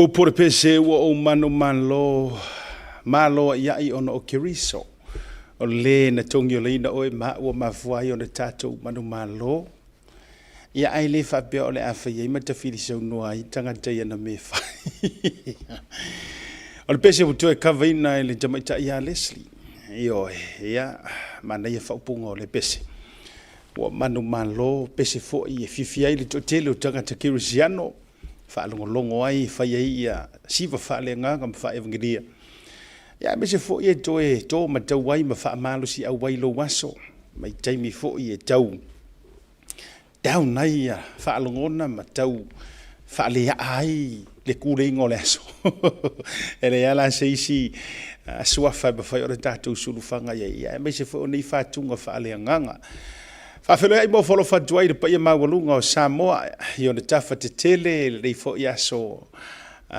Upu o le pese ua ou manumalo, malo aiai ona o Keriso, o le na togiolaina oe ma ua mafua ai ona tatou manumalo. Ia ae le faapea o le a fai ai ma tafili saunoa ai tagata i ana mea e fai. O le pese ua toe kavaina e le tamaitai ia Leslie. Ioe, ia, manaia faaupuga o le pese. Ua manumalo pese foi e fiafia ai le toatele o tagata kerisiano, faalogologo ai, fai ai ia siva faaleagaga ma faaevagelia. Ia aemaise foi e toe to matau ai ma faamalosiau ai lou aso, mai taimi foi e tau down ai ia faalogona ma tau faaleaa ai le kuleiga o le aso. E leai lava la se isi suafa e mafai ona tatou sulufaga i ai, ia aemaise foi o nei fatuga faaleagaga. Faafeiloai ma ofo alofa atu ai i le paia maualuga o Samoa i ona tafa tetele i lenei foi aso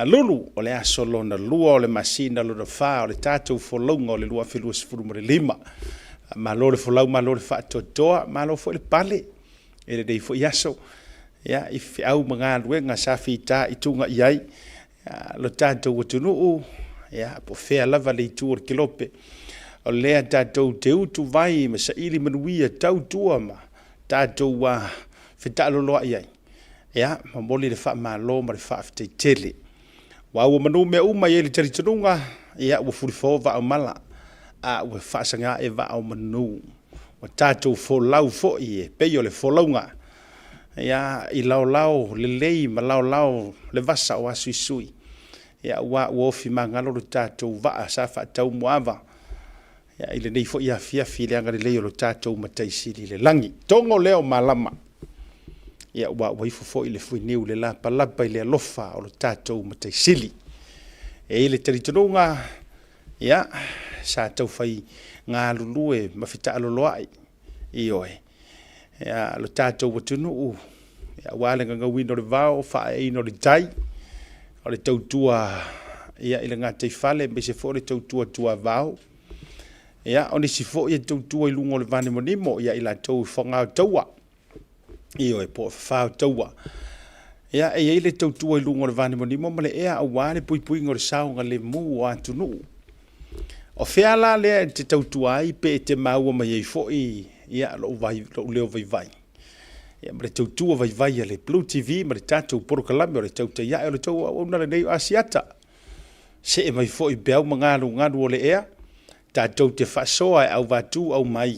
lulu, o le aso lona lua o le masina lona fa o le tatou folauga o le 2025. Malo le folau, malo le faatoatoa, malo foi le pale i lenei foi aso, ia, i feau ma galuega sa fita i tuga i ai lo tatou atunuu, ia, po o fea lava le itu o le kelope, o lea tatou te utuvai ma saili manuia tautua ma tatou fetaaloloai ai, ia, momoli le faamalo ma le faafetai tele. Aua ua manu mea uma e i ai le talitonuga, ia, ua fulifo vaa o mala, a ua faasaga ae vaa o manu. Ua tatou folau foi e pei o le folauga, ia, i laolao lelei ma laolao le vasa o asuisui, ia, aua ua ofi magalo lo tatou vaa sa faataumuaava, ia, i lenei foi afiafi i le agalelei o lo tatou Matai Sili i le lagi. Togo lea o malama, ia, aua ua ifo foi le fuiniu i le lapalapa i le alofa o lo tatou Matai Sili. E i ai le talitonuga, ia, sa taufai galulue ma fetaaloloai, ioe, ia, lo tatou atunuu, ia, aua le gagauina o le vao, faaeaina o le tai, o le tautua, ia, i le gataifale, aemaise foi o le tautua tuavao. Ia, o nisi foi e tautua i luga o le vanimonimo, ia i latou e faga o taua, ioe, po o fafa o taua. Ia, e i ai le tautua i luga o le vanimonimo ma le ea aua le puipuiga o le saogalemu o atunuu. O fea la lea e te tautua ai pe e te maua mai ai foi, ia, lou, vai, lou leo vaivai, ia, ma le tautua vaivai a le Blue TV ma le tatou polokalame o le Tautai Ae o le tou auauna lenei o Asiata. See mai foi peau ma galugalu o le ea, tatou te faasoa e auvatu aumai,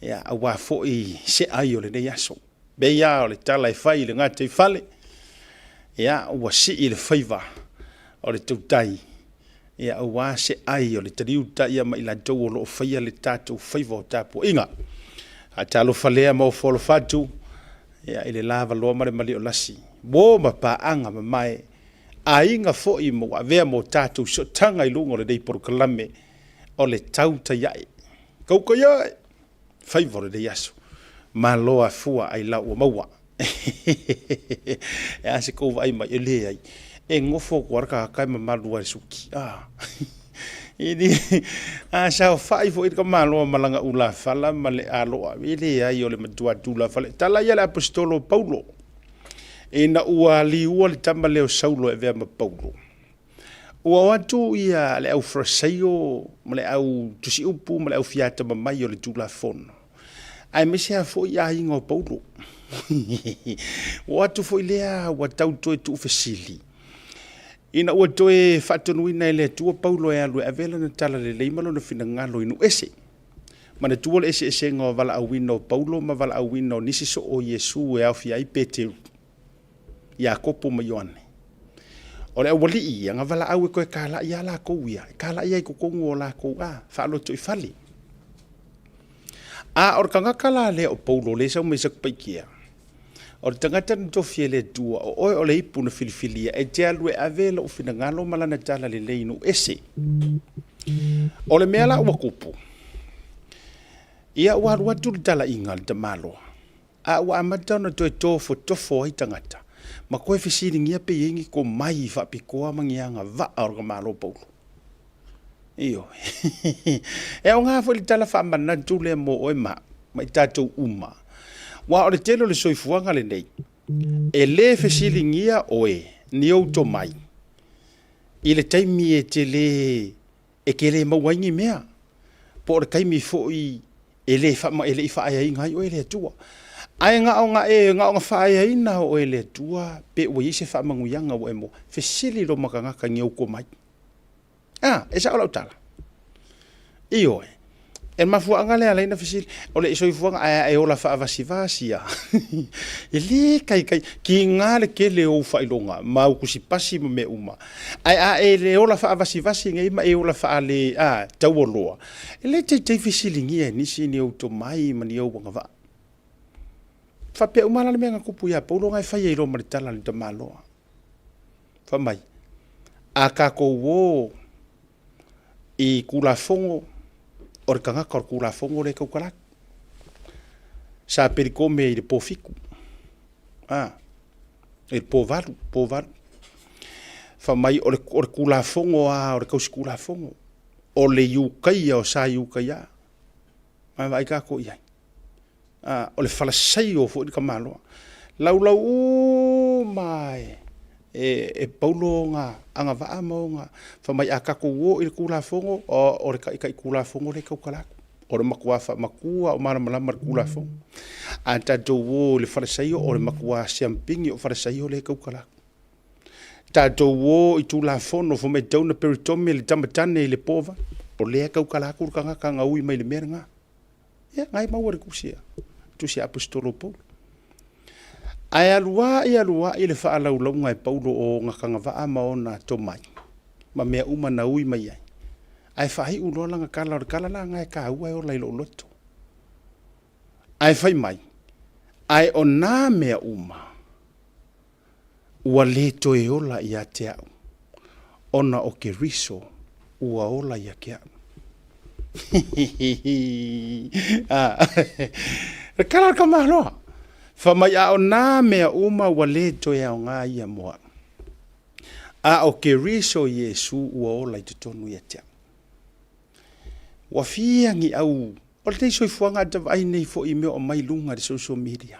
ia, aua foi se ai o lenei aso. Pei lava o le tala e fai i le gataifale, ia, ua sii le faiva o le tautai, ia, aua se ai o le taliuta ia ma i latou o lo o faia le tatou faiva o tapuaiga. Faatalofa lea ma ofo alofa atu, ia, i le lavaloa ma le maliolasi, uo ma paaga mamae, aiga foi ma ua avea mo tatou sootaga i luga o lenei polokalame o le Tautai Ae. Tautai Ae! Faiva o lenei aso. Malo afua ailao ua maua. E a se kou vaai mai? E leai. E nofo atu lava le tagata e mamalu lava i le suki. A. E le, a saofai foi le tamaloa ma lana ulafala ma le aloa, e leai o le matua tulafale. Tala ia le Aposetolo o Paulo, ina ua liua le tama lea o Saulo e avea ma Paulo, Ua o atu ia le au Farisaio ma le au tusiupu ma le au fiatamamai o le Tulafono, aemaise lava foi aiga o Paulo. Ua o atu foi lea ua tau toe tuufesili, ina ua toe faatonuina e le Atua Paulo e alu e ave lana talalelei ma lona finagalo i nuu ese. Manatua le eseesega o valaauina o Paulo ma valaauina o nisi soo o Iesu e aofia ai Peteru. Iakopo ma Ioane. O le aualii ia, na valaau e toe kalai lava latou ia, e kalai lava i totonu o latou a, faalotoifale. A o le tagata la lea o Paulo lea e sau mai Satupaitea, o le tagata na tofi e le Atua, o oe o le ipu na filifilia e te alu e ave lou finagalo ma lana talalelei i nuu ese. O le mea la ua tupu, ia ua alu atu le talaiga a le tamaloa, A ua amata ona toe tofotofo ai tagata, ma toe fesiligia pe i ai ni tomai faapitoa ma ni agavaa o le tamaloa Paulo. Ioe. E aoga foi le tala faamanatu lea mo oe ma au, ma i tatou uma. Aua o le tele o le soifuaga lenei, e le fesiligia oe ni ou tomai. I le taimi e te lē e te lē maua ai ni mea, po o le taimi foi e le faama e le i faaeaina ai oe e le Atua. Ae na ona e na ona faaeaina oe e le Atua pe ua i ai se faamanuiaga ua e maua, fesili loa ma tagata i ni ou tomai. A, e sao lau tala? Ioe. E mafuaaga lea e ala ai ona fesili, o le soifuaga ae a e ola faavasivasi lava. E le taitai, tiga le tele o ou faailoga ma au tusipasi ma mea uma, ae a e le ola faavasivasi nei ma e ola faale a, taualoa, e le taitai fesiligia e nisi ni ou tomai ma ni ou agavaa. E faapea uma la le mea na tupu ia Paulo na e fai ai loa ma le tala a le tamaloa. Fai mai, a tatou o i Tulafono, o le tagata o le Tulafono lea e tautala atu. Sa pelikome i le po 7, a, i le po 8, po 8. Fai mai o le Tulafono lava o le tausi Tulafono, o le Iutaia o sa Iutaia. A vaai tatou i ai. A, o le falasaio foi le tamaloa. Laulau uma lava e, e Paulo ona agavaa ma ona fai mai a tatou o i le Tulafono, o le Taitai Tulafono lea e tautala atu. O le matua faamatua lava o malamalama i le Tulafono. A tatou o i le falesaio, o le matua siamupini o falesaio lea e tautala atu. Tatou o i Tulafono fai mai e tatau ona peritome le tama tane i le po, o lea e tautala atu le tagata na ui mai i le mea lena. Ia, na e maua i le tusi a, tusi a Aposetolo o Paulo. Ae alu a'i alu a'i le faalaulauga e Paulo o ona tagavaa ma ona tomai ma mea uma na ui mai ai, ae faaiu loa lana tala, o le tala la lena e taua e ola i lou loto. Ae fai mai, ae o nā mea uma, ua le toe ola ia te au, ona o Keriso ua ola ia te au. Le tala a le tamaloa, fai mai a o nā mea uma ua le toe aoga ia mo au, a o Keriso Iesu ua ola i totonu ia te au. Ua fia ni au, o lenei soifuaga a ta vaai nei foi i mea o aumai i luga i le social media.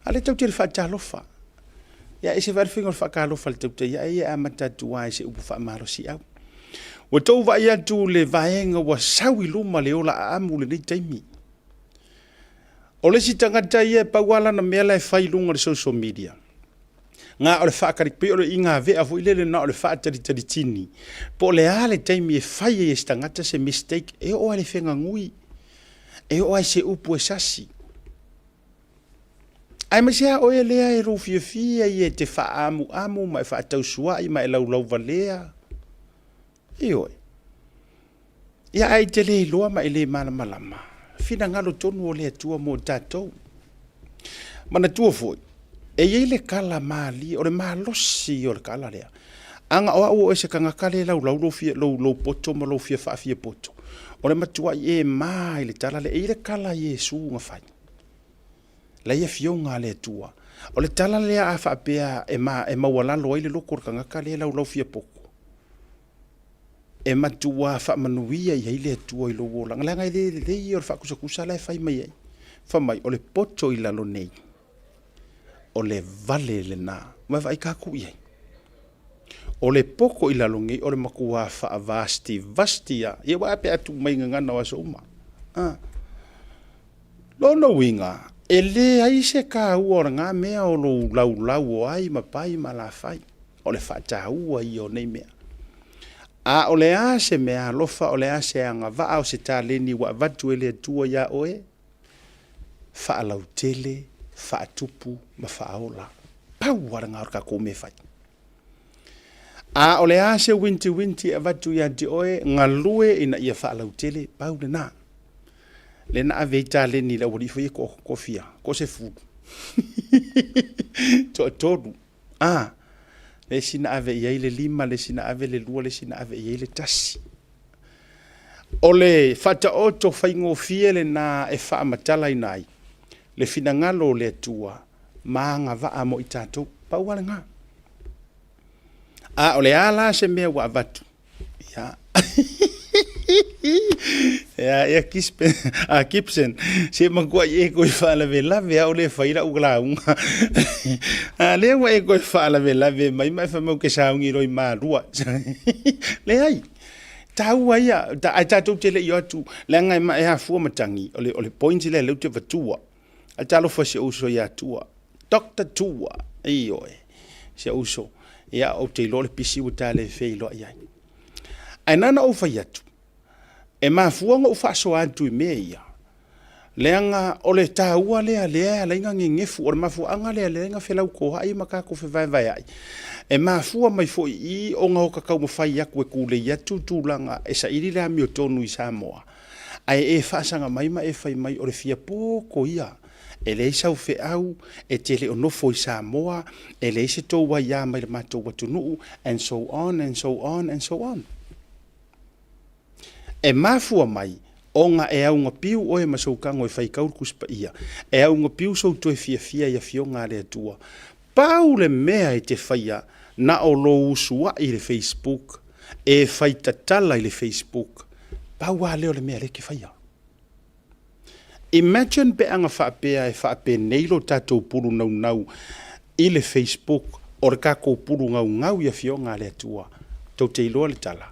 A lea tatou te faatalofa. Ia e ese foi le faiga o le faatalofa i le tautai ae ia e amata atu lava i se upu faamalosiau. Ua tou vaai atu le vaega ua sau i luma le ola aamu i lenei taimi. O le isi tagata ia e pau lava lana mea la e fai i luga o le social media, na o le faatali, pei o le igavea foi lele na o le faatalitalitini, po o le a le taimi e fai ai e se tagata se mistake, e oo lava i le feganui, e oo lava i se upu e sasi. Aemaise lava oe lea e lou fiafia ia e te faaamuamu ma e faatausuai ma e laulauvalea. Ioe. Ia ae te le iloa ma e le malamalama finagalo tonu o le Atua mo tatou. Manatua foi, e i ai le tala malie, o le malosi o le tala lea. Ana o au o oe se tagata lea e laulau lou, fia, lou, lou poto ma lou fia faafia poto, o le matuai e ma i le tala lea. E i ai le tala a Iesu na fai. Lea afioga a le Atua. O le tala lea a faapea e, ma, e maualalo ai le loto o le tagata lea e laulau fia poto, e matua faamanuia i ai le Atua i lou olaga, leaga e le lelei ia o le faatusatusa la e fai mai ai. Fai mai, o le poto i lalo nei, o le vale lena. Ma vaai tatou i ai. O le poto i lalo nei, o le matua faavastivasti lava. Ia aua pe a tuu mai i gagana o aso uma. Ah. Lona uiga, e leai se taua o lena mea o lou laulau o ai ma pai ma alafai, o le faataua ia o nei mea. A o le a se mea alofa, o le a se agavaa o se taleni ua avatu e le Atua iā oe? Faalautele, faatupu ma faaola. Pau lava lena o le tatou mea e fai. A o le a se uintiuinti e avatu ia te oe, galue ina ia faalautele, pau lena. Lea na ave ai taleni i le aualii foi ia toafia, toasefulu, toatolu. A, le isi na ave i ai le 5, le isi na ave le 2, le isi na ave i ai le 1. O le faataoto faigofie lena e faamatalaina ai le finagalo o le Atua ma agavaa mo i tatou. Pau lava lena. A o le a la se mea ua avatu? Ia. Ia, ia Kispe, a Gibson, se matuai e koe faalavelave a o le fai lau lauga. A lea ua e koe faalavelave mai ma e fai mai ou te sauni loa i Malua. Leai, taua ia, ae tatou te le i o atu, leaga e e afua matagi, o le, o le point lea lea ou te avatua. Ae talofa i si ou uso ia Tua. Doctor Tua, ioe, si ou uso. Ia, ou te iloa o le pisi ua ta le feiloai ai. Ae na ona ou fai atu, e mafua ona ou faasoa atu i mea ia, leaga o le taua lea lea e ala ai ona gegefu, o le mafuaaga lea lea e ala ai ona felautoa'i ma tatou fevaevaea'i, e mafua mai foi i i ona o ta taumafai atu e tulei atu tulaga e saili le amiotonu i Samoa, ae e faasaga mai ma e fai mai o le fia poto ia. E leai sau feau, e te le o nofo i Samoa, e leai se tou aia mai le matou atunuu, and so on, and so on, and so on. E mafua mai ona e augapiu oe ma sou tago e faitau le Tusi Paia, e augapiu sou toe fiafia i Afioga a le Atua. Pau le mea e te faia na o lou usuai i le Facebook, e fai tatala i le Facebook, pau lava lea o le mea lea e te faia. Imagine pe ana faapea e faapenei lo tatou pulu naunau i le Facebook o le tatou pulu naunau i Afioga a le Atua, tou te iloa le tala,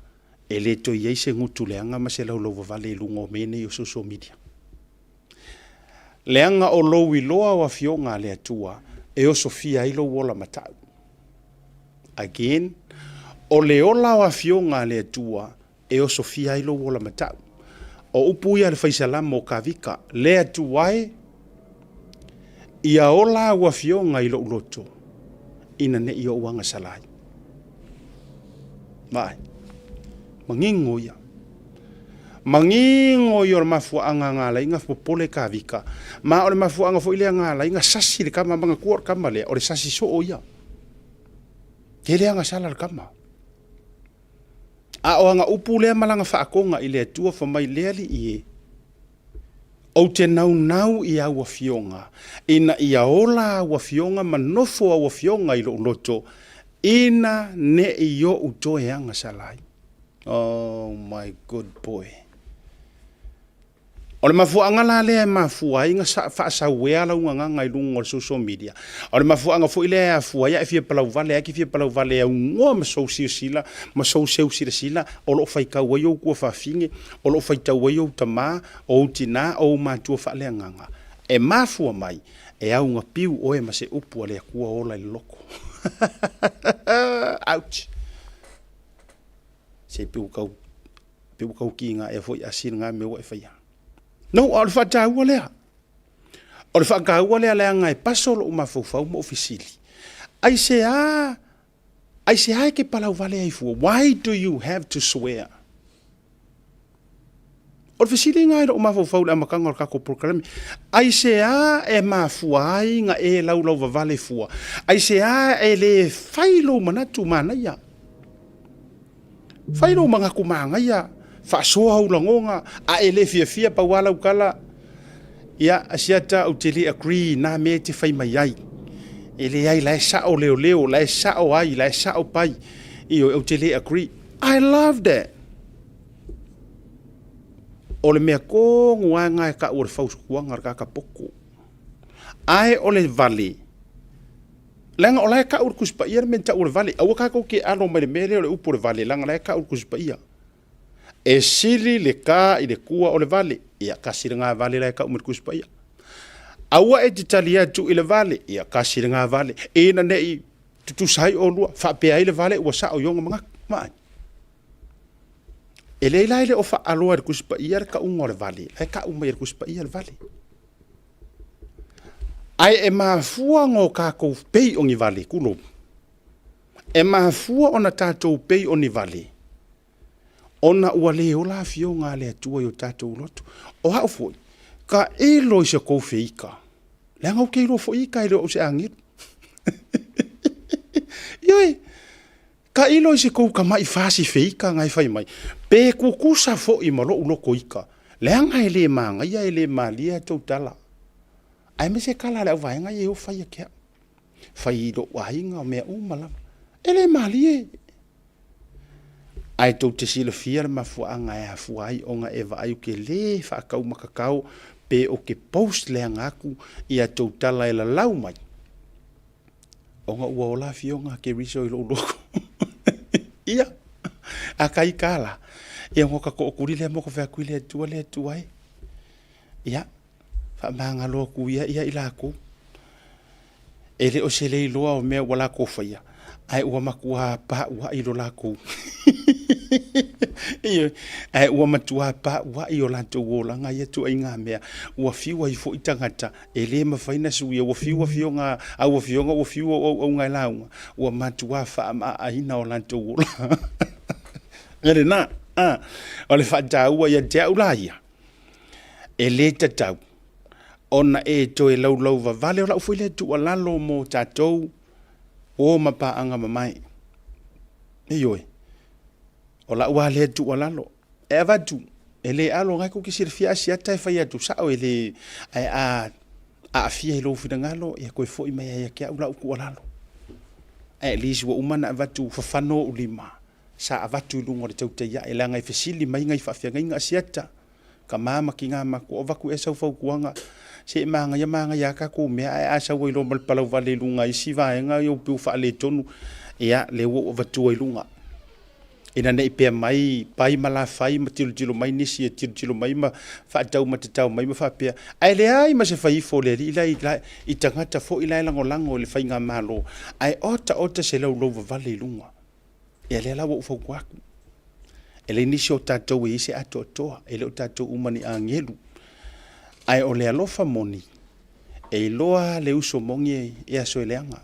e le toe i ai se gutu leaga ma se laulauvavale i luga o mea nei o social media. Leaga o lou iloa o Afioga a le Atua e osofia ai lou ola matau. Again, o le ola o Afioga a le Atua e osofia ai lou ola matau. O upu ia a le Fai Salamo o Kavika, Le Atua e, ia ola au afioga i lou loto, ina ne i ou agasala ai. Vaai, mangingo ia. Mangingo ia o le mafuaaga na ala ai na popole Kavika, ma o le mafuaaga foi lea na ala ai na sasi le tama, manatua o le tama lea, o le sasi soo ia. Tele agasala le tama. A o ana upu lea ma lana faatoga i le Atua, fai mai, Le Alii e, ou te naunau i au afioga, ina ia ola au afioga ma nofo au afioga i lou loto, ina ne i ou toe agasala ai. Oh my good boy. O le mafuaaga la lea e mafua ai na faasauea lau gagaga i luga o le social media. O le mafuaaga foi lea e afua ai a e fia palauvale, a e te fia palauvale e aunoa ma sou silasila ma sou seu silasila o lo o faitau ai ou tuafafine, o lo o faitau ai ou tama, o ou tina, o ou matua faaleagaga. E mafua mai e augapiu oe ma se upu a le Atua ola i le loto. Ouch! Se i pei ua tau Pei ua tau kiga ea foi asi lena mea ua e faia. No, a o le faataua lea. O le faataua lea leaga e paso lou mafaufau ma ou fesili. Aisea, aisea e te palauvale ai fua? Why do you have to swear? O le fesili lena i lou mafaufau i le amataga o le tatou polokalame. Aisea e mafua ai na e laulauvavale fua? Aisea e le fai lou manatu manaia? Fai lou manatu manaia, faasoa ou lagona, a e le fiafia pau lava lau tala, ia, Asiata, ou te le agree i na mea e te fai mai ai. E leai, la e sao leoleo, la e sao ai, la e sao pai. Ioe, ou te le agree. I love that! O le mea tonu lava lena e tau o le fautuaga a le tagata poto. Ae o le vale, Leaga o la e tau i le Tusi Paia le mea na tau o le vale. Aua tatou te alo mai le mea lea o le upu o le vale, leaga o la e tau i le Tusi Paia. E sili le ta i le tua o le vale. Ia, tasi lena vale la e tau mai le Tusi Paia. Aua e te tali atu i le vale. Ia, tasi lena vale. Ina ne i tutusa ai oulua, faapea ai le vale ua sao i ona manatu. Vaai. E leai la e le o faaloa e le Tusi Paia le tauga o le vale, la e tau mai e le Tusi Paia le vale. Ae e mafua ona o tatou pei o ni vale, tulou, e mafua ona tatou pei o ni vale, ona ua le ola afioga a le Atua i o tatou loto. O au foi, tailo i se tou feika, leaga ou te iloa foi ita e le o au se agelu. Ioe, tailo i se tou tamai fasi feika na e fai mai, pe tutusa foi ma lou loto ita, leaga e le manaia e le malie a tou tala. Aemaise tala a le auvaega ia e o fai ia te au. Fai i lou aiga o mea uma lava. E le malie. Ae tou te silafia le mafuaaga e afua ai ona e vaai ou te le faataumatatao pe ou te post leaga atu ia tou tala e lalau mai ona ua ola afioga a Keriso i lou loto. Ia, a ka ita la, ia ona ota tootuli lea ma ota fai atu i le Atua, le Atua e, ia, faamagalo atu ia ia i latou. E le o se le iloa o mea ua latou faia, ae ua matua pāuaʻi lo latou Ioe, ae ua matua pāuaʻi o latou olaga ia ituaiga mea. Ua fiu ai foi tagata e le mafai ona suia, ua fiu afioga, au afioga ua fiu au auauna e lauga, ua matua faamaaaina o latou olaga. O lena, o le faataua ia te au la ia, e le tatau ona e toe laulau vavale. O lau foi lea tuualalo mo tatou o ma paaga mamae. Ioe, o lau lava lea tuualalo e avatu, e le alo, na tou te silafia a siata e fai atu sao e le, ae a aafia i lou finagalo, ia toe foi mai ia te au lau tuualalo. Ae at least ua uma ona avatu fafano ou lima, sa avatu i luga o le tautai ae, leaga e fesili mai nai faafeagaiga a siata, tama ma tina matua, o avatu ea sau fautuaga, se e manaia manaia lava tatou mea, ae a sau ai loa ma le palauvale i luga i isi vaega ia pei ua faaletonu, ia, lea ua ou avatua i luga. Ina ne i pea mai pai ma lafai ma tilotilo mai nisi e tilotilo mai ma faataumatatao mai ma faapea, ae leai ma se fai ifo o le alii la i, i tagata foi la e lagolago i le faigamalo, ae otaota ota se laulauvavale i luga. Ia lea la ua ou fautua atu. E leai nisi o tatou e i ai se atoatoa, e le o tatou uma ni agelu. Ae o le alofa moni, e iloa le uso moni e aso e leaga.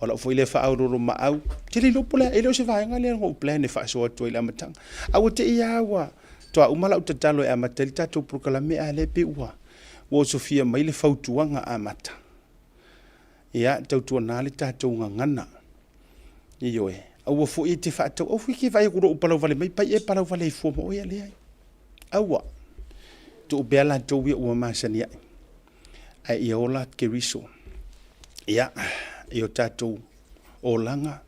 O lau foi lea faaoloolomaau, ou te le iloa po o le a, e le o se vaega lea na ou plan e faasoa atu ai i le amataga. A ua te i lava ua toa uma lau tatalo e amata ai le tatou polokalame, a lea pei ua osofia mai le fautuaga amata. Ia, tautuana le tatou gagana. Ioe, aua foi e te faatau, aua foi e te vaai atu loa ua palauvale mai, pai e palauvale ai fua ma oe, leai. Aua, tuu pea latou ia ua masani ai, ae ia ola Keriso, ia, i o tatou olaga,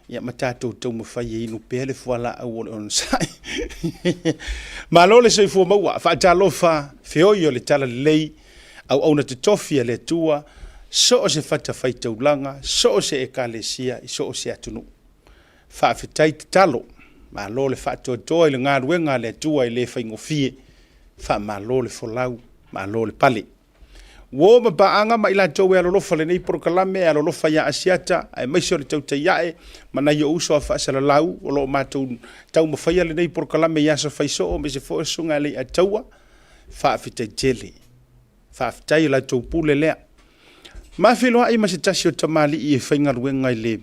ia ma tatou taumafai e inu pea le fualaau o le onosai. Malo le soifua maua, faatalofa feoi o le talalelei, auauna totofi a le Atua, so o se fatafaitaulaga, so o se ekalesia i so o se atunuu. Faafetai tatalo, malo le faatoatoa i le galuega a le Atua e le faigofie, faamalo le folau, malo le pale. Uo ma paaga ma i latou e alolofa lenei polokalame, e alolofa ia Asiata, aemaise o le tautai ae ma nai ou uso a faasalalau o lo o matou taumafaia lenei polokalame i aso faisoo, aemaise foi o Susuga Leiataua, faafetai tele. Faafetai i la outou pule lea. Ma feiloai ma se tasi o tamalii e faigaluega i le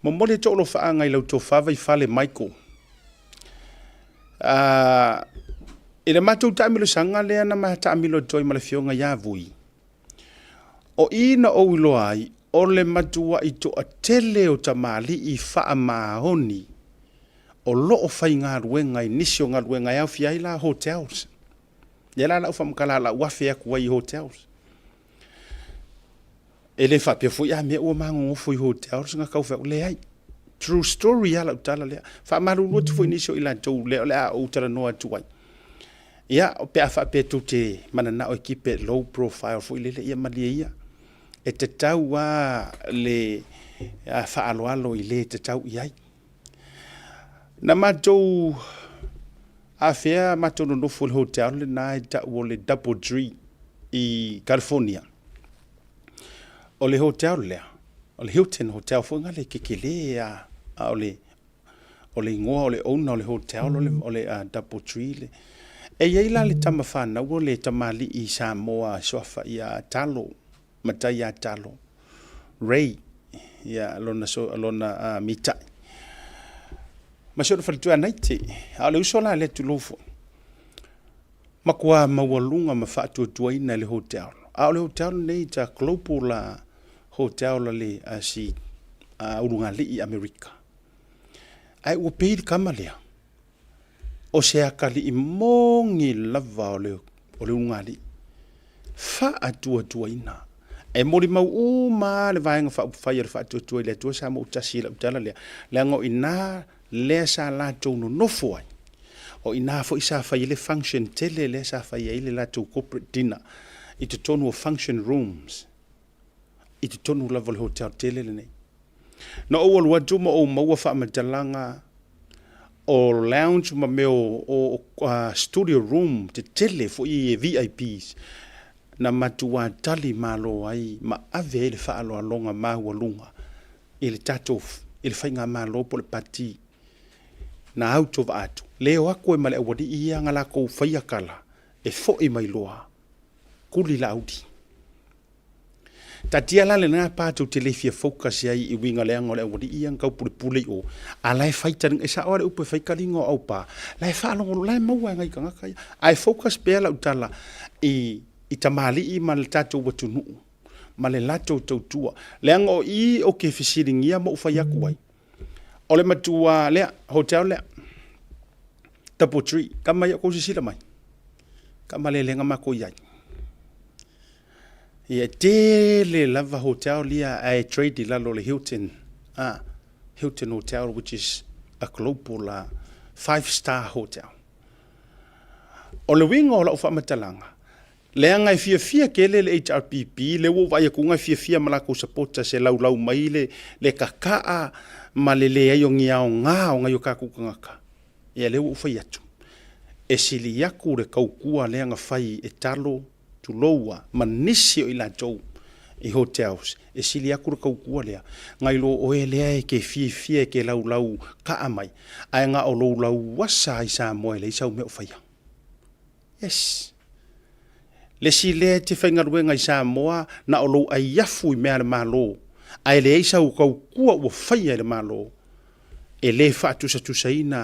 momoli atu o alofaaga i lau tofa Vaifale Michael. I le matou taamilosaga lea na ma taamilo atu ai ma le afioga ia Vui, o i na ou iloa ai o le matuai toatele o tamalii faamaoni o lo o faigaluega i nisi o galuega e aofia ai la hotels. Lea la lau faamatala lau afe atu ai i hotels. E le faapea foi a mea ua magogofo i hotels na tau fai atu, leai. True story lava lau tala lea. Faamalulu atu foi i nisi o i latou lea o le a ou talanoa atu ai. Ia, pe a faapea tou te mananao e keep it low profile foi lele, ia malie ia. E tatau lava le faaaloalo i le tatau i ai. Na matou afea matou nonofo i le hotel lena e tau o le Double Tree i California. O le hotel lea, o le Hilton Hotel foi lea kekele a, a o le o le igoa o le owner o le hotel o le Double Tree le. E i ai la le tama fanau o le tamalii Samoa e suafa ia Talo, matai ia Talo, Ray, ia lona, so, lona mitai. Ma si ona faletua Naite, a o le uso la lea tulou foi. Matua maualuga ma faatuatuaina e le hotel. A o le hotel lenei ta global la hotel a le a si ulugalii Amerika. Ae ua pei le tama lea, o se atalii moni lava o le ulugalii, faatuatuaina. E molimau uma lava le Vaega Faaupufai a le Faatuatua i le Atua sa moutasi i lau tala lea, leaga o i ina lea sa latou nonofo ai, o i ina foi sa fai ai le function tele lea sa fai ai le latou corporate dinner i totonu o function rooms i totonu lava o le hotel tele lenei. Na ou alu atu ma ou maua faamatalaga o lounge ma mea o studio room tetele foi ia VIPs na matua tali malo ai ma ave ai le faaaloaloga maualuga i le tatou i le faigamalo po o le Pati na autovaa atu, le o atu ai ma le aualii ia na latou faia tala e foi mai loa tuli Laauli. Taatia la lena pa tou te le fia focus ai i uiga leaga o le aualii ia na taupulepule i o, a la e fai taliga, e sao lava le upu e fai taliga o aupa, la e faalogologo, la e maua e nai tagata ia. Ae focus pea lau tala i i tamalii ma le tatou atunuu ma le latou tautua. Leaga o i ou te fesiligia ma ou fai atu ai, o le matua lea, hotel lea, Double Tree, tama ia outou silasila mai, tama lea na matou i ai. Ia e tele lava hotel ia ae trade i lalo o le Hilton, Hilton Hotel which is a global 5 star hotel. O le uiga o lau faamatalaga, leaga e fiafia tele le HRPP, lea ua ou vaai atu e fiafia ma latou supporters e laulau mai le kakaa ma le leai o ni aoga o nai o tatou tagata. Ia lea ua ou fai atu, e sili atu le tautua lea na fai e talo, tulou a, ma nisi o i latou i hotels, e sili atu le tautua lea, nai lo oe lea e te fiafia e te laulau kaa mai, ae na o lou lauasa ai Samoa e leai sau mea o faia. Yes. Le isi lea e te faigaluega i Samoa na o lou aiafu i mea a le Malo, ae leai sau tautua ua faia e le Malo, e le faatusatusaina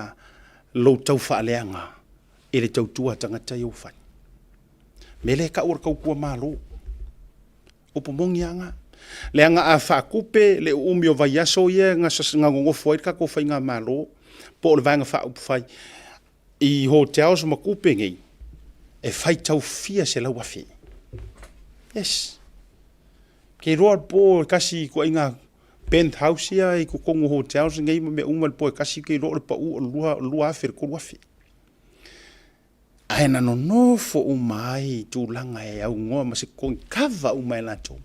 lou taufaaleaga i le tautua a tagata ia ua fai. Mea lea e tau o le tautua Malo. Upu moni lava na. Leaga a faatupe le uumi o vaiaso ia na nonofo ai le tatou faigamalo po o le Vaega Faaupufai i hotels ma tupe nei, e faitau fia selau afe. Yes. Ke iloa le po e tasi i ituaiga penthouse ia i totonu o hotels nei ma mea uma le po e tasi ke iloa o le pau o le 2,000 i le 3,000. Ae na nonofo uma ai i tulaga e aunoa ma se totogi, kava uma e latou.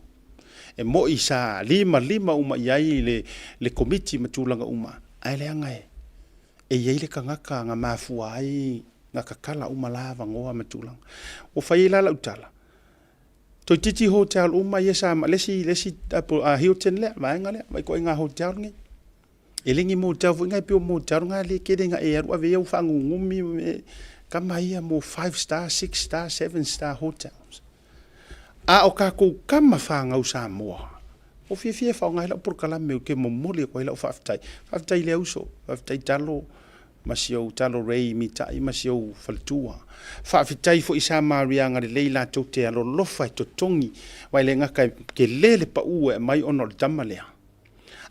E moi sa limalima uma i ai le komiti ma tulaga uma, ae leaga e i ai le tagata na mafua ai na tatala uma la avanoa ma tulaga. Ua fai ai la lau tala, toeitiiti hotel uma ia sa, le isi Hilton lea, vaega lea, ma ituaiga hotel nei. E le ni motel foi na e pei o motel na le tele na e alu ave ai au faanunumi, tama ia mo 5 star, 6 star, 7 star hotels. A o tatou tama fanau Samoa, ua fiafia e faaaoga ai lau polokalame ou te momoli atu ai lau faafetai. Faafetai i le uso, faafetai Talo ma si ou Talo Ray Mitai ma si ou faletua. Faafetai foi i Samaria agalelei latou te alolofa e totogi, aua e le gata e tele le pau e aumai ona o le tama lea,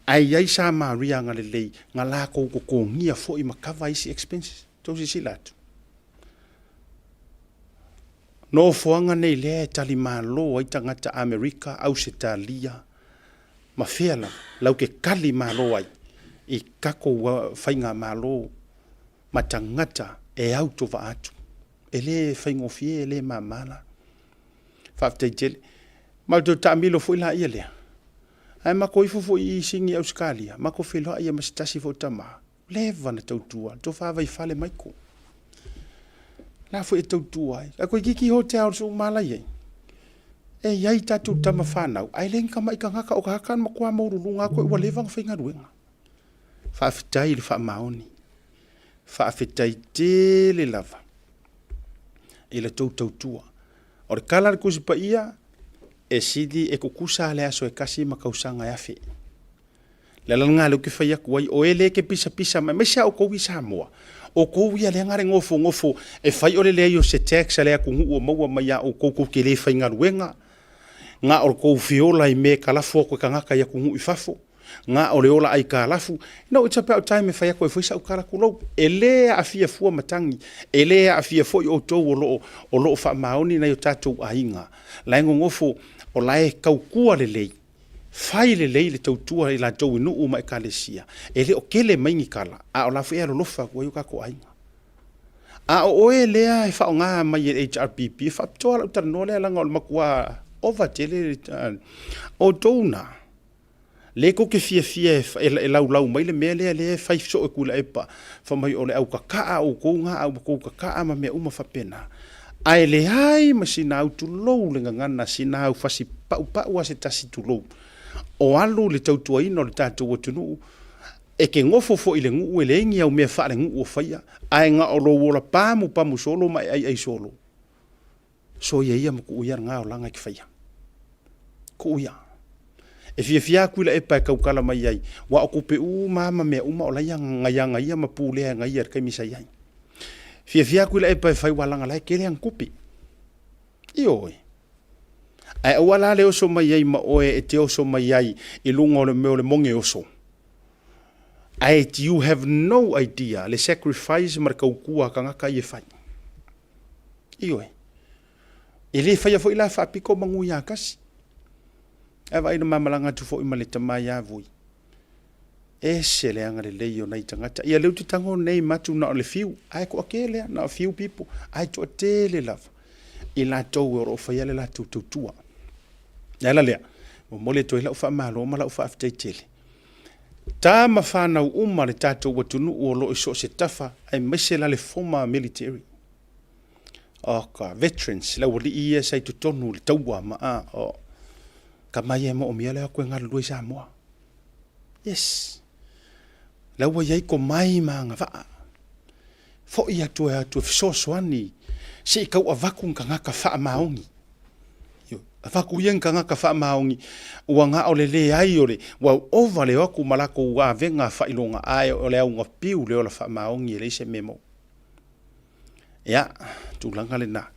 Ae i ai Samaria agalelei na latou totogia foi ma kava isi expenses. Tou silasila atu. Nofoaga nei lea e talimalo ai tagata Amerika, Ausetalia ma fea lava, lau te talimalo ai i tatou faigamalo ma tagata e autovaa atu. E le faigofie, e le mama la. Faafetai tele. Ma o le toe taamilo foi laia lea. Ae matou ifo foi i Sini Ausetalia, matou feiloai ai ma se tasi foi o tama, leva ona tautua, le tofa Vaifale Michael. La foi e tautua ai. Ae toeitiiti hotel uma la e i ai. E i ai tatou tama fanau, ae le ni tamai tagata, o tagata na matua maualuluga lava ua leva ona faigaluega. Faafetai i le faamaoni. Faafetai tele lava i la tou tautua. O le tala a le Tusi Paia, e sili e tutusa le aso e tasi ma tausaga e afe. O le ala lena lea ou te fai atu ai, o e lea e te pisapisa mai, aemaise lava outou i Samoa, o outou ia lea na o le nofonofo e fai o le leai o se tax a le atunuu o maua mai ia outou tou te le faigaluega, na o le tou feola i mea e talafo atu e tagata i atunuu i fafo. Na o le ola aikalafu. No, it's about time e fai atu ai foi sau tala, tulou. E le aafia fua matagi, e le aafia foi outou o lo o faamaoni nai o tatou aiga. La e nonofo o la e tautua lelei, fai lelei le tautua i latou i nuu ma ekalesia. E le o tele mai ni tala, a o la foi e alolofa atu ai o tatou aiga. A o oe lea e faaaoga mai e HRPP, e faapitoa lau talanoa lea leaga o le matua ova tele outou na, le tou te fiafia e laulau mai le mea lea lea e fai soo e Tuilaepa, fai mai o le autataa outou na, a ua outou tataa ma mea uma faapena. Ae leai ma sina au, tulou le gagana, sina au fasi paupau a se tasi, tulou, o alu le tautuaina o le tatou atunuu. E te nofo foi i le nuu e leai ni au mea faalenuu o faia, ae na o lou ola pamupamu solo ma e aiai solo. Soia ia ma tuu ia lena olaga e te faia. Tuu ia. E fiafia atu Tuilaepa e tautala mai ai, ua o tupe uma ma mea uma o la ia na ia ma pulea e na ia i le taimi sa i ai. Fiafia atu Tuilaepa e fai, ua laga la e tele ana tupe. Ioe. Ae aua la le oso mai ai ma oe e te oso mai ai i luga o le mea o le moge oso. Ae you have no idea le sacrifice ma le tautua a tagata ia e fai. Ioe. E le faia foi la faapito manu ia tasi. Ae vaai na mamalaga atu foi ma le tama ia Vui. Ese le agalelei o nai tagata. Ia leu te tago nei matu na o le few. Ae toatele lea, na o few people. Ae toatele lava i latou o lo o faia le latou tautua. Le ala lea, momoli atu ai lau faamalo ma lau faafetai tele. Ta ma fanau uma le tatou atunuu o lo o so o se tafa, aemaise la le former military. O ka veterans, le aualii ia sa i totonu i le taua ma a, o tama ia e moomia le o atu e galulue i Samoa. Yes. La ua i ai komai ma agavaa. Foi atu e atu e fesoasoani se i tau avatu ni tagata faamaoni. Avatu ia ni tagata faamaoni ua na o le leai o le ua ova le o atu ma latou avega faailoga, ae o le auga piu le ola faamaoni e leai se mea mo. Ia, tulaga lena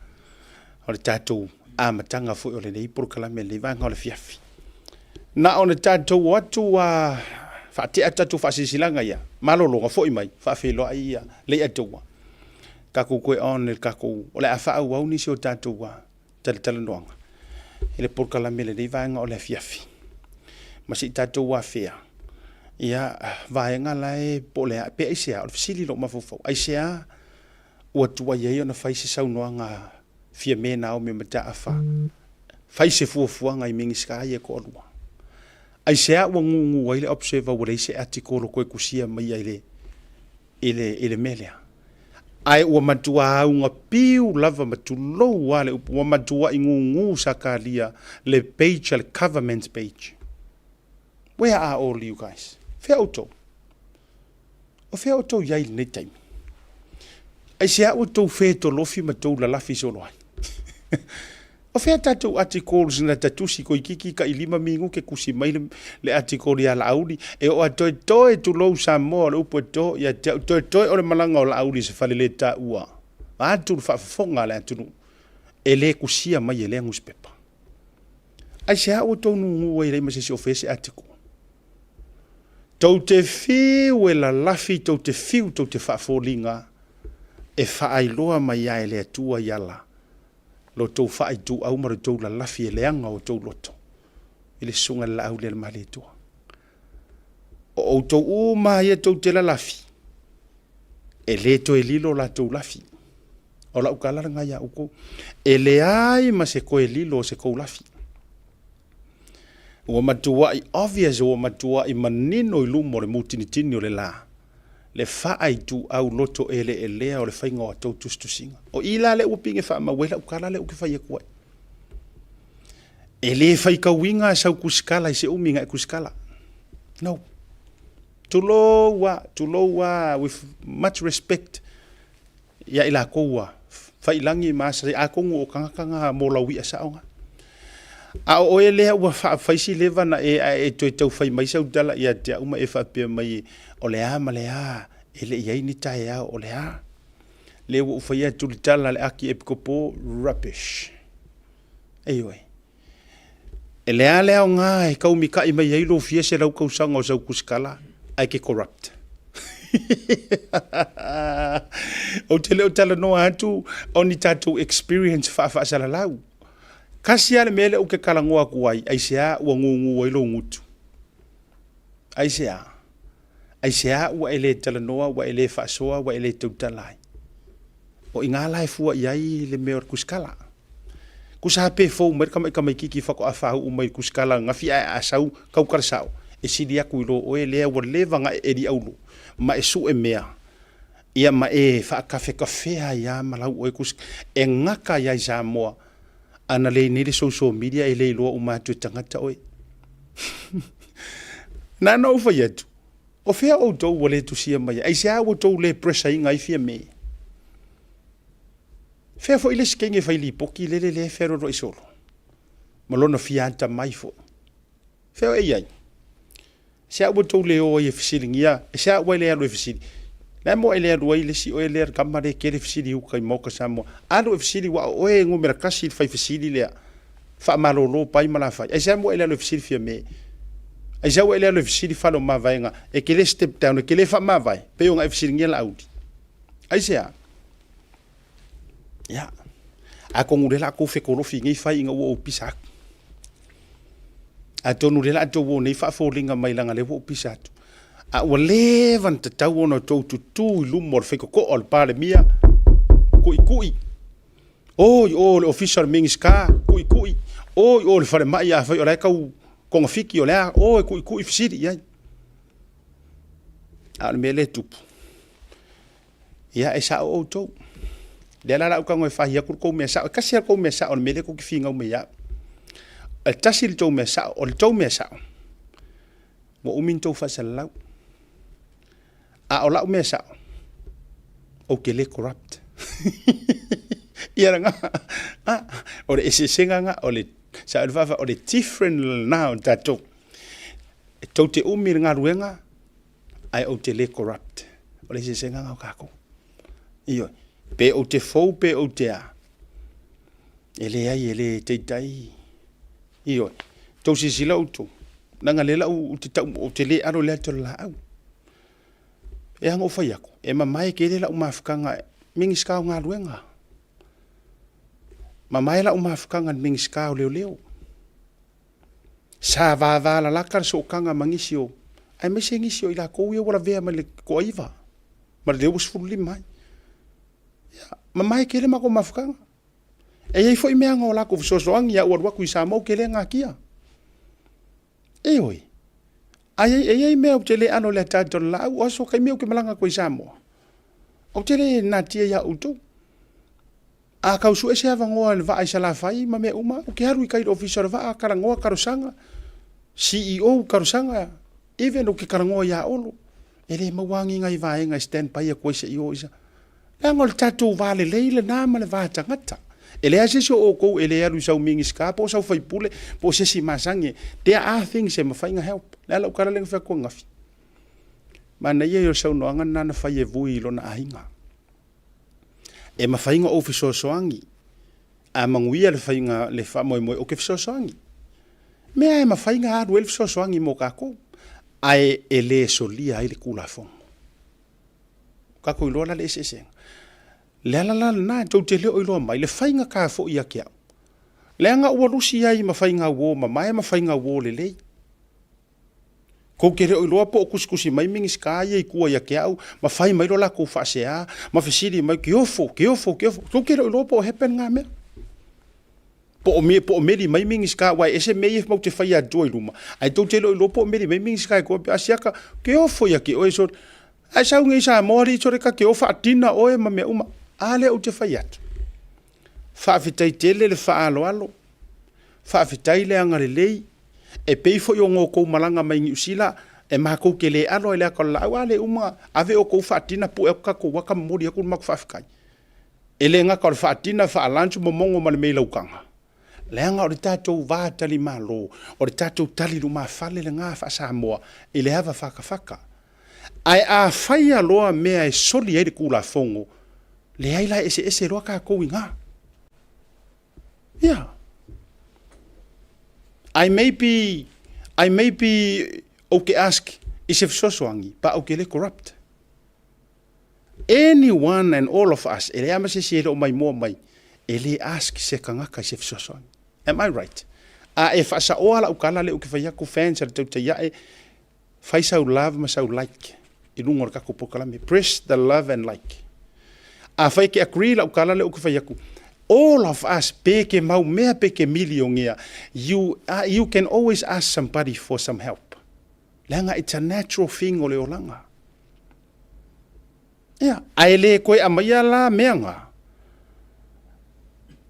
o le tatou amataga foi o lenei polokalame lenei vaega o le afiafi. Na ona tatou o atu a faatea tatou faasilasilaga ia, malologa foi mai, faafeiloai ia Leiataua. Tatou toe on le tatou, o le a faaauau nisi o tatou talatalanoaga i le polokalame lenei vaega o le afiafi. Ma se i tatou afea ia vaega la e po o le a, pe aisea, o le fesili i lou mafaufau, aisea ua tuai ai ona fai se saunoaga Fiame Naomi Mataafa, fai se fuafuaga i Minisita ia e toalua. Aisea ua gugu ai le Observer ua leai se article o toe tusia mai ai i le mea lea. Ae ua matua auga piu lava ma tulou lava le upu, ua matuai gugu sakalia le page le government page. Where are all you guys? Fea outou? O fea outou i ai i lenei taimi? Aisea ua tou fetolofi ma tou lalafi solo ai? O fea tatou articles na tatusi toeitiiti tai 5 minute tusi mai le article ia Laauli e oo a toetoe, tulou Samoa o le upu e to ia te au, toetoe o le malaga o Laauli i se fale le taua. Atu le faafofoga a le atunuu e le tusia mai e lea newspaper. Aisea ua tou gugu ai e leai ma se isi o faia se article? Tou te fiu e lalafi, tou te fiu tou te faafoliga e faailoa mai ai e le Atua i ala lo tou faaituau ma lo tou lalafi e leaga o tou loto i le susuga i le Laauli a le Malietoa. O outou uma ia tou te lalafi, e le toe lilo latou lafi. O lau tala lena ia outou. E leai ma se toe lilo o se tou lafi. Ua matuai obvious, ua matuai manino i luma o le mutinitini o le la, le faaituau loto eleelea o le faiga o a tou tusitusiga. O i la lea ua pine faamau ai lau tala lea ou te fai atu ai. E le faitauina sau tusikala i se umi na e tusikala. No. Tulou a, tulou a, with much respect ia i latou ua failagi ma asa, atonu o tagata na mo lau ia saoga. A o oe lea ua faafaisi leva na e ae e toe tau fai mai sau tala ia te au ma e faapea mai o le a ma le a e le i ai ni taeao o le a. Le ua ou fai atu le tala a le Aki Epikopo, rubbish. Ioe. E le a le aoga e kaumika'i mai ai lou fia selau kausaga o sau kusikala ae ke corrupt. Ou te le o talanoa atu o ni tatou experience faafaasalalau. Kasi lava le mea lea ou te talanoa atu ai, aisea ua gugu ai lou gutu? Aisea? Aisea ua e le talanoa, ua e le faasoa, ua e le tautala ai? O i ina la e fua i ai le mea o le kusikala. Tusa lava pe fou mai le tamaitamaititi faatoa faauu mai i le kusikala ananafi ae a sau tautala sao, e sili atu i lo oe lea ua leva ona e eli auro ma e sue mea, ia ma e faatafetafea ai lava ma lau oe kusikala. E gata ai lava i Samoa, ana le i nei le social media e le iloa uma atu e tagata oe. Na ona ou fai atu, o fea outou ua le tusia mai ai? Aisea ua outou le pressure ina ai Fiame? Fea foi le isi teine fai lipoti lele lea e fealualuai solo ma lona fia atamai foi? Fea o e i ai? Se a ua tou le o ai e fesiligia, se a ua e le alu e fesili? Le a mo e le alu ai le isi oe lea le tama lea e tele fesili i uta i Maota Samoa. Alu e fesili ua o oe e numera tasi i le fai fesili lea. Faamalolo pai ma la fai. Aisea mo e le alu e fesili Fiame? Aisea ua e le alu e fesili fale o mavaega? E te le step down, e te le faamavae, pei ona e fesiligia Laauli. Aisea? Ia, atonu o lea o le a tou fetolofi i nei fai ina ua ou pisa atu. Atonu o lea o le a outou o nei faafoliga mai leaga o lea ua ou pisa atu. A ua leva ona tatau ona outou tutu i luma o le faitotoa o le Palemia, tuitui, o i o i le Ofisa o le Minisita, tuitui, o i o i le falemai afai o la e tau togafiti o le a, o e tuitui fesili i ai. A o le mea lea e tupu, Ia, e sao outou. Lea la o le a ou tago e fai atu le tou mea sao. E tasi lava le tou mea sao o le mea lea tou te finau mai ia au. E tasi le tou mea sao, o le tou mea sao, ua umi ona tou faasalalau. A o lau mea sao, ou te le corrupt. Ia lena, ah, o le eseesega lena, o le, sao i le faafaa, o le different lena o tatou. E tou te umi i le galuega, ae ou te le corrupt. O le eseesega lena o tatou. Ioe. Pe ou te fou pe ou te a, e leai e le taitai. Ioe. Tou silasila outou, leaga lea la ou te tau, ou te le alo i le ata o le laau. E ana ou fai atu, e mamae tele lau mafutaga Minisita o Galuega. Mamae lau mafutaga i le Minisita o Leoleo. Sa vavalalata le sootaga ma nisi o, aemaise nisi o i latou ia ua lavea mai le toaiva ma le 65 ai. Ia, mamae tele matou mafutaga. E i ai foi mea na o latou fesoasoani a ou alu atu i Samoa ou te le natia. Ioe. Ae e i ai mea ou te le alo i le ataata o le laau, o aso taimi ou te malaga atu ai i Samoa. Ou te le natia ia outou. A tau sue se avanoa i le vaa i Salafai ma mea uma, ou te alu i tai i le Ofisa o le Vaa, talanoa talosaga, CEO talosaga, even ou te talanoa ia Olo, e le maua lava ni nai vaega e stand by atu ai se i o i sa... Leaga o le tatou va lelei lena ma le va tagata. E leai se isi o outou e le alu i sau Minisita po o sau sui usufono po o se isi masani. There are things e mafai ona help. O le a lau tala lea na fai atu ananafi? Manaia ia o le saunoaga lena na fai e Vui i lona aiga. E mafai ona ou fesoasoani a manuia le faiga le faamoemoe ou te fesoasoani. Mea e mafai ona alu ai le fesoasoani mo tatou, ae e le solia ai le Tulafono. Tatou iloa la le eseesega. Le ala la lena, tou te le o iloa mai le faigata foi ia te au, leaga ua lusi ai ma faiga uo mamae ma faiga uo lelei. Tou te le o iloa po o tusitusi mai Minisita ia i tua ia te au ma fai mai lo latou faasea ma fesili mai, Keofo, Keofo, Keofo. Tou te le o iloa po o happen na mea. Po o, po o meli mai Minisita, aua e ese mea ia matou te faia atu i luma, ae tou te le o iloa po o meli mai Minisita i tua pe asiata, Keofo ia te oe sole. Ae sau nei i Samoa alii sole ta te o faatina oe ma mea uma. A lea ou te fai atu. Faafetai tele le faaaloalo, faafetai le agalelei, e pei foi o outou malaga mai Niu Sila, e matou te le alo ai i le ata o le laau, a le uma, ave outou faatina pue atu tatou ata momoli atu le matou faafetai. E le gata o le faatina, faa-lunch, momono ma le meilaukaga, leaga o le tatou va talimalo, o le tatou tali lumafale lena faa-Samoa i le ava fatafata. Ae a faia loa mea e soli ai le Tulafono, leai la e eseese loa tatou i ina. Ia. I may be, I may be ou te ask i se fesoasoani pa ou te le corrupt. Anyone and all of us, e leai ma se isi e le o maimoa mai, e le ask se tagata i se fesoasoani. Am I right? A e faasaoa lau tala lea ou te fai atu, fans a le Tautai Ae, fai sau love ma sau like i luga o le tatou polokalame. Press the love and like. Afai e te agree lau tala lea ou te fai atu, all of us, pe ke mau mea pe ke milionea, you can always ask somebody for some help. Leaga it's a natural thing o le olaga. Ia, ae le koe aumaia la mea na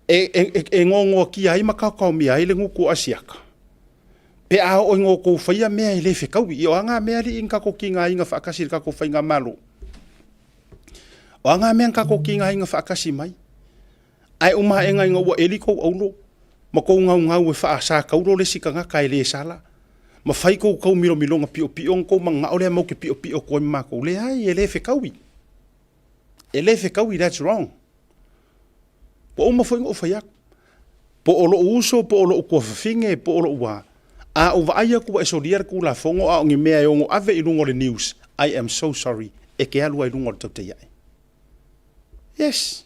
e gogoakia ai ma kaokaomia ai le gutu o Asiata. Pe a oo ina outou faia mea e le fetaui. Ia o a na mea alii na tatou tigaina faatasi i le tatou faigamalo? O a na mea na tatou tigaina faatasi mai? Ae uma aega ina ua eli tou aulo ma tou gaugau e faasataulo le isi tagata e le sala, ma fai tou taumilomiloga piopio ona tou manao lea matou te piopio atu ai ma matou. Leai, e le fetaui. E le fetaui, that's wrong. Ua uma foi ona ou fai atu. Po o lou uso, po o lou tuafafine, po o lou a. A ou vaai atu ua e solia le Tulafono a o ni mea e ono ave i luga o le news, I am so sorry, e te alu ai i luga o le Tautai Ae. Yes.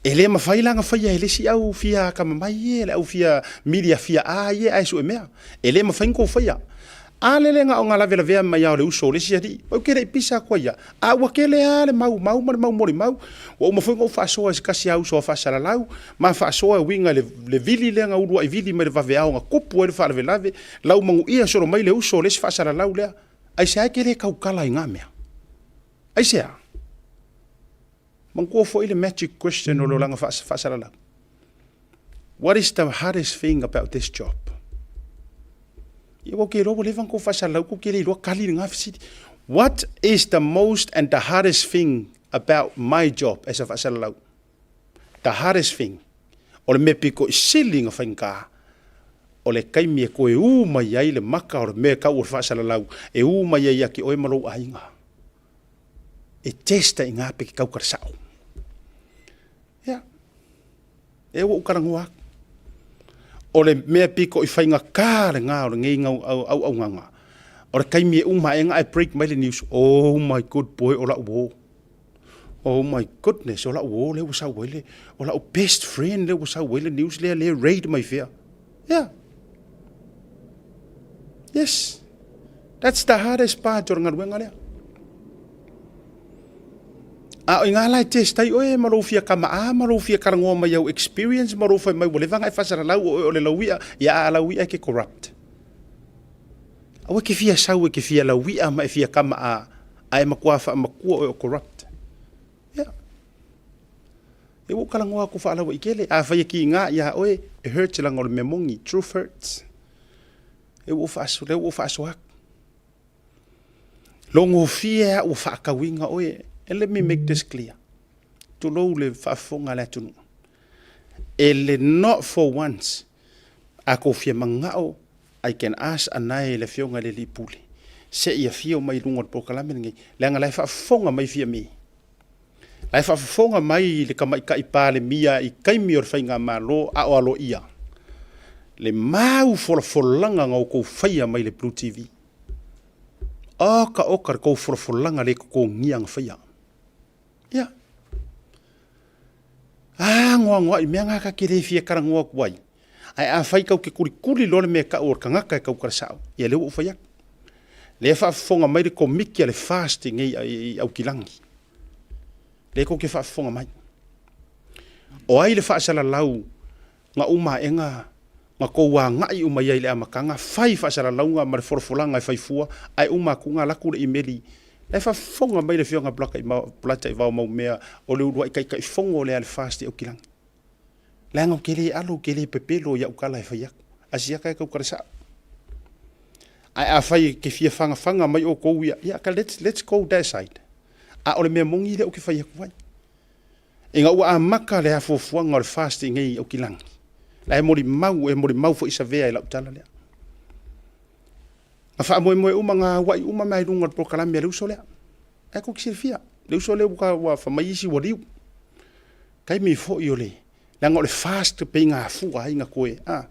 E le mafai la ona faia e le isi au fia atamamai e, le au fia milia fia a ia ae sue mea. E le mafai ona kou faia. A lele na o na lavelavea mai lava o le uso o le isi alii. Ou te le i pisa atu ai ia. A ua tele lava le mau mau ma le mau molimau. Ua uma foi ona ou faasoa i se tasi lava uso a faasalalau, ma faasoa e uiga i le vili lea na uluai vili mai le vaveao na tupu ai le faalavelave, lau manuia solo mai le uso o le isi faasalalau lea. Aisea e te le tautala i na mea? Aisea? Manatua foi le magic question o le olaga faasalalau. What is the hardest thing about this job? Ia ua ke iloa ua leva ona kou faasalalau kou ke le iloa kali le fesili. What is the most and the hardest thing about my job as a faasalalau? The hardest thing. O le mea pito i sili na faigata o le taimi e toe u mai ai le maka o le mea tau o le faasalalau e u mai ai ia te oe ma lou aiga. E testa i ngā pe ke kau ka le sao. Ia. E ua ou talanoa atu. O le mea pito i faigata lena o lenei auaunaga, o le taimi e uma ae ae break mai le news, oh my good boy o lau uō. Oh my goodness, o lau uō lea ua sau ai le, o lau best friend lea ua sau ai le news lea, lea raid mai fea. Yeah. Yes. That's the hardest part o le galuega lea. A o i ngā la e test ai oe ma lou fia kama'a ma lou fia talanoa mai au experience ma lou fai mai ua leva ona e faasalalau o oe o le lauia, ia a lauia e ke corrupt. Aua e ke fia sau e ke fia lauia ma e fia kama'a ae matua faamatua oe o corrupt. Ia. E ua ou talanoa atu faalauaitele, afai e kiga iā oe, e hurts leaga o le mea moni, truth hurts. E ua ou faaso, lea ua ou faasoa atu. Logofie a ua faatauina oe. And let me make this clear. Tulou le faafofoga a le atunuu. E le not for once a kou fia manao I can ask anae le afioga i le alii pule se i afio mai i luga o le polokalame lenei leaga la e faafofoga mai Fiame. La e faafofoga mai le tamaitai Palemia i taimi o le faigamalo a o aloaia le mau folafolaga na outou faia mai le Blue TV. Oka oka le tou folafolaga le totogia na faia. Ia. Anoanoai mea na ta te le fia talanoa atu ai. Ae afai tou te kulikuli loa le mea e tau o le tagata e tau tala sao, ia lea ua ou fai atu. Lea e faafofoga mai le Komiti a le FAST nei i Aukilagi. Lea tou te faafofoga mai. O ai le faasalalau na uma aega na tou agai uma i ai i le amataga, fai faasalalauga ma le folafolaga e fai fua, ae uma atu alu atu le imeli. La e faafofoga mai le Afioga Polata i Vaomaumea o le uluai Taitaifono lea a le FAST i Aukilagi. Leaga ou te le alo, ou te le pepelo i au tala e fai atu. Asiata e tau tala sao. Ae afai e te fia fagafaga mai outou ia, ia, let's go that side. A o le mea moni lea ou te fai atu ai. Ina ua amata le afuafuaga o le FAST i nei Aukilagi, la e molimau, e molimau foi Savea i lau tala lea. Na faamoemoe uma, na auai uma mai luga o le polokalame a le uso lea. Ae kou te silafia, le uso lea ua fai mai isi ua liu. Taimi foi o le, leaga o le FAST pei na afua ai na toe, a.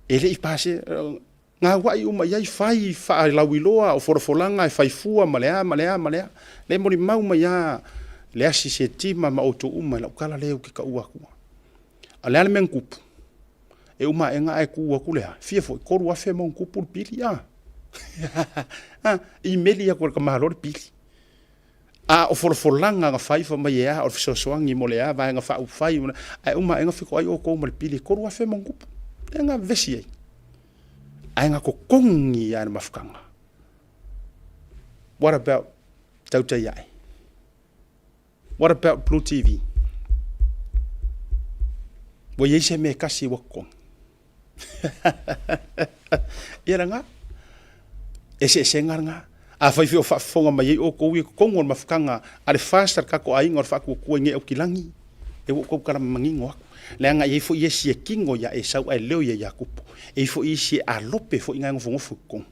E le i pasia, gauai uma i ai, fai faalauiloa o folafolaga e fai fua ma le a ma le a ma le a. Le molimau mai lava le asi Setima ma outou uma i lau tala lea ou te taua atua. A o le a le mea na tupu? E uma aega ae tu atu le a? Fia foi? 3,000 ma ona tupu le pili a? Imeli atu e le tamaloa le pili. A o folafolaga na fai fai mai e a o le fesoasoani mo le a vaega faaupufai ae uma aega fetoai outou ma le pili e 3,000 ma ona tupu. Lea na vevesi ai. Ae na totogi lava e le mafutaga. What about tautai ae? What about Blue TV? Ua i ai se mea e tasi ua totogi? Ia lena. Eseesega lena. Afai foi o faafofoga mai ai outou ia totonu o le mafutaga a le FAST a le tatou aiga o le Faatuatua i nei Aukilagi, lea ua ou tau tala manino atu. Leaga e i ai foi isi e kino ia Esau ae leo ia Iakopo. E i ai foi isi e alope foi na e nofonofo i totonu.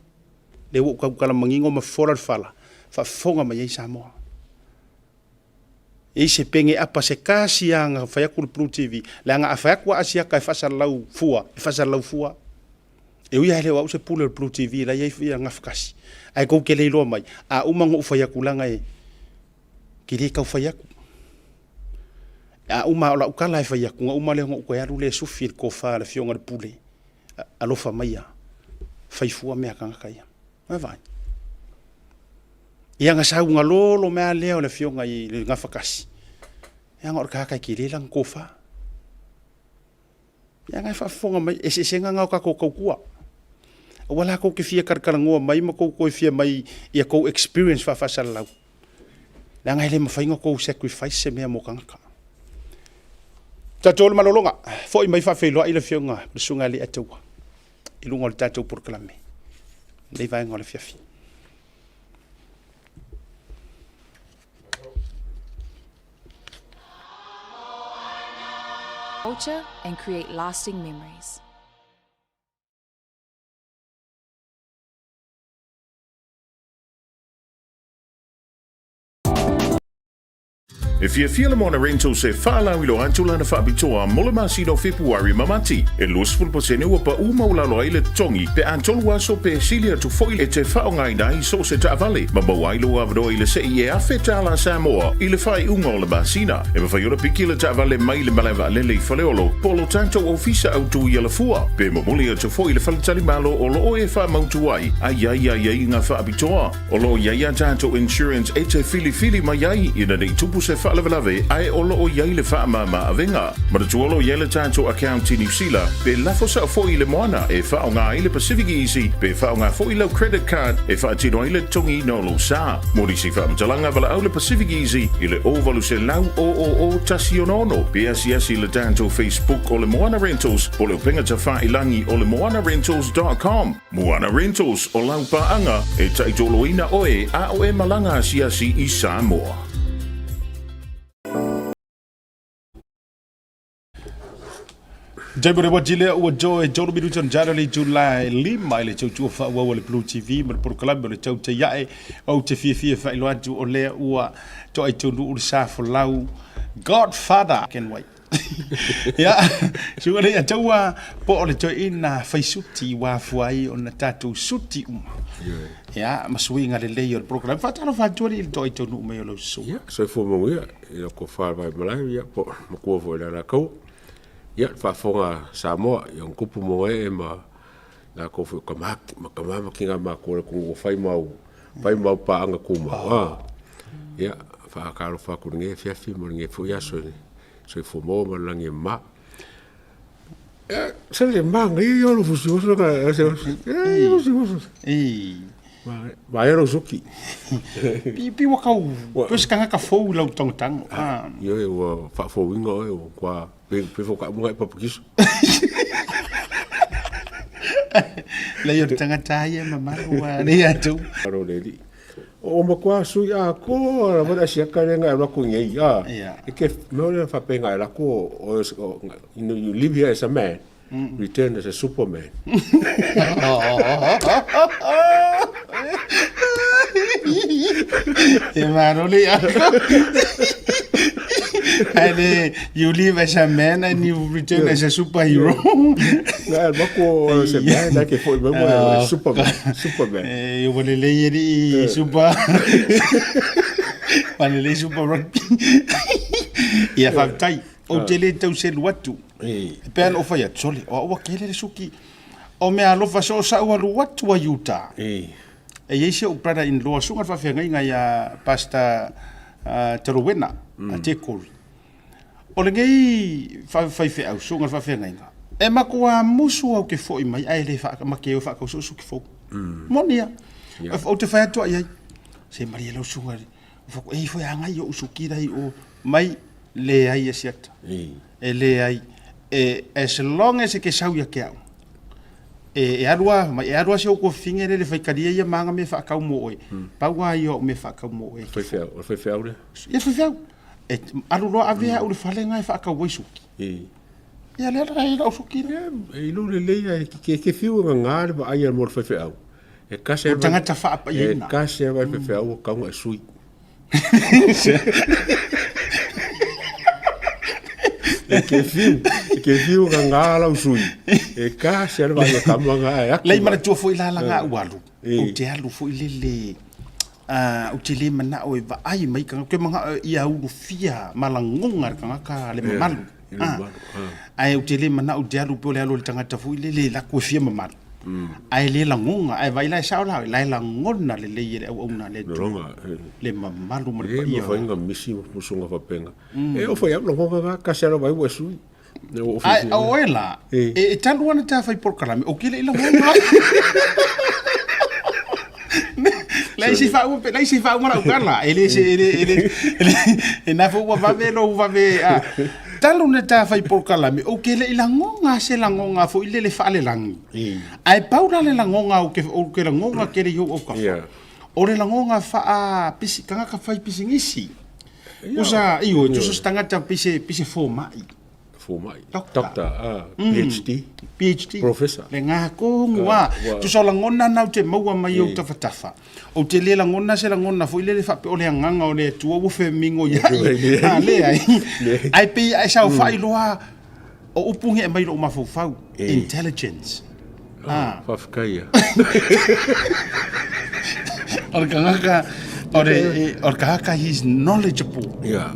Lea ua ou tau tala manino ma fola le fala, faafofoga mai ai Samoa. E i se pene apa se kasi a na fai atu le Blue TV, leaga a fai atu a Asiata e faasalalau fua, e faasalalau fua. E ui lava e le o au se pule o le Blue TV, la e i ai foi Gafakasi. Ae tou te le iloa mai, a uma ona ou fai atu leaga e te le tau fai atu. A uma o lau tala e fai atu, ona uma lea ona ou toe alu lea e sufi i le tofa a le afioga i le Pule, alofa maia, fai fua mea a tagata ia. Vaavaai. Ia na sau galolo mai lava lea o le afioga i le Gafatasi, leaga o le tagata e tele lana tofa. Ia na e faafofoga mai, eseesega na o tatou tautua. Aua la tou te fia talatalanoa mai ma tou toe fia mai ia tou experience faafaasalalau. Leaga e le mafai ona tou sacrifice se mea mo tagata. Tatou le malologa, foi mai faafeiloai le afioga le Susuga ia Leiataua i luga o le tatou polokalame i lenei vaega o le afiafi. Culture and create lasting memories. E fiafia le Moana Rentals e faalauiloa atu lana faapitoa mo le masina o Fepuari ma Mati. E 20% ua paʻu maualalo ai le totogi pe a tolu aso pe sili atu foi e te faaaogaina ai so o se taavale ma maua ai lou avanoa i le sei e $1,000 Samoa i le faaiuga o le masina. E mafai ona piki le taavale mai le malae vaalele i Faleolo po o lo tatou ofisa autu i Alafua pe momoli atu foi i le faletalimalo o lo o e faamautu ai a i ai aiaiga faapitoa. O lo o i ai a tatou insurance e te filifili mai ai ina ne i tupu se faalavelave ae o lo o i ai le faamama avega. Manatua o lo o i ai le tatou account i Niu Sila pe lafo sao foi i le moana e faaaoga ai le Pacific Easy pe faaaoga foi lau credit card e faatino ai le totogiina o lou sa. Mo nisi faamatalaga valaau le Pacific Easy i le 0800 000 166 pe asiasi i le tatou Facebook o le Moana Rentals po o le upega tafailangi o le moanarentals.com. Moana Rentals, o lau paaga e taitoloina oe a o e malaga asiasi i Samoa. Jai mo le lea ua joy tolu minuta na jara le July 5 i le tautua faaauau a le Blue TV ma le polokalame o le tautai ae ou te fiafia faailoa atu o lea ua toai taunuu le sa folau Godfather can wait. Ia, suka le ataua po o le toeaina fai suti ua afua ai ona tatou suti uma. Ia, ma suiga lelei o le program. Faatalofa atu alii i le toai taunuu mai o lau susuga. Ia, soifua manuia i lau tofa le vaimalae, ia, po o matua foi i le Alataua. Ia, le faafofoga a Samoa, i ona tupu ma ona ee ma latou foi o tama ma tama ma tina matutua o le atunuu ua fai ma au, fai ma au paaga tumau. A, ia, faatalofa atu i lenei afiafi ma lenei foi aso i le soifua maua ma le lagi e mama. Se le manaia ia o le fusi oso ka se oso. E fusi oso. E. Ma e ro suki. Pi pi wa kau. Pe se kanga ka fou lau tango tango. Ah. Io e ua faafouina oe ua kua pe pe fo ka munga e papakiso. Lei o le tagata ia mamalu ua lei atu. Aro le li. O matua sui a ko lava le asiaka lea na e alu atu nei a. E ke mea o le faapea e alu atu o you know you live here as a man return as a superman. E malo le ako. Ae le, you live as a man and you return as a superhero. Na e maku o se man na ke foi mai mo le Superman, Superman. E ua lelei e lii super. Ua lelei super rugby. Ia faafetai. Ou te le tau selu atu. E pei ona ou fai atu, sole, o au ua kele le suki. O mea alofa so o sa'u alu atu a Utah. E i ai si ou brother in law, susuga i le faafeagaiga ia Pastor Talowena, a Tekori. O lenei faifeau, susuga i le faafeagaiga, e matua musu au ke fo'i mai ae le make o e faatau so'u suki fou. Moni a. Ou te fai atu ai ai, se malie lau susuga, e ifo e agai i o'u suki la i o, mai leai e siata. E leai. E, as long as e ke sau ia ke au, e alu a, mai e alu a si ou kofine le le faitalia ia ma ana mea faatau mo oe. Pau lava ia o au mea faatau mo oe. Faifeau, o le faifeau lea? Ia faifeau. E alu loa ave au i le fale lena e faatau ai suki. Ia lea la e lau suki lea. E iloa lelei lava, e te fiu e gaga le vaai mo le faifeau. E kasi lava. O tagata faapaiaina. E kasi lava le faifeau ua tatau ona e sui. E ke fiu, e ke fiu ka ngā lau sui. E ka se ala vai ka manga ai aku. Lei manatua foi la la ngā ualu. O te alu foi le le o te le manao e vaai mai ka ke manga ia ulu fia malangonga le kangaka le mamalu. Ae ou te le manao te alu pe o le alu o le tagata foi lele laku e fia mamalu. Ae le lagona, ae vaai la e sao la, la e lagona lelei e le auauna a le Atua le mamalu ma le paia. E mafai ona misi musuga faapena. E oo foi au lagona na, kasi lava ai ua e sui. Ae o oe la, e talu ana ta fai polokalame, ou te le i lagona. Leai se faauma pe leai se faauma lau tala. E le se e le e le e na foi ua vave lou vave a. Talu na ta fai polokalame ou te le i lagona se lagona foi lele faalelagi. Ae pau la le lagona ou te ou te lagona tele i ou autafa. O le lagona faa pisi tagata fai pisinisi. Usa ioe tusa se tagata pei se fomai. Fomai. Doctor. PhD. PhD. Professor. Le ngā kongu a. Tusa o lagona na ou te maua mai ou tafatafa. Ou te le lagona se lagona foi lele faapea o le agaga o le Atua ua femigo i ai. A leai. Ae pei a e saofai loa o upu nge mai lou mafaufau. Intelligence. Ah. Faafetai ia. O le tagata, o le, o le tagata he is knowledgeable. Yeah.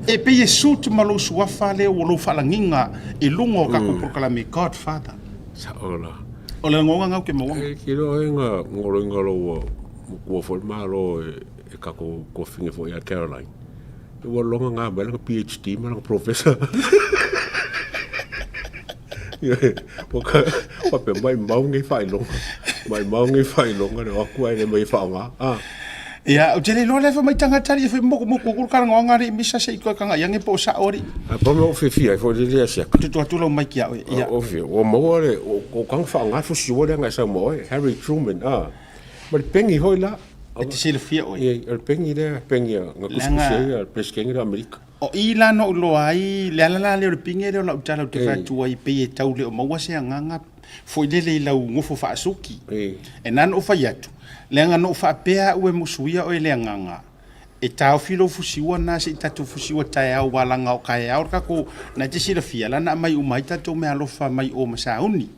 E pei e suit ma lou suafa lea ua lou faalagiga i luga o tatou polokalame Godfather. Sao la. O le lagona na ou te maua. E te iloa ai nga ngoloinga lou ua matua foi le Malo e tatou tuafafine foi ia Caroline. Ua loga nga mai lana PhD ma lana Professor. Ua ka faapea maimau nei faailoga, maimau nei faailoga le o atu ae le mai e faaaoga. Ah. Ia, ou te le iloa lea fai mai tagata alii e fai motumotu atu le talanoaga alii misa se i toe tagai ane po o sao alii. Ae pau mea ua fiafia ai foi le asiata. Tutu atu lau mic ia oe. Ia. Ua fiafia, ua maua le, ua tau faaaoga le fusiua lea na e sau ma oe, Harry Truman, ah. Ma le peni foi la. E te silafia oe. Ia, o le peni lea, peni na tusitusi ai le Peresetene o Amerika. O i la na ou iloa ai, le ala la lea o le pine lea o lau tala ou te fai atu ai pei e tau le o maua se agaga foi lele i lau nofo faasuki. E na ona ou fai atu, leaga na ou faapea au e musuia oe i le agaga, e taofi lou fusiua na se i tatou fusiua taeao aua leaga o taeao le tatou, na e te silafia la na aumai uma ai tatou meaalofa mai o ma sauni.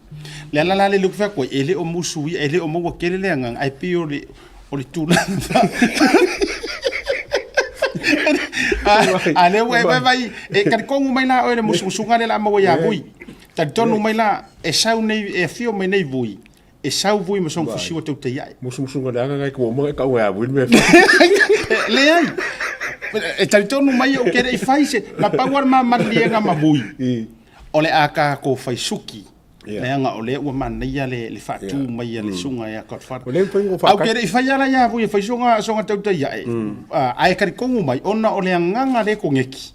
Le ala la lea ou te fai atu ai, e le o musuia, e le o maua tele le agaga, ae pei o le, o le tulaga a lea ua e vaivai e talitonu mai la oe le musumusuga lea o le a maua ia Vui. Talitonu mai la e sau nei e afio mai nei Vui, e sau Vui ma sona fusiua tautai ae. Musumusuga leaga nai tua uma e tau ia Vui le mea e fai. Leai. E talitonu mai ou te le i fai se na pau lava le ma maliliega ma Vui. O le a tatou fai suki. Leaga o lea ua manaia le faatu mai a le susuga ia Godfather. Ae ou te le i fai ala ia Vui e fai soga tautai ae, ae talitonu mai ona o le agaga lea koneki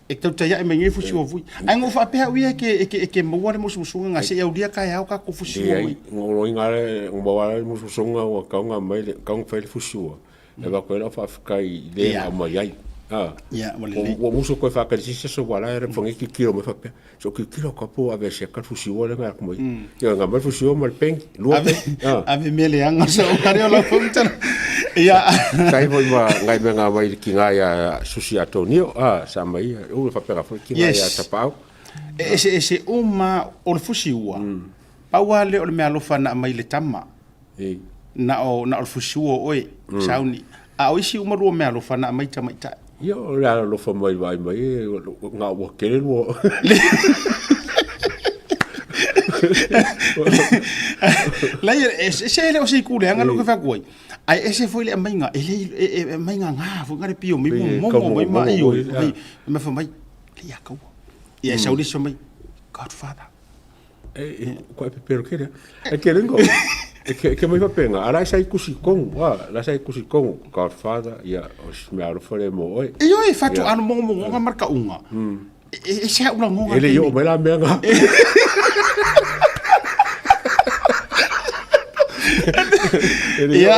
e tautai ae mai nei fusiua Vui. Ae na ou faapea au ia e te maua le musumusuga na se i aulia taeao tatou fusiua mai. Leai, na ou loiga lava, na maua lava le musumusuga ua tatau ona aumai, tatau ona fai le fusiua. E avatu ai lau faafetai i le na aumai ai. Ia, ua lelei. Ua musu koe whaakarisi se so wala era whangi ki kiro me whapea. So ki kiro ka po ave se ka fusiua le ngā kumai. Ia ngā mai fusiua ma le pengi, lua pengi. Ave mea le anga so kare o la fumtana. Ia. Kai foi ma ngai me ngā mai ki ngā ia susi a Tonio, a sa mai ia, u whapea foi ki ngā ia tapau. E ese ese uma o le fusiua. Pau lava lea o le meaalofa na aumai i le tama, na o na o le fusiua o oe, sauni. A o isi uma lua meaalofa na aumai tamaitai. Ia, o le alolofa mai vaai mai, e, ngā ua kele lua. Leai, e se le o se i leaga lou ke fai atu ai. Ae ese foi le aumaiga, e le e aumaiga gā foi ngā le pio mai momomo mai ma ioe. Mai fai mai, le ia kaua. Ia e sau le isi fai mai, Godfather. E, ko e pepero kere. E ke ringo. E ke, ke mai papenga. Ara e sai kusi kongu. Ah, la sai kusi kongu. Godfather, ia, o si mea alofa le mo oe. E oi, fatu anu mongo mongo nga marka unga. E, e se ula ngonga. E le yo mai la mea nga. Ia,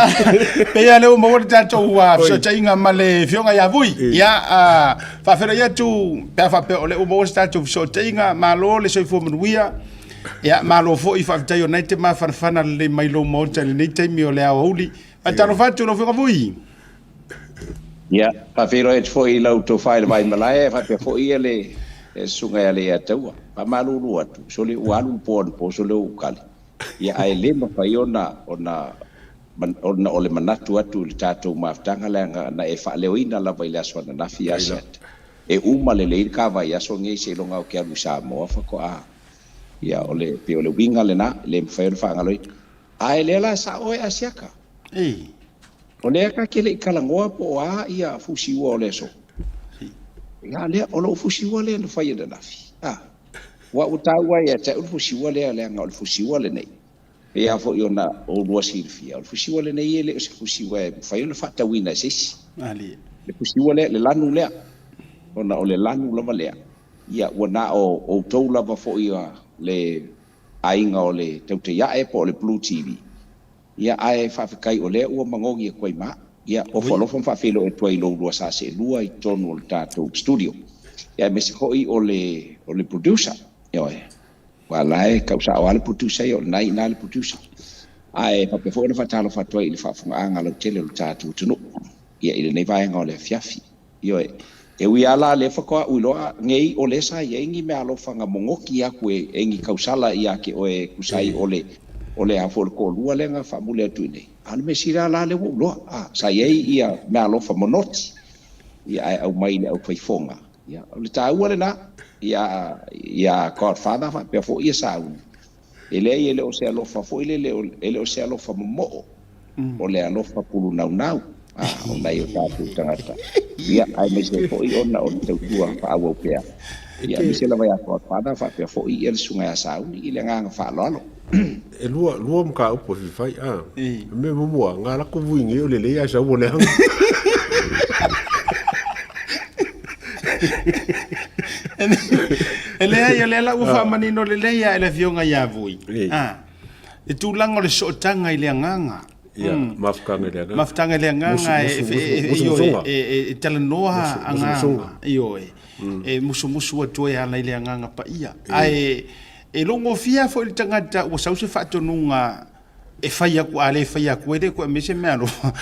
pei lea ua maua le tatou fesootaiga ma le Afioga ia Vui. Ia, faafeiloai atu pe a faapea o lea ua maua se tatou fesootaiga, malo le soifua manuia. Ia, malo foi faafetai o lena e te mafanafana lelei mai lou Maota i lenei taimi o le aoauli. Faatalofa atu lau Afioga Vui. Ia, faafeiloai atu foi i lau tofa i le Vaimalae, faapea foi le Susuga ia Leiataua. Faamalulu atu, sole ua alu le po anapo sole ua ou kali. Ia, ae le mafai ona, ona, ona o le manatu atu i le tatou mafutaga leaga na e faaleoina lava i le aso ananafi ia Asiata. E uma lelei le ta vaiaso lenei seiloga ou te alu i Samoa faatoa. Ia, o le, pei o le uiga lena, e le mafai ona faagaloina. Ae lea la sao oe Asiata. Ei. O lea ta te le i talanoa po o a ia fusiua o le aso. Ia lea, o lou fusiua lea na fai ananafi. A, ua ua taua ia te au le fusiua lea leaga o le fusiua lenei. Pei lava foi ona oulua silafia, o le fusiua lenei e le o se fusiua e mafai ona faatauina e se isi. Le fusiua lea, le lanu lea, ona o le lanu lava lea, ia ua na o outou lava foi le aiga o le Tautaiae po o le Blue TV. Ia, ae faafetai o lea ua magogi atu ai ma au. Ia, ofo alofa ma faafeiloai atu ai i lou lua sa seelua i totonu o le tatou studio, ia aemaise foi o le, o le producer. Ioe. Aua o la e tau sao lava le producer ia, o lena e i ina le producer. Ae faapea foi ona faatalofa atu ai i le faafofogaaga lautele o le tatou atunuu, ia, i lenei vaega o le afiafi. Ioe. E ui lava la lea faatoa ou iloa nei o lea sa i ai ni meaalofa na mogoki atu e ni tausala ia te oe e tusa ai o le o le a foi o le toalua lea na faamuli atu i inei. A o le mea sili lava la lea ua ou iloa, a, sa i ai ia meaalofa monoti, ia ae aumai i le aufaifoga. Ia, o le taua lena, ia, ia Godfather faapea foi ia Sauni. E leai e le o se alofa foi lele, e le o se alofa momoo, o le alofa pulunaunau, a, o nai o tatou tagata. Ia, aemaise foi ona o le tautua faaauau pea. Ia, aemaise lava ia Godfather faapea foi ia le Susuga ia Sauni i le agaga faaaloalo. E lua, lua mataupu e fia fai, a. O mea muamua, ngā lako vui nei o lelei ae sau o leaga. E leai, o lea la ua faamanino lelei lava e le Afioga ia Vui. A, le tulaga o le sootaga i le agaga. Ia, mafutaga i le agaga. Mafutaga i le agaga e talanoa agaga. Ioe. E musumusu atu ai e ala i le agaga paia. Ae e logofia foi le tagata ua sau se faatonuga e fai aku a le fai aku e le koe me se mea alofa.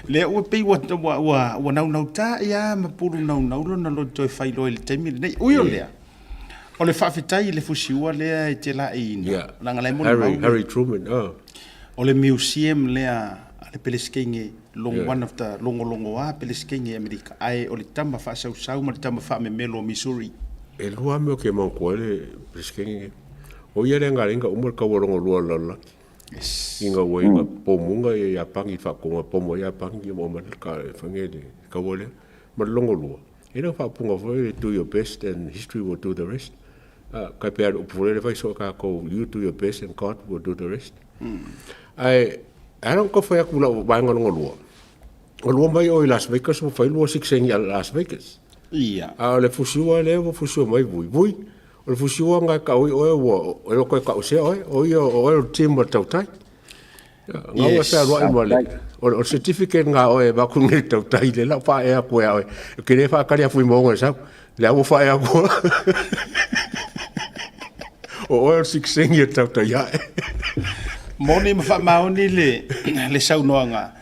Lea ua pei ua, ua, ua, ua naunauta ia ma pulu naunau lona loto e fai loa i le taimi lenei. Ui o lea, o le faafetai i le fusiua lea e te laeiina. Yeah. Leaga la e molimau Harry, Harry Truman, oh. O le museum lea a le Pelesikeine, long, yeah. One of the logologoa Pelesikeine i Amerika, ae o le tama faasausau ma le tama faamemelo o Missouri. E lua mea o ke manatua ai le Pelesikeine. O ia lea galega uma le kaua lona lua o le lalolagi. Yes. Ina ua ina pomuga ia Iapani i faatonuga pomu ai Iapani ia ma omai le ka whange le kaua lea. Ma le lona lua, e le o faapuga foi le do your best and history will do the rest. Kai pea le upu foi lele fai so kākou you do your best and God will do the rest. Ae, ala ona tau fai atu lau vaega lona lua, o lua mai o i Las Vegas ua fai lua sikiseini a Las Vegas. Ia. A o le fusiua lea ua fusiua mai Vui. Vui, o le fusiua na e kau ai oe ua, e loko e kau sea oe, o ia o oe o le team o le tautai. Ia, ngau e Yes. fealuai ma le, O le certificate nga oe va ku ngi tau tai le la fa e aku e oe. Ke le fa kali afu mo sa. Le au fa e aku. O oe o sik sengi e tau tai ae. Moni ma faamaoni le saunoaga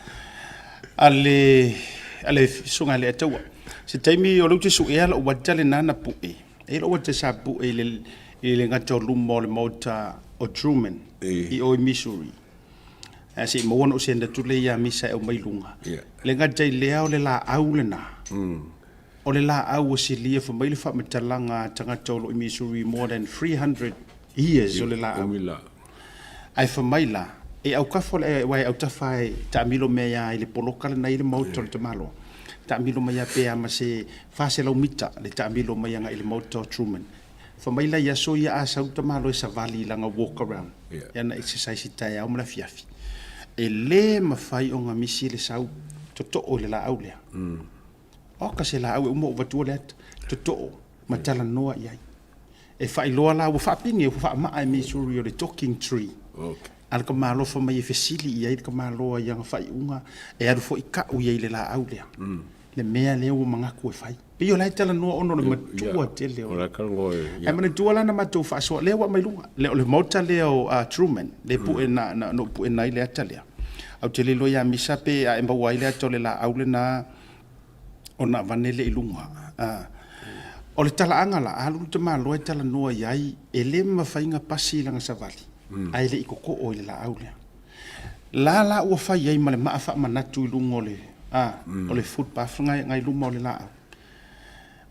a le susuga i le Ataua. Se taimi o lea ou te suea lou ata lena na pue, e i ai lou ata sa pue i le gata o luma o le maota o Truman i o i Missouri. Ae se i maua ona ou send atu lea ia Misa e aumai i luga. Le gata i lea o le laau lena, o le laau ua silia fai mai le faamatalaga a tagata o lo o i Missouri more than 300 years o le laau. Ae fai mai la, e aukafo le, aua e autafa e taamilo mea ia i le poloka lena i le maota o le tamaloa. Taamilo mai ia pe a ma se 400 mita le taamilo mai agai i le maota o Truman. Fai mai la i aso ia a sau le tamaloa e savali i lana walk around, ia na exercise i taeao ma le afiafi. E le mafai ona misi le sau totoo i le laau lea. Oka se laau e uma ou avatua le ata, totoo ma talanoa i ai. E faailoa la ua faapine, ua faamaa e Missouri o le talking tree. A le tamaloa fai mai e fesili i ai le tamaloa i ana faaiuga, e alu foi kau i ai i le laau lea, le mea lea ua manatu e fai. Pei o la e talanoa ona o le matua tele o le... Ae manatua la na matou faasoa, lea ua aumai luga, o le maota lea o Truman, lea pue na, na ou puena ai le ata lea. Ae ou te le iloa ia Misa pe a e maua ai le ata o le laau lena ona avane lea i luga. O le talaaga la, alu le tamaloa e talanoa i ai, e le mafai ona pasi lana savali, ae le i totoo i le laau lea. La la ua fai ai ma le maa faamanatu i luga o le, o le footpath na i luma o le laau.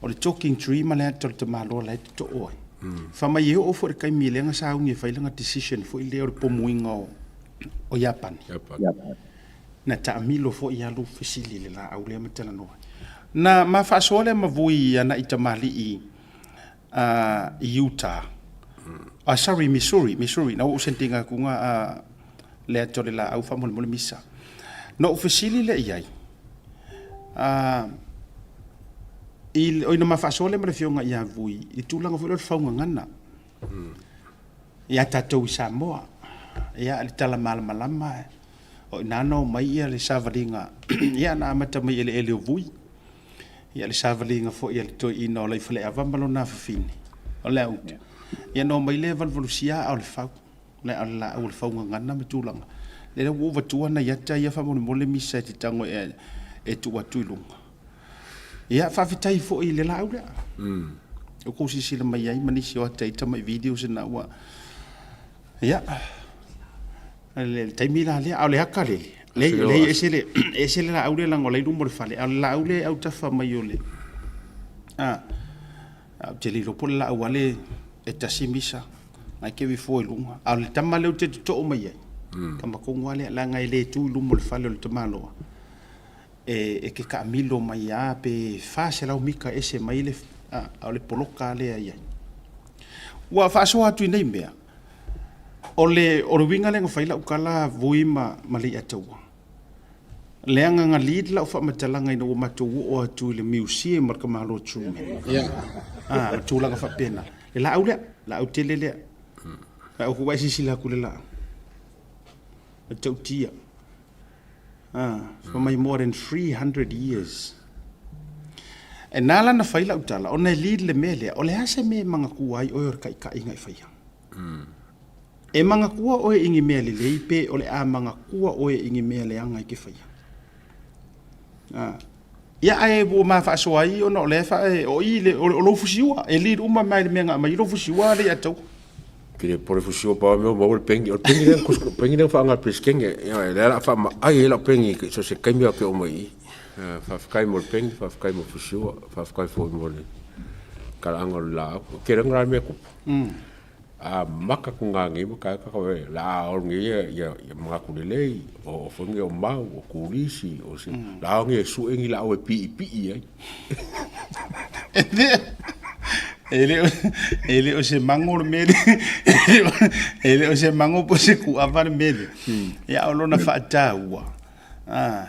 O le talking tree ma le ata o le tamaloa la e totoo ai. Fai mai e oo foi i le taimi lea na sauni e fai lana decision foi lea o le pomuiga o Iapani. Na taamilo foi alu fesili i le laau lea ma talanoa ai. Na ma faasoa lea ma vui agai tamalii i Utah. Sorry, Missouri, Missouri. Na ua ou send ina atu ga le ata o le laau faamolemole misa. Na ou fesili lea i ai, i, oi na ma faasoa lea ma le afioga ia Vui, i le tulaga foi lea o le faugagana. Ia tatou i Samoa, ia le tala malamalama, o i ina na omai ia le savaliga, ia na amata mai i eleele o Vui, ia le savaliga foi a le toeaina o Laifaleava ma lona afafine, o Leauta, ia na omai lea valuvalusia aa o le fau, le aa o le laau o le faugagana ma tulaga. Lea ua ou avatua nai ata ia faamolemole misa e te tago e tuu atu i luga. Ia, faafetai foi i le laau lea. Ua tou silasila mai ai ma nisi o ata i tamai videos na ua... Ia, le taimi la lea, a o le ata lele, leai, ese le, ese le laau lea leaga o la e i luma o le fale, a o le laau lea e autafa mai o le... A, ou te le iloa po o le laau lava lea e tasi misa, na e keri fua i luga. A o le tama lea ou te totoo mai ai, tama tonu lava lea, leaga e le tu i luma o le fale o le tamaloa. E te taamilo mai lava pe 400 mita ese mai le, a o le poloka lea e i ai. Ua faasoa atu i nei mea, o le uiga lea na fai lau tala Vui ma Leiataua, leaga na lead lau faamatalaga ina ua matou oo atu i le museum a le tamaloa Truman. A, tulaga faapena. Le laau lea, laau tele lea. Ae ou te silasila atu i le laau. E tautia. Fai mai more than 300 years. E na ala na fai lau tala, ona e lead le mea lea, o le a se mea e manatua ai oe o le taitai na e faia? E manatua oe i ni mea lelei pe o le a manatua oe i ni mea leaga e te faia? Ia ae ua ma faasoa ai ona o lea e o i le, o lou fusiua, e lead uma mai le mea na aumai ai lou fusiua le ia tau. Ke pore fusiua pa mea mau le pengi, o le pengi lea kus pengi lea whaanga preskenge, ia le ala wha ma ai e lau pengi so se kaimi o ke o mai i. Whawhakai mo le pengi, whawhakai mo fusiua, whawhakai fo mo le kalaanga o le la. Ke renga mea kupu. A maka ku ngā ngi ma kai ka koe la o ngi ia ia ia mga ku lelei o o ngi o mau o kulisi o se la o ngi e su e ngi la o e pi pi ai. E le o se mango le mele, e le o se mango po se kuava le mele. Ia o lona faataua,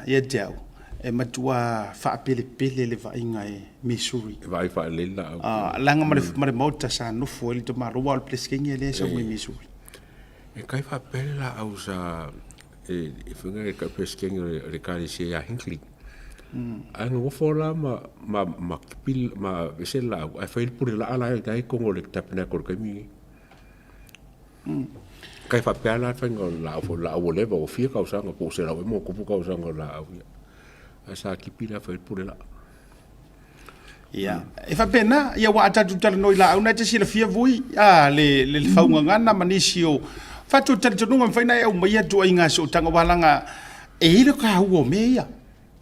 ia te au, e matua faapelepele le vaaiga e Missouri. E vaai faalelei le laau. Leaga ma le maota sa nofo ai le tamaloa, aua o le Peresetene lea e sau mai Missouri. E kai faapea le laau sa E faiga le Peresetene o le Ekalesia ia Hinckley. Ae nonofo la ma ma ma kipi ma aveese le laau ae fai le pule laa la i totonu o le tabernacle i le taimi lenei. Kai faapea la le faiga o le laau foi, le laau ua leva ua fia tausaga po ua 100 ea ma ona tupu tausaga o le laau ia. Ae sa tipi la fai le pule laa. Ia, e faapena, ia aua a tatou talanoa i laau na e te silafia vui, a, le, le, le faugagana ma nisi o fatu talitonuga e mafai ona e aumaia ituaiga sootaga aua leaga e i ai le taua o mea ia.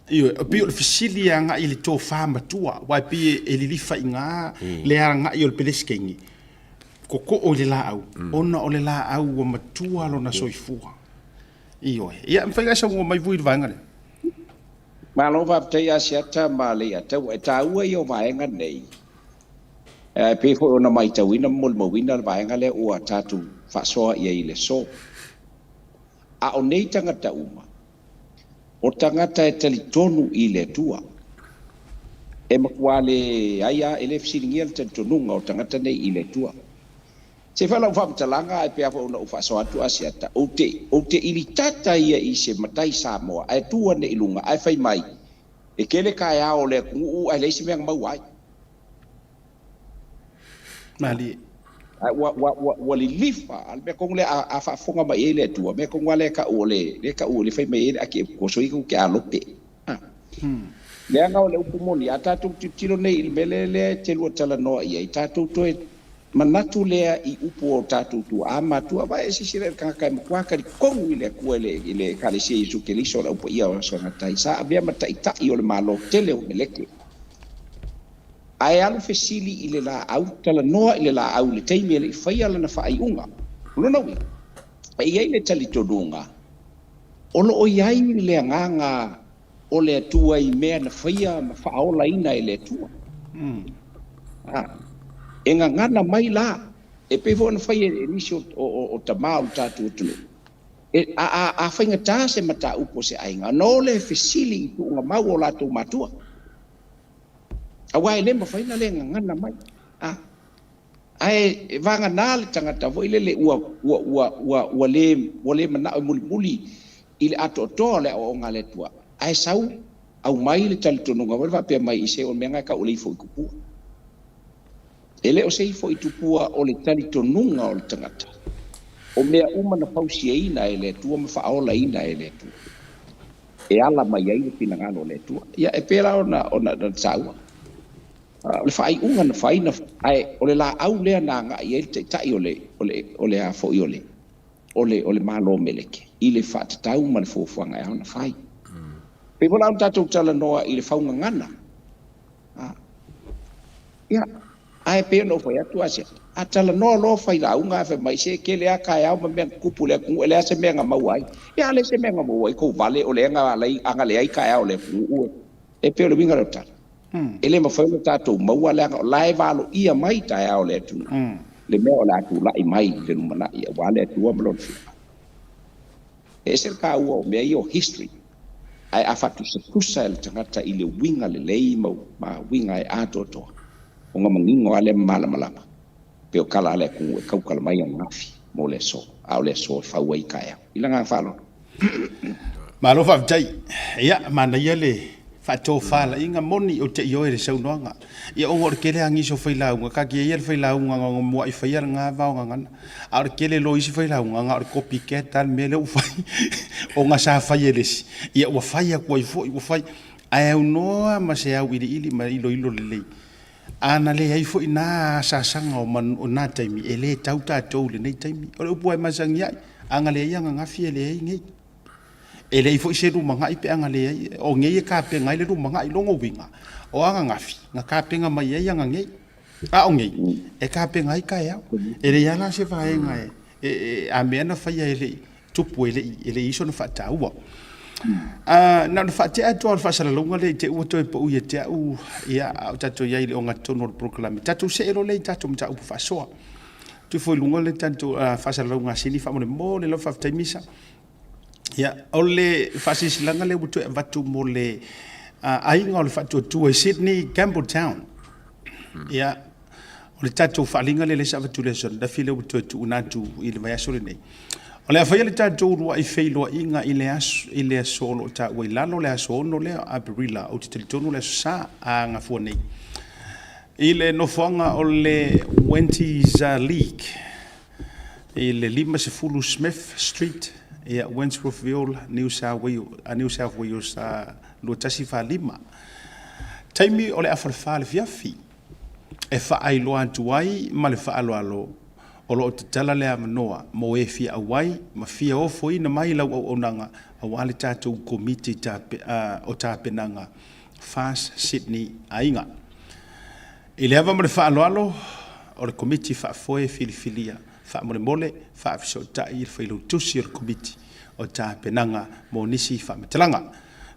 Ioe, e pei o le fesili e agai i le tofa matua, aua e pei e lilifa i ina le agai o le Peresetene, kokoo i le laau, ona o le laau ua matua lona soifua. Ioe. Ia, e mafai ona e saunoa mai vui i le vaega lea? Malo faafetai Asiata ma Leiataua. E taua ia o vaega nei, e pei foi ona matauina ma molimauina le vaega lea ua tatou faasoa i ai i le aso. A o nei tagata uma, o tagata e talitonu i le Atua. E matua leai lava, e le fesiligia le talitonuga o tagata nei i le Atua. Se fai lau faamatalaga ae pei lava foi ona ou faasoa atu Asiata, ou te, ou te ilitata ia i se matai Samoa ae tu ane i luga ae fai mai, e tele taeao o le atunuu ae leai se mea na maua ai. Malie. Ae ua, ua, ua, ua lilifa, a o le mea tonu lea a, a faafofoga mai i ai le Atua, mea tonu lava lea e tau o le, lea e tau o le fai mai ai le ake oso ia tou te alope. A. Leaga o le upu moni, a tatou tilotilo nei i le mea lea lea e te lua talanoa i ai, tatou toe manatu lea i upu o tatou tuaa matua, aua e silasila i le tagata e matua talitonu i le Atua i le, i le Ekalesia Iesu Keriso o le Au Paia o Aso Gata sa avea ma taitai o le Malo tele o Meleke. Ae alu fesili i le laau, talanoa i le laau i le taimi e le i faia lana faaiuga. O lona uiga, e i ai le talitonuga O lo o i ai le agaga o le Atua i mea na faia ma faaolaina e le Atua. A, e gagana mai la, e pei foi ona fai e nisi o tama o le tatou atunuu, e, a, a, a faigata se mataupu a se aiga, ona o lea e fesili i tuugamau o latou matua. Aua e le mafai ona le gagana mai. A. Ae vagana le tagata foi lele ua, ua, ua, ua, ua le, ua le manao e mulimuli i le atoatoa o le aoaoga a le Atua, ae sau aumai le talitonuga foi lea faapea mai i se o le mea lena e tau o le ifo i tupua. E le o se ifo i tupua o le talitonuga o le tagata, o mea uma na fausiaina e le Atua ma faaolaina e le Atua, e ala mai ai le finagalo o le Atua. Ia, e pei la ona, ona, ona taua. O le faaiuga na fai, na, ae o le laau lea na agai i ai le taitai o le, o le, o le a foi o le, o le, o le Malo Meleke i le faatatau ma le fuafuaga e ao ona fai. Pei foi la ona tatou talanoa i le faugagana. A, ia, ae pei ona ou fai atu, Asiata, a talanoa loa failauga ae fai mai, se tele lava taeao ma mea na tutupu i le atunuu, e leai se mea na maua ai. Ia, a leai se mea na maua ai, tou vale o lea na ala ai ana leai taeao o le atunuu. E pei o le uiga lea o le tala. E le mafai ona tatou maua leaga o la e valoia mai taeao o le atunuu le mea o le a tulai mai i le lumanai aua le Atua ma Lona finagalo. E ese le taua o mea ia o history, ae a faatusatusa e le tagata i le uiga lelei ma ma uiga e atoatoa, ona manino lava lea ma malamalama pei o tala a le atunuu e tautala mai ananafi mo le aso, a o le aso e fau ai taeao. I le agaga faaaloalo. Malo faafetai. Ia, manaia le faatofalaiga moni ou te ioe i le saunoaga. Ia ona o le tele lava nisi o failauga, taatia ia le failauga na ona muai faia lena vaogagana. A o le tele loa o isi failauga, na o le copycat lava le mea lea ua fai ona sa fai e le isi, ia ua fai atu ai foi, ua fai. Ae aunoa ma se auiliili ma iloilo lelei. A na leai foi na asasaga o manu o na taimi, e le tau tatou i lenei taimi. O le upu lava e masani ai, a na leai ananafi e leai nei. E leai foi se lumanai pe a na leai, o nei e tapena ai le lumanai. Lona uiga, o ananafi na tapena mai ai ananei, a o nei e tapena ai taeao. E leai lava la se vaega e, a mea na faia e le i tupu e le i, e le i iso na faataua. Na ona faatea atu lava o le faasalalauga lea i te i ua toe pau ia te au, ia, a o tatou i ai i le ogatotonu o le polokalame. Tatou see loa lea i tatou mataupu faasoa. Tuu ifo i luga le tatou faasalalauga a Sini faamolemole lava, faafetai Misa. Ia, o le faasilasilaga lea ua toe avatu mo le aiga o le faatuatua i Sydney, Campbelltown. Ia, o le tatou faaaliga lea sa avatu i le aso ananafi lea ua toe tuuina atu i le vaiaso lenei. O le a faia le tatou uluai feiloaiga i le aso, i le aso o lo o taua i lalo, le aso 6 lea o Aperila, ou te talitonu le Aso Sa a gafua nei, i le nofoaga o le Wenty's League i le 50 Smith Street, ia Wentworthville, New South Wales, New South Wales 2145. Taimi o le afa le 4 le fiafi e faailoa atu ai ma le faaaloalo o lo o tatala le avanoa mo e fia auai ma fia ofoina mai lau auaunaga aua le tatou Komiti o Tapenaga FAST Sydney Aiga. I le ava ma le faaaloalo o le Komiti Faafoe Filifilia, faamolemole faafesootai i le Failautusi o le Komiti o Tapenaga mo nisi faamatalaga.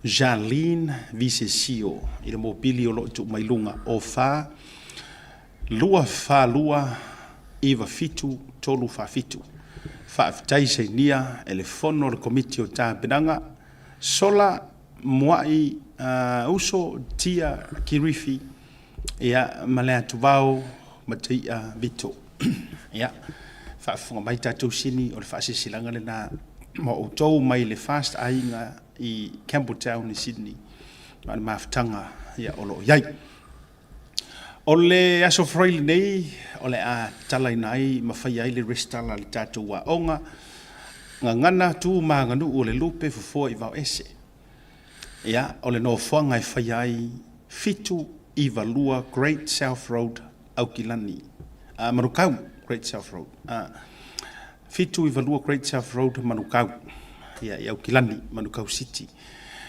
Jarlene Visesio i le mobili o lo o tuu mai luga o 4 2 4 2 9 7 3 4 7. Faafetai sainia e le Fono o le Komiti o Tapenaga, Sola Muai Uso Tia Kirifi ia ma le Atuvao Mataia Vito. Ia, faafofoga mai tatou sini o le faasilasilaga lena mo outou mai le FAST Aiga i Campbelltown i Sydney ma le mafutaga ia o lo o i ai. O le Aso Faraile lenei o le a tatalaina ai ma faia ai le resitala a le tatou aoga Gagana Tu ma Aganuu o le Lupe Fofoa i Vaoese. Ia, o le nofoaga e faia ai 792 Great South Road, Aukilani. Manukau, Great South Road. 792 Great South Road, Manukau. Ia, i Aukilani, Manukau City.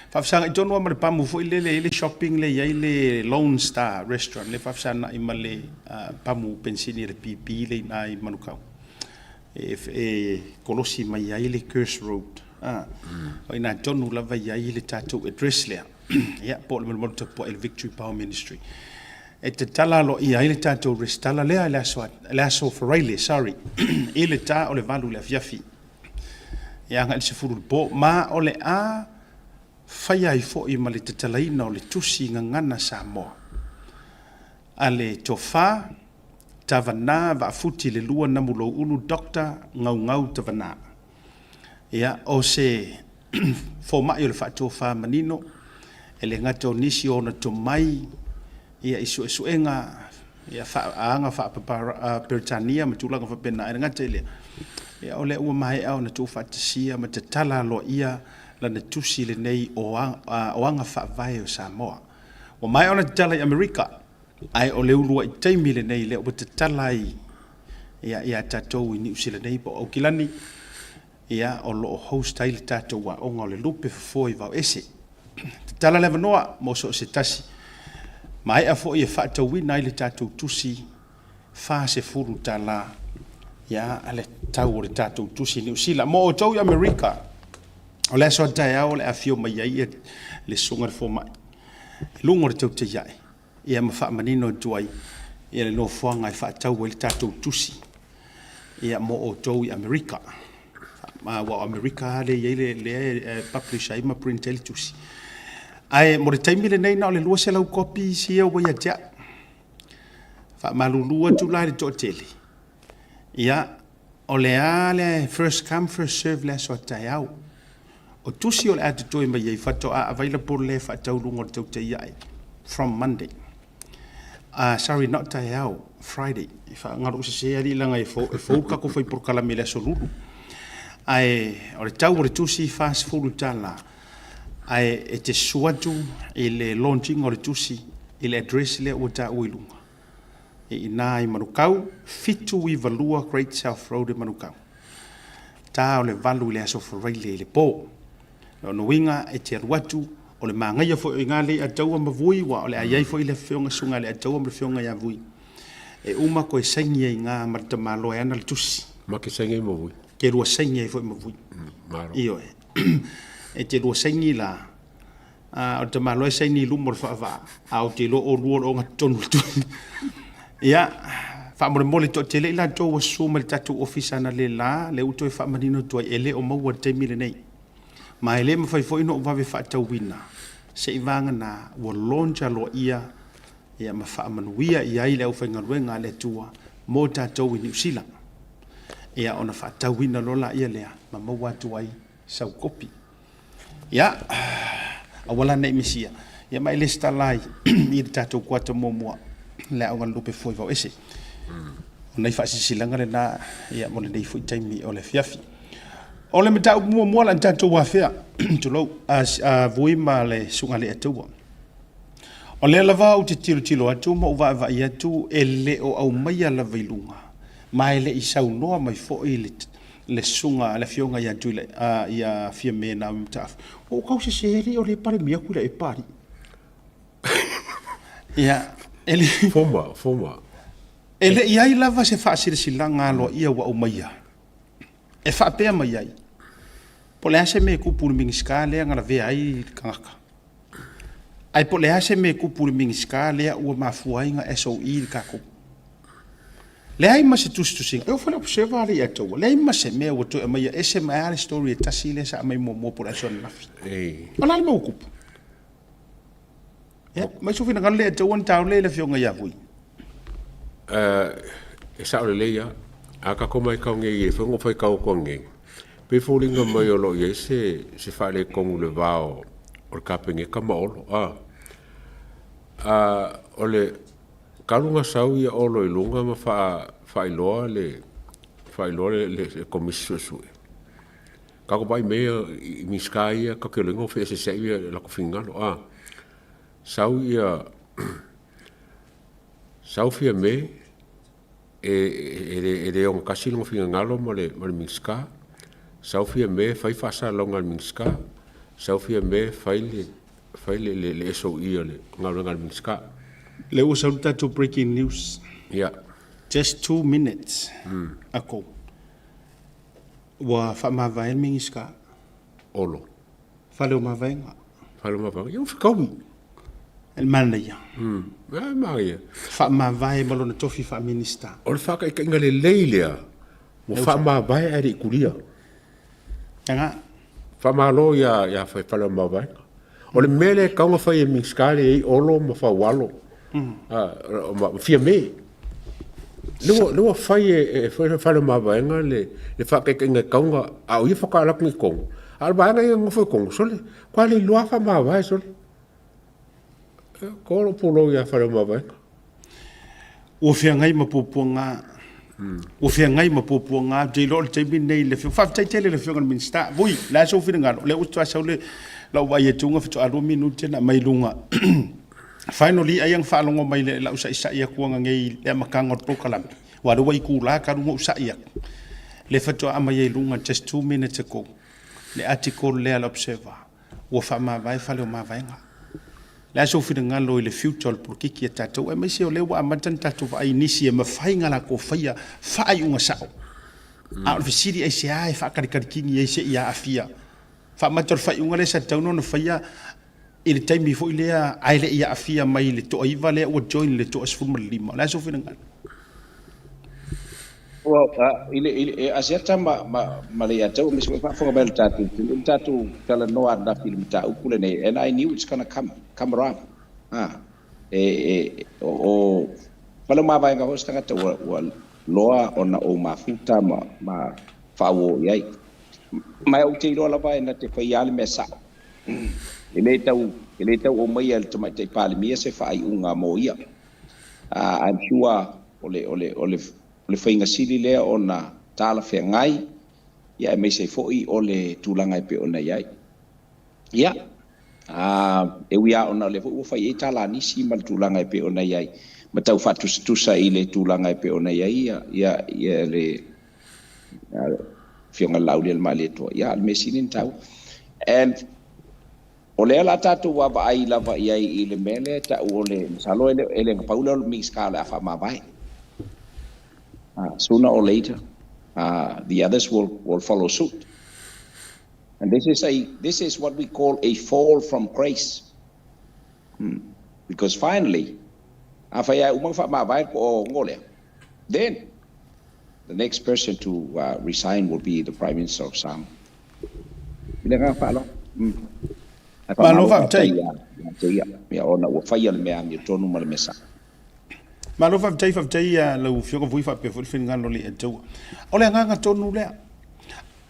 Faafesagai tonu lava ma le pamu foi lele e i ai le shopping lea e i ai le Lone Star Restaurant, lea e faafesagai ma le pamu penisini a le BP lea i ina i Manukau. E kolosi mai ai le Curse Road. O i ina tonu lava e i ai le tatou address lea. Ia, po o le malumalu tapuai i le Victory Power Ministry. E tatala aloaia ai le tatou resitala lea i le aso, le aso Faraile, sorry, i le ta o le 8 i le afiafi. E agai i le 10 i le po, ma o le a faia ai foi ma le tatalaina o le tusi gagana Samoa a le Tofa Tavana Vaafuti le Lua Namuloulu Doctor Gaugau Tavana. Ia, o se fomai o le faatofa manino, e le gata o nisi o ona tomai ia i suesuega ia aga faa-Peretania ma tulaga faapena, ae le gata i lea, ia o lea ua maea ona tuufaatasia ma tatala aloaia lana tusi lenei o aga faavae o Samoa. Ua maea ona tatala i Amerika, ae o le uluai taimi lenei lea ua tatala ai ia ia tatou i Niu Sila nei po o Aukilani, ia o lo o host ai le tatou aoga o le Lupe Fofoa i Vaoese. Tatala le avanoa mo so o se tasi. Maea foi e faatauina ai le tatou tusi $40 ia le tau o le tatou tusi i Niu Sila. Mo outou i Amerika, o le aso a taeao o le a afio mai ai le susuga i le fomai i luga o le tautaiae ia ma faamanino atu ai ia le nofoaga e faatau ai le tatou tusi ia mo outou i Amerika. Aua o Amerika lava lea e i ai le, lea e publish ai ma print ai le tusi. Ae mo le taimi lenei na o le 200 copies ia ua ia te au. Faamalulu atu la i le toatele, ia o le a le first come first serve le aso a taeao. O tusi o le a totoe mai ai faatoa available lea e faatau luga o le tautaiae from Monday. Sorry not taeao, Friday. E faagalo sese alii leaga e fou, e fou le tatou fai polokalame i le aso Lulu. Ae o le tau o le tusi $40 ae e te susu atu i le launching o le tusi i le address lea ua taua i luga. I ina i Manukau, 792 Great South Road i Manukau. Ta o le 8 i le aso Faraile i le po. Lona uiga e te alu atu, o le magaia foi o iga le Ataua ma Vui, ua o le a i ai foi le afioga susuga i le Ataua ma le afioga ia Vui. E uma koe saini ai iga ma le tamaloa e ana le tusi. Ma ke saini ai ma Vui. Ke lua saini ai foi ma Vui. Malo. Ioe. E te lua saini la, o le tamaloa e saini i luma o le faavaa, a ou te iloa oulua o le ogatotonu o le tusi. Ia, faamolemole toatele i latou ua susu mai i le tatou ofisa analeila, lea ua toe faamanino atu ai, e le o maua i le taimi lenei. Ma e le mafai foi ona ou vave faatauina, seivagana ua launch aloaia ia ma faamanuia i ai le aufaigaluega a le Atua mo tatou i Niu Sila. Ia ona faatauina loa laia lea ma maua atu ai sau kopi. Ia, aua la ne i misia. Ia ma e lesitala ai i le tatou kuata muamua le aoga lupe foi vao ese. O nei faasilasilaga lena ia mo lenei foi taimi o le afiafi. O le mataupu muamua la tatou afea, tulou, a Vui ma le Susuga i le Alii. O lea lava ou te tilotilo atu ma ou vaavaai atu e le o aumaia lava i luga, ma e le i saunoa mai foi le susuga le afioga ia Tuila ia Fiame Naomi Mataafa. Ua ou tau sese alii o lea e Palemia Tuilaepa alii. Ia, e le Former, former. E le i ai lava se faasilasilaga aloaia ua aumaia e faapea mai ai, po o le a se mea e tupu i le Minisita lea na lavea ai le tagata, ae po o le a se mea e tupu i le Minisita lea ua mafua ai ona SOE le tatou. Leai ma se tusitusiga. E oo foi i le Observer lea ia te au, leai ma se mea ua toe aumaia ese mai lava le story e tasi lea sa aumai muamua po o le aso ananafi. O le a le mea ua tupu? Ia, mai sou finagalo lea ia te au ona taole i le afioga ia Vui. E sao lelei lava. A tatou matau nei i le faiga o faitau atu nei, pei e foliga mai o lo o i ai se, se faaletonu i le va o, o le Kapeneta ma Olo. A, a, o le talu ona sau ia Olo i luga ma faa, faailoa le, faailoa le, le, le Komisi Suesue, tatou vaai i mea ia i Minisita ia tatou te iloaina ua feeseeseai ia latou finagalo. A, sau ia, sau Fiame e le ogatasi lona finagalo ma le Minisita, sau Fiame fai faasalalauga a le Minisita, sau Fiame fai le SOE o le galuega a le Minisita. Lea ua sau le tatou breaking news. Ia. Just 2 minutes ago. Ua faamavae le Minisita. Olo. Fale o Mavaega. Fale o Mavaega. Ia ua fetaui. E le manaia. E manaia. Faamavae ma lona tofi faa-Minisita. O le faataitaiga lelei lea, ua faamavae ae le i tulia. Aga. Faamalo ia Fale o Mavaega. O le mea lea e tatau ona fai e Minisita lea e i ai Olo ma Faualo ma Fiame. Lea ua fai e Fale o Mavaega le faataitaiga e tatau ona, a o ia faatoa alu atu i totonu, a o le vaega ia e nonofo i totonu, sole, matua le iloa lava faamavae, sole. Ko lou pulou ia Fale o Mavaega. Ua feagai ma puapuaga. Ua feagai ma puapuaga. Ou te iloa o le taimi lenei i le afioga. Faafetai tele i le afioga i le Minisita. Vui, o le a sou finagalo? O lea ua toe sau le lau vaai atuga faatoa 2 minute na aumai i luga. Finally, ai ang faalogo mai le lau saisai atu aga nei i le amataga o le polokalame. Ua lea ua itula talu ona ou sai atu. Le faatoa aumai ai i luga just 2 minutes ago. Le article lea le Observer. Ua faamavae Fale o Mavaega. Le a sou finagalo i le future o le polokiki a tatou, aemaise o lea ua amata ona tatou vaai i nisi e mafai ona latou faia faaiuga sao. A o le fesili aisea e faakalikali ai seia aafia. Faamata o le faaiuga lea sa tatau ona faia i le taimi foi lea ae le i aafia mai le toaiva lea ua join le toa-15. O le a sou finagalo? Well, i le asiata ma le ia tau, me faafofoga mai le tatou, le tatou talanoa ananafi i le mataupu lenei, and I knew it's gonna come around. Ah, e o Fale o Mavaega foi se tagata ua loa ona ou mafuta ma faauo i ai. Ma ou te iloa lava e na te faia le mea sao. E le tau aumaia le Tamaitai Palemia se faaiuga mo ia. I'm sure o le faiga sili lea ona talafeagai, ia aemaise ai foi o le tulaga e pei ona i ai. Ia, e ui lava ona o lea foi ua fai ai tala a nisi ma le tulaga e pei ona i ai, ma tau faatusatusa i le tulaga e pei ona i ai ia le afioga i le Laaulialemalietoa. Ia, a o le mea sili ona taua. And o lea la tatou vaavaai lava i ai i le mea lea e tau o le masalo e le pau lea o le Minisita o le a faamavae. Sooner or later, the others will follow suit. And this is what we call a fall from grace. Because finally, a fai ai uma faamavae po o ngolea, then the next person to resign will be the Prime Minister of Samoa. I le agaga faaaloalo. Ae Malo faamalo faafetai. Faafetai ia te ia, ia ona ua faia le mea amiotonu ma le mea sao. Malo faafetai, faafetai ia lau Afioga Vui faapea foi le finagalo o le Atua. O le agaga tonu lea.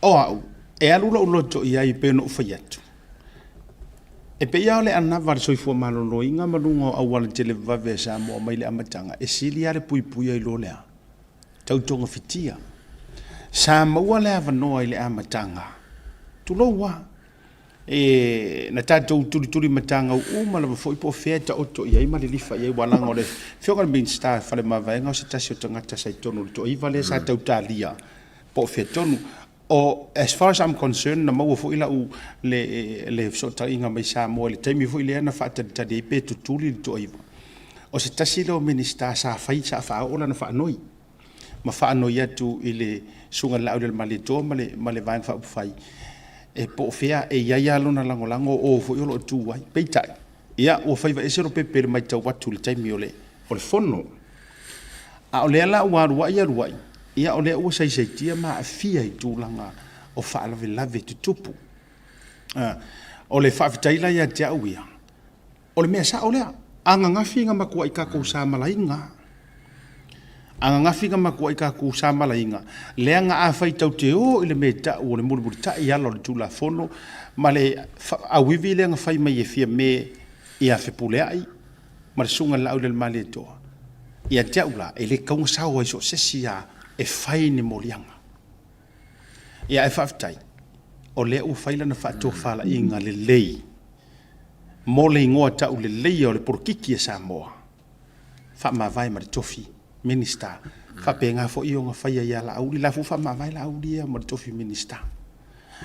O au, e alu lou loto i ai pei ona ou fai atu. E pei lava o le anava a le soifua maloloina ma luga o auala televavave a Samoa mai le amataga, e sili lava le puipuia i lo le a tau togafitia. Sa maua le avanoa i le amataga, tulou lava, e na tatou tulituli matagau uma lava foi po o fea e taoto i ai ma lilifa i ai, aua leaga o le Afioga i le Minisita o Faleomavaega o se tasi o tagata sa i totonu o le toaiva lea sa tau talia po o fea tonu. O as far as I'm concerned, na maua foi lau le fesootaiga mai Samoa i le taimi foi lea na faatalitali ai pe tutuli le toaiva. O se tasi lea o Minisita sa fai, sa faaoo lana faanoi ma faanoi atu i le Susuga i le Laaulialemalietoa ma le Vaega Faaupufai e po o fea e i ai lava lona lagolago o o foi o lo o tu ai. Peitai, ia ua faiva ese Lopepe i le matau atu i le taimi o le fono. A o lea la ua alu ai alu ai, ia o lea ua saisaitia ma aafia i tulaga o faalavelave tutupu. O le faafetai la ia te au ia, o le mea sao lea. Ananafi na matuai tatou samalaina. Ananafi na matuai tatou samalaina, leaga afai tatou te o i le mea e tau o le mulimulitai i ala o le Tulafono ma le auivi lea na fai mai e Fiame ia Fepuleai ma le Susuga i le Laaulialemalietoa, ia te au la, e le tatau ona sao ai so o se isi lava e fai ni moliaga. Ia ae faafetai, o lea ua fai lana faatofalaiga lelei mo le igoa tauleleia o le polokiki a Samoa, faamavae ma le tofi Minista. Faapena foi ona faia ia Laauli, la foi ua faamavae Laauli ia ma le tofi Minista.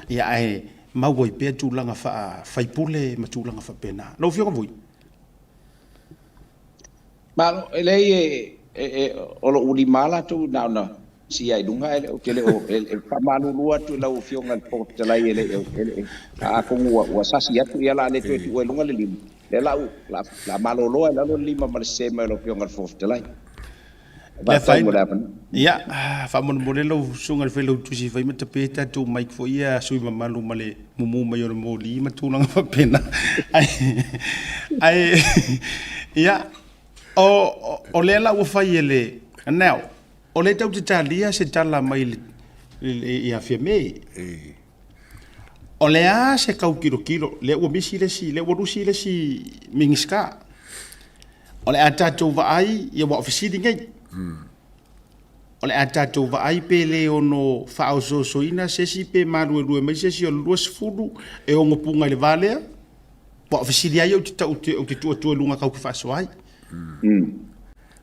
Ia ae mau ai pea tulaga faa-faipule ma tulaga faapena. Lau Afioga Vui. Malo, e leai e o lou lima lava latou na ona sii lava i luga ae ou te le o e faamalulu atu i lau Afioga i le Fofoga Fetalai e le i atonu ua sasi atu ia o le a le toe tuua i luga le lima, lea o le a malolo lava i lalo le lima ma le sese mai o lau Afioga i le Fofoga Fetalai. Le afaina. Ia, faamolemole lau Susuga i le Failautusi e fai ma tape tatou mic foi ia a sui usufono mamalu ma le mumu mai o le moli ma tulaga faapena. Ae, ia, o lea la ua fai e le... Now, o lea tatou te talia se tala mai ia Fiame. O le a se tau tilotilo, lea ua misi le isi, lea ua lusi le isi Minisita. O le a tatou vaai, ia aua o fesili nei. O le a tatou vaai pe le ono faaosoosoina se isi pe maluelue mai se isi o le 20 e ono puna i le va lea. Aua o fesili lava ia ou te tau ou te tuu atu i luga tatou te faasoa ai.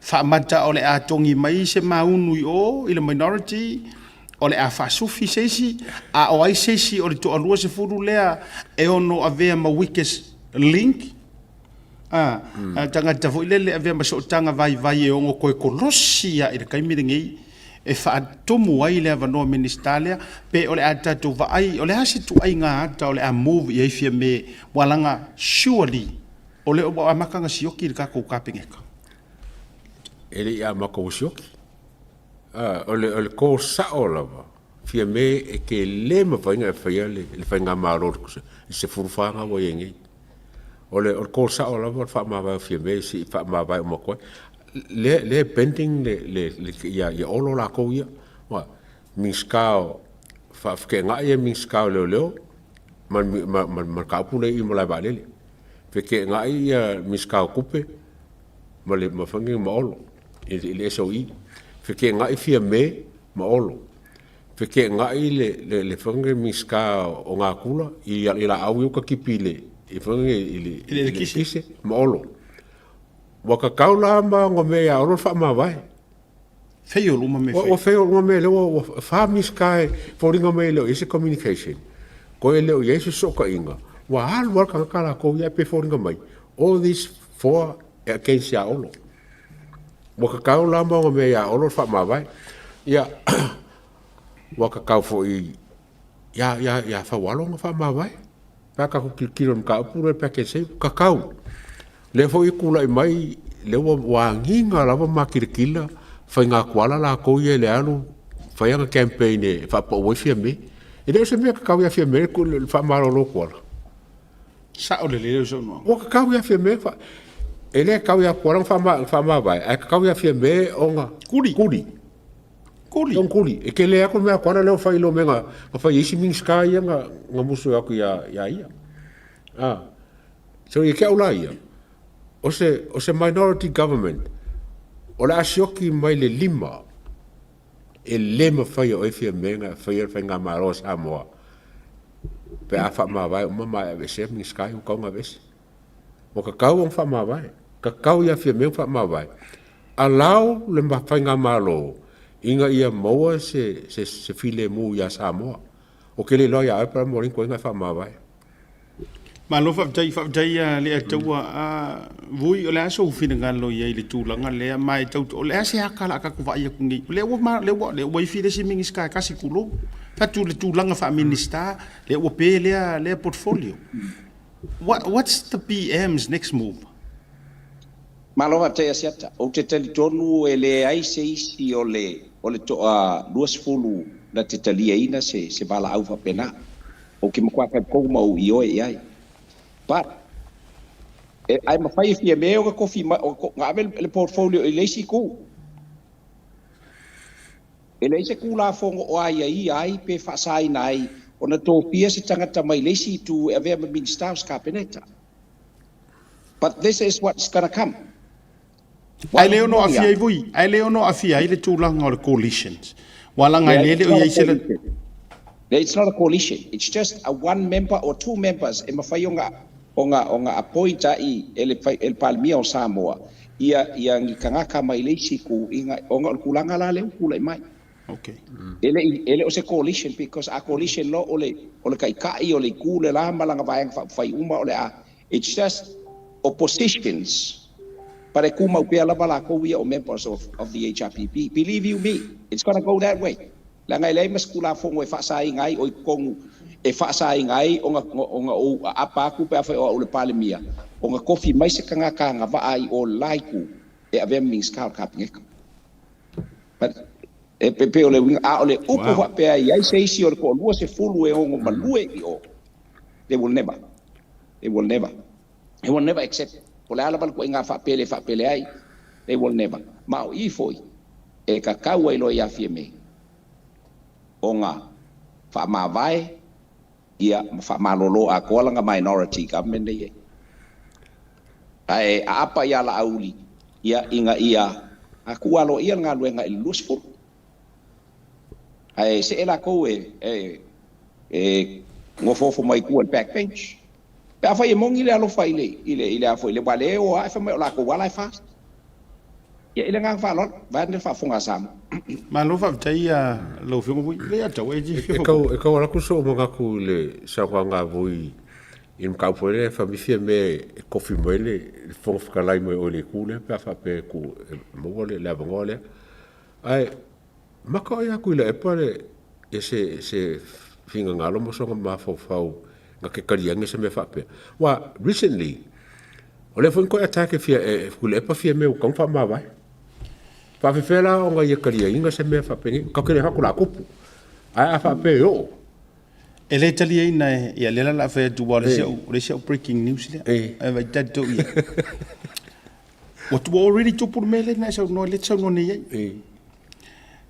Faamata o le a togi mai se maunu i o i le minority, o le a faasufi se isi, a o ai se isi o le toa 20 lea e ono avea ma weakest link, a, tagata foi lele e avea ma sootaga vaivai e ono toe kolosi lava i le taimi lenei e faatumu ai le avanoa Minisita lea, pe o le a tatou vaai, o le a se ituaiga ata o le a move i ai Fiame, ua laga surely o lea ua amata ona sioki le tatou Kapeneta. E le i amata ua sioki. O le call sao lava, Fiame e te le mafai ona e faia le faigamalo i le 14 na ua i ai nei. O le call sao lava o le faamavae o Fiame se i faamavae uma atu ai. Lea e pending ia Olo latou ia. Minisita o faafeteenai Minisita o Leoleo ma le mataupu lea i malaevaalele. Feteenai ia Minisita o Tupe ma le ma Olo i le SOE. Feteenai Fiame ma Olo. Feteenai le Minisita o Natura i laau ia ua katipi i le eletise ma Olo. Ua tatau la ma onomea ia Olo le faamavae. Fail uma mea fai. Ua fail uma mea lea ua fa Minisita e foliga mai e le o i ai se communication. Toe e le o i ai se fesootaiga. Ua alu lava le tagata latou ia pei e foliga mai all these four e against ia Olo. Ua tatau la ma onomea ia Olo le faamavae. Ia, ua tatau foi ia Faualo ona faamavae. Pe a tatou tilotilo i le mataupu lea i le package saver, tatau. Lea foi e tulai mai, lea ua agiga lava ma makilatila faiga tuala latou ia i le alu fai ana campaign e faapau ai Fiame. E le o se mea tatau ia Fiame le faamalolo tuala. Sao lelei lau saunoaga. Ua tatau ia Fiame. E lē kau ia Tuala na faamavae, ae kakau ia Fiame ona Kuli. Kuli. Kuli. Ona kuli. E tele atu le mea a Tuala lea ua fai i lo mea na fai e isi Minisita ia na musu atu ia ia. Ah. So ia te au la ia, o se, o se minority government, o le a sioki mai le lima e lē mafai e oe Fiame na faia le faigamalo a Samoa pe a faamavae uma ma e aveesea Minisita ia ua tatau ona aveese. Ua tatau ona faamavae, tatau ia Fiame ona faamavae, allow le faigamalo ina ia maua se, se, se filemu ia Samoa. Ou te le iloa ia oe pe o le a le ituaiga e faamavae. Malo faafetai, faafetai a Leiataua. A Vui, o le a sou finagalo i ai i le tulaga lea, ma e tau, o le a se aka la a tatou vaai atu nei? O lea ua, ma, lea ua, lea ua ifi le isi Minisita e tasi tulou. Fatu le tulaga faa-Minisita, lea ua pe lea, lea portfolio. What, what's the PM's next move? Malo faafetai Asiata. Ou te talitonu e leai se isi o le o le toa 20 na te taliaina se se valaau faapena. Ou te matua talitonu ma ou ioe i ai. But e ae mafai e Fiame ona tofi mai ona ave le portfolio i le isi itu. E leai se Tulafono o aiaia ai pe faasaina ai ona tofia se tagata mai le isi itu e avea ma Minisita o se Kapeneta. But this is what's gonna come. Ae le ono aafia ai Vui, ae le ono aafia ai le tulaga o le coalitions. Ua laga e le o i ai se It's not a coalition. It's just a one member or two members e mafai ona ona ona appoint ai e le e le Palemia o Samoa ia ia ni tagata mai le isi itu ina ona o le tulaga la lea ua tulai mai. E le i e le o se coalition because a coalition loa o le o le taitai o le itu le la ma lana vaega faaupufai uma o le a it's just oppositions but e tumau pea lava latou ia o members of the HRPP. Believe you me, it's gonna go that way. Leaga e leai ma se Tulafono e faasaina ai o i totonu e faasaina ai ona ona ou aapa atu pe afai o au o le Palemia, ona tofi mai se tagata agavaa i o le la itu e avea ma Minisita o le Kapeneta. But e pei o le uiga, a o le upu faapea e i ai se isi o le toalua sefulu e ono malue i o, they will never, they will never, they will never accept. Po o le a lava le ituaiga faapele e faapele ai, they will never. Ma o i foi e kakau ai loa ia Fiame ona faamavae ia ma faamalolo atoa lana minority government nei ai. Ae aapa ia Laauli ia ina ia tuu aloaia le galuega i le 20. Ae see lakou e e e nofoofo mai tua i le back bench. Pe afai e moni le alofa i le i le i le a foi i le wale o ae fai mai o lakou ala e fast. Ia i le agaga faaaloalo, vaeane le faafofoga a Samoa. Malo faafetai ia lau Afioga Vui. Lea tau e E tau e tau ala atu so'u manatu i le saunoaga a Vui i le mataupu foi lea e fia mea e kofi mai le Fofoga Fetalai mai oe i le itu lea pe a faapea e tuu e maua le avanoa lea. Ae maka oe ia Tuilaepa le e se se finagalo ma sona mafaufau na te taliaina se mea faapea. Aua recently o lea foi na toe attack e fia e Tuilaepa Fiame ua tatau ona faamavae. Faafefea la ona ia taliaina se mea faapenei, tatou te le fai atu o le a tupu. Ae a faapea e oo. E le taliaina e, ia lea la o le a fai atu aua o le isi au, o le isi au breaking news lea. Ae vaai tatou i ai. Ua ua already tupu le mea lea na e saunoa, lea e te saunoa nei ai.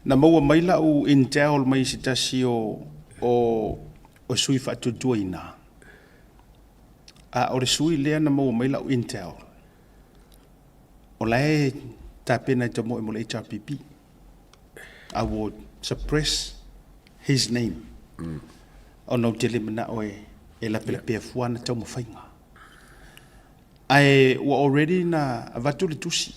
Na maua mai lau intel mai se tasi o o o sui faatuatuaina. A o le sui lea na maua mai lau intel, o la e tapena e tamoe mo le HRPP. I will suppress his name. Ona ou te le manao e e lapelapea fua ana taumafaiga. Ae ua already na avatu le tusi.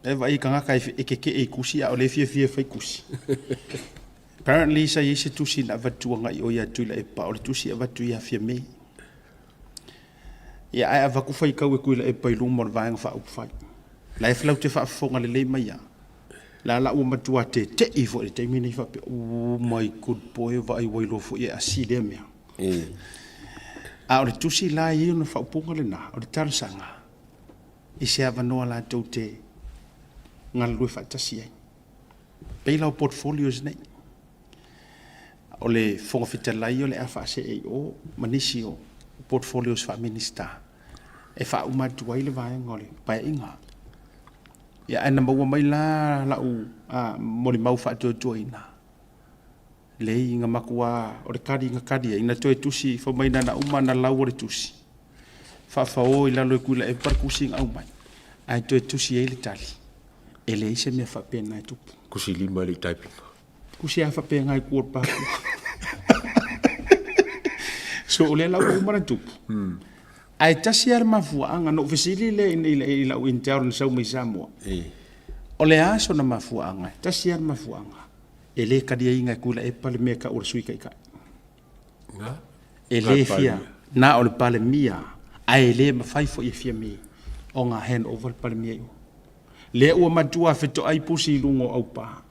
E vaai i tagata e kekee i tusi a o lea e fiafia e fai tusi. Apparently sa i ai se tusi na avatu agai i o ia Tuilaepa, o le tusi e avatu ia Fiame. Ia ae avatu faitau e Tuilaepa i luma o le Vaega Faaupufai. La e latou te faafofoga lelei mai lava. La la ua matua tete'i foi i le taimi lenei faapea, oh my good boy, vaai ua iloa foi e asi lea mea. A o le tusi la e i ai ona faaupuga lena, o le talosaga i se avanoa latou te galulue faatasi ai. Pei la o portfolios nei. O le Fofoga Fetalai o le a faasee i o ma nisi o portfolios faa-Minisita. E faauma atu ai le vaega o le paeaiga. Ia ae na maua mai la lau molimau faatuatuaina, leai na matua o le kali na kali ai, na toe tusi fai mai na ona uma na lau o le tusi, faafao i lalo e Tuilaepa le tusi na aumai, ae toe tusi ai le tali, e leai se mea faapena e tupu. Tusi lima e le i type ina. Tusi lava faapena i tua o le patu. So o lea la ua uma ona tupu. Ae tasi lava le mafuaaga, na ou fesili lea i lau intel na sau mai Samoa, o le a sona mafuaaga? E tasi lava le mafuaaga, e le taliaina e Tuilaepa le mea e tau o le Sui Taitai. E le fia, na o le Palemia, ae le mafai foi e Fiame ona hand over le Palemia i o. Lea ua matua fetoai pusi i luga o aupa.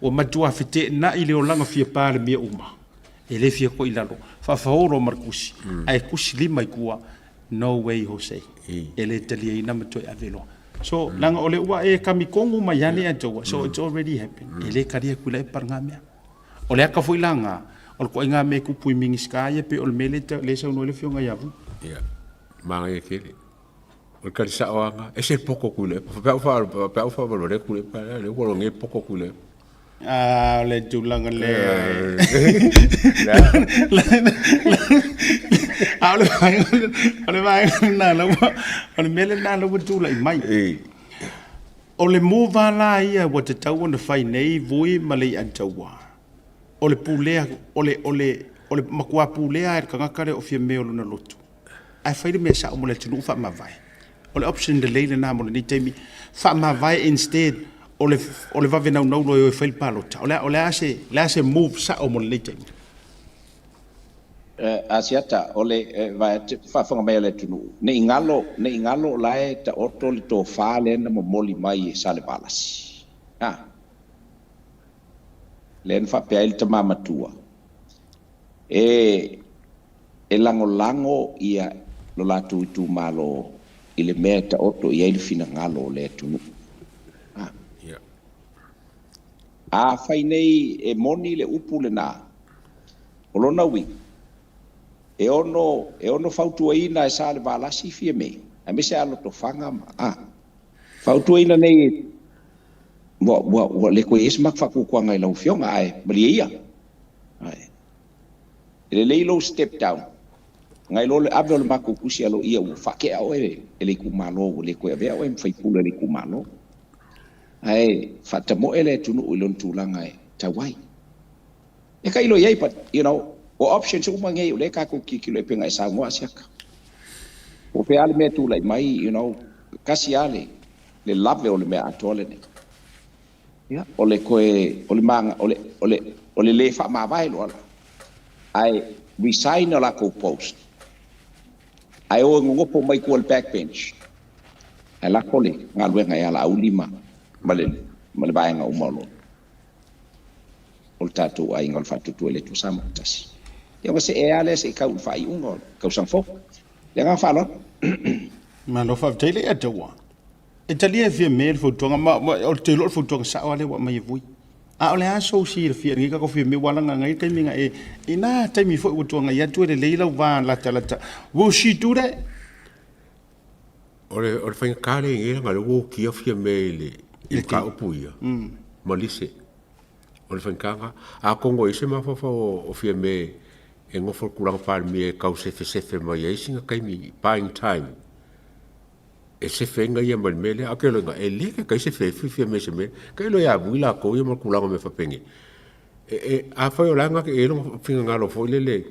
Ua matua feteenai le olaga fia Palemia uma. E le fia koe i lalo. Faafaolo ma le tusi. Ae tusi lima i tua, no way Jose. E le taliaina ma toe ave loa. So, leaga o lea ua e kami tonu mai ane ia te So it's already happened. E le talia atu i la e pale mea. O le aka foi la nga, o le toaiga mea e tupu i Minisita ia pei o le mea lea e saunoa ai le Afioga ia Vui. Ia, manaia tele. O le tali sao lava lena, ese le poto Tuilaepa. Faapea au faapea au faavalevalea Tuilaepa, lea ua logo poto Tuilaepa. Ah, o le tulaga lea. A o le vaega, o le vaega lena la ua, o le mea lena la ua tulai mai. O le move lava la ia ua tatau ona fai nei Vui ma Leiataua, o le pulea, o le, o le, o le matua pulea lava e le tagata lea o Fiame o lona loto. Ae fai le mea sao mo le atunuu faamavae. O le option lelei lena mo lenei taimi. Faamavae instead o le, o le vave naunau loa e o e fai le palota. O le, o le a se, le a se move sao mo lenei taimi? Asiata, o le faafofoga mai a le atunuu, ne i galo, ne i galo o la e taoto le tofa lea na momoli mai e Salevalasi. A. Lea na faapea ai le tama matua, e, e lagolago ia lo latou itumalo i le mea e taoto i ai le finagalo o le atunuu. A. Afai nei e moni le upu lena, o lona uiga, e ono, e ono fautuaina e Salevalasi Fiame, aemaise a Lotofaga ma, a, fautuaina nei ua, ua, ua le toe i ai se matou faatuatuaga i lau Afioga, ae malie ia. Ae, e lelei lou step down, nai lo le ave o le matou tusi aloaia ua faatea oe e le itumalo, ua le toe avea oe ma faipule o le itumalo. Ae faatamoe le atunuu i lona tulaga e tau ai. E tailo i ai, but, you know, o options uma nei o lea tatou tilotilo ai pei ona e saunoa Asiata. Po o fea lava le mea e tulai mai, you know, tasi lava le, le lave o le mea atoa lenei. Ia, o le toe, o le maga, o le, o le, o le le faamavae loa la, ae resign o latou post, ae o e nonofo mai tua i le backbench, ae lafo le galuega ia Laauli ma, ma le, ma le vaega uma o lo o le tatou aiga o le Faatuatua i le Atua Samoa Tasi. Ia ona see lava lea se i tau i le faaiuga o le tausaga fou. Le agaga faaaloalo. Malo faafetai le Ataua. E talia e Fiame le fautuaga ma, ma o le te iloa o le fautuaga sao lava lea ua aumai e Vui. A o le a sou silafia i lenei tatou Fiame ua alaga ai le taimi na e, i na taimi foi ua tuanai atu e lelei lau va latalata. Will she do that? O le, o le faigata lea i nei leaga o lea ua utia Fiame i le, i mataupu ia, ma lise. O le faigata lena. Atonu e i ai se mafaufau o, o Fiame e nofo i le tulaga Palemia e tau sefesefe mai ai sina taimi, buying time, e sefe ai ia mai le mea lea. A o ke loiga, e le taitai sefe ai Fiame i se mea lea. Tailo ia Vui latou ia ma le tulaga o mea faapenei. E, e, afai o la e na te i ai lona finagalo foi lele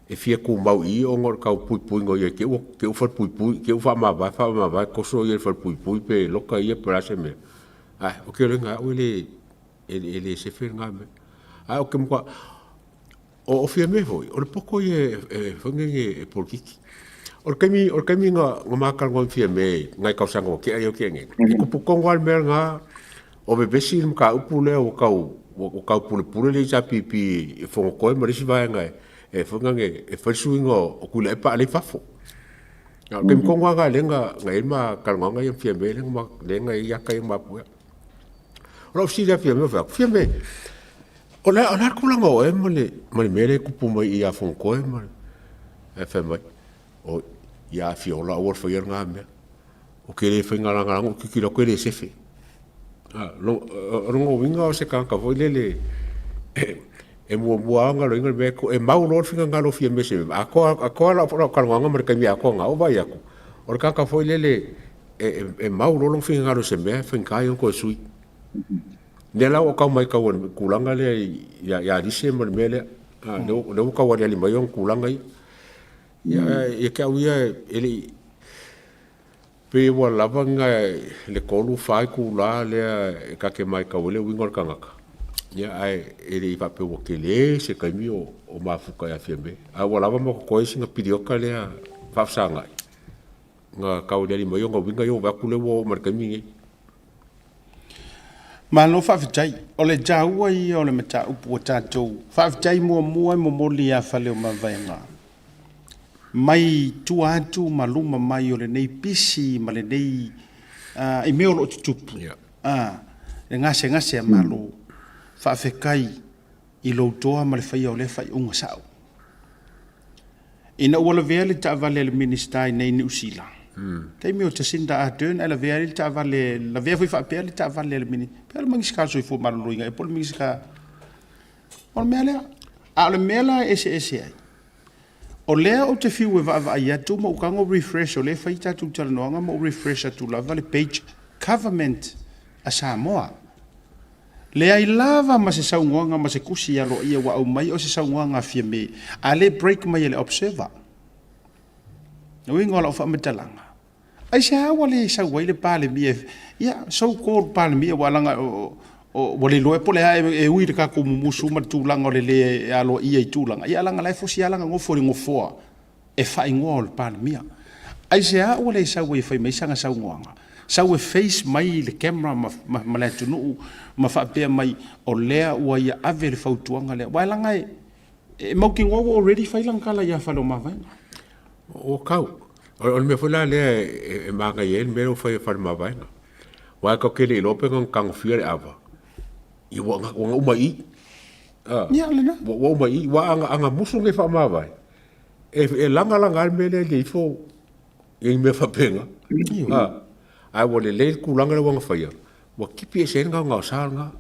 e fia tumau i i ona o le tau puipuiga o ia i te i ua te i ua falepuipui, te i ua faamavae, faamavae toso ia i le falepuipui pe loka ia po o le a se mea. Ae ou te iloa au e le, e le sefe lena mea. Ae ou te matua, o Fiame foi, o le poto ia e foi nei e polokiki. O le taimi, o le taimi na, na ma talanoa ma Fiame nai tausaga ua tea ia ua tea nei, e tupu tonu lava le mea lena, o vevesi le mataupu lea ua tau, ua tau pulepule le HRPP i Fonotoe ma le isi vaega e foi nane e fai le suiga o Tuilaepa a o lea e i fafo. A o le taimi tonu lava lena lea na i ai le ma talanoaga ia ma Fiame lea na i ai ata ia na mapuea. O lau fesili ia Fiame, ou fai atu, Fiame, o le a le tulaga o oe ma le mea lea e tupu mai i ia Fonotoe ma le. Ae fai mai, oi, Ia a fia ola aua le faia lena mea. Ou te le faigalagalaga ou tilotilo atu e le sefe. O lona uiga o se tagata foi lele e muamua lava ona loiga le mea e mau loa le finagalo o Fiame i se mea, atoa lau talanoaga ma le taimi atoa lena o vaai atu, o le tagata foi lele e mau loa lona finagalo i se mea e faigata ia ona toe sui. Lea la ua tau matau i le tulaga lea ia Alise ma le mea lea, lea ua tau aliali mai ona tulaga ia. Ia, ia te au ia e le i pei ua lava le 3, 4 itula lea e ta te matau ai le uiga o le tagata, ia ae e le i faapea ua tele se taimi o mafuta ia Fiame. Ae ua lava ma totoe sina piriota lea faafesagai na tau aliali mai ona uiga ia ua vaai atu lea ua oo mai i le taimi lenei. Malo faafetai. O le taua ia o le mataupu ua tatou faafetai muamua e momoli ia Faleomavaega mai tua atu ma luma mai o lenei pisi ma lenei i mea o lo o tutupu. Le gasegase a Malo. Faafetai i lou toa ma le faia o lea faaiuga sao. Ina ua lavea le taavale a le Minisita i nei Niu Sila, taimi o Jacinda Ardern ae lavea ai le taavale, lavea foi faapea le taavale a le Minisita, pe o le Minisita o le Soifua Maloloina ea po o le Minisita, o le mea lea. A o le mea la e eseese ai, o lea ou te fiu e vaavaai atu ma ou tago refresh, o lea e fai tatou talanoaga ma ou refresh atu lava le page Government a Samoa. Leai lava ma se saunoaga ma se tusi aloaia ua aumai o se saunoaga a Fiame, a le break mai e le Observer. O le uiga o lau faamatalaga, aisea ua le sau ai le Palemia, ia, so called Palemia, aua leaga ua le iloa po o le a, e ui i le tatou mumusu ma le tulaga o le le aloaia i tulaga, ia leaga o la e fusi lava lana nofo i le nofoa e faaigoa o le Palemia. Aisea ua le sau ai e fai mai sana saunoaga? Sau e face mai le camera ma, ma, ma le atunuu ma faapea mai o lea ua ia ave le fautuaga lea. Aua leaga e, e mautinoa ua already fai lana tala ia Faleomavaega. Ua tau. O le mea foi la lea e manaia ai le mea lea ua fai e Faleomavaega. Aua e tatou te le iloa pe na ona tagofia le ava, ia ua uma i i. Ia, lena. Ua uma i i. Aua a na musu nei faamavae, E lagalaga lava le mea lea i le ifo i mea faapena. Ae ua lelei le tulaga lea ua na faia, ua tipi ese ai le gaogaosa lena.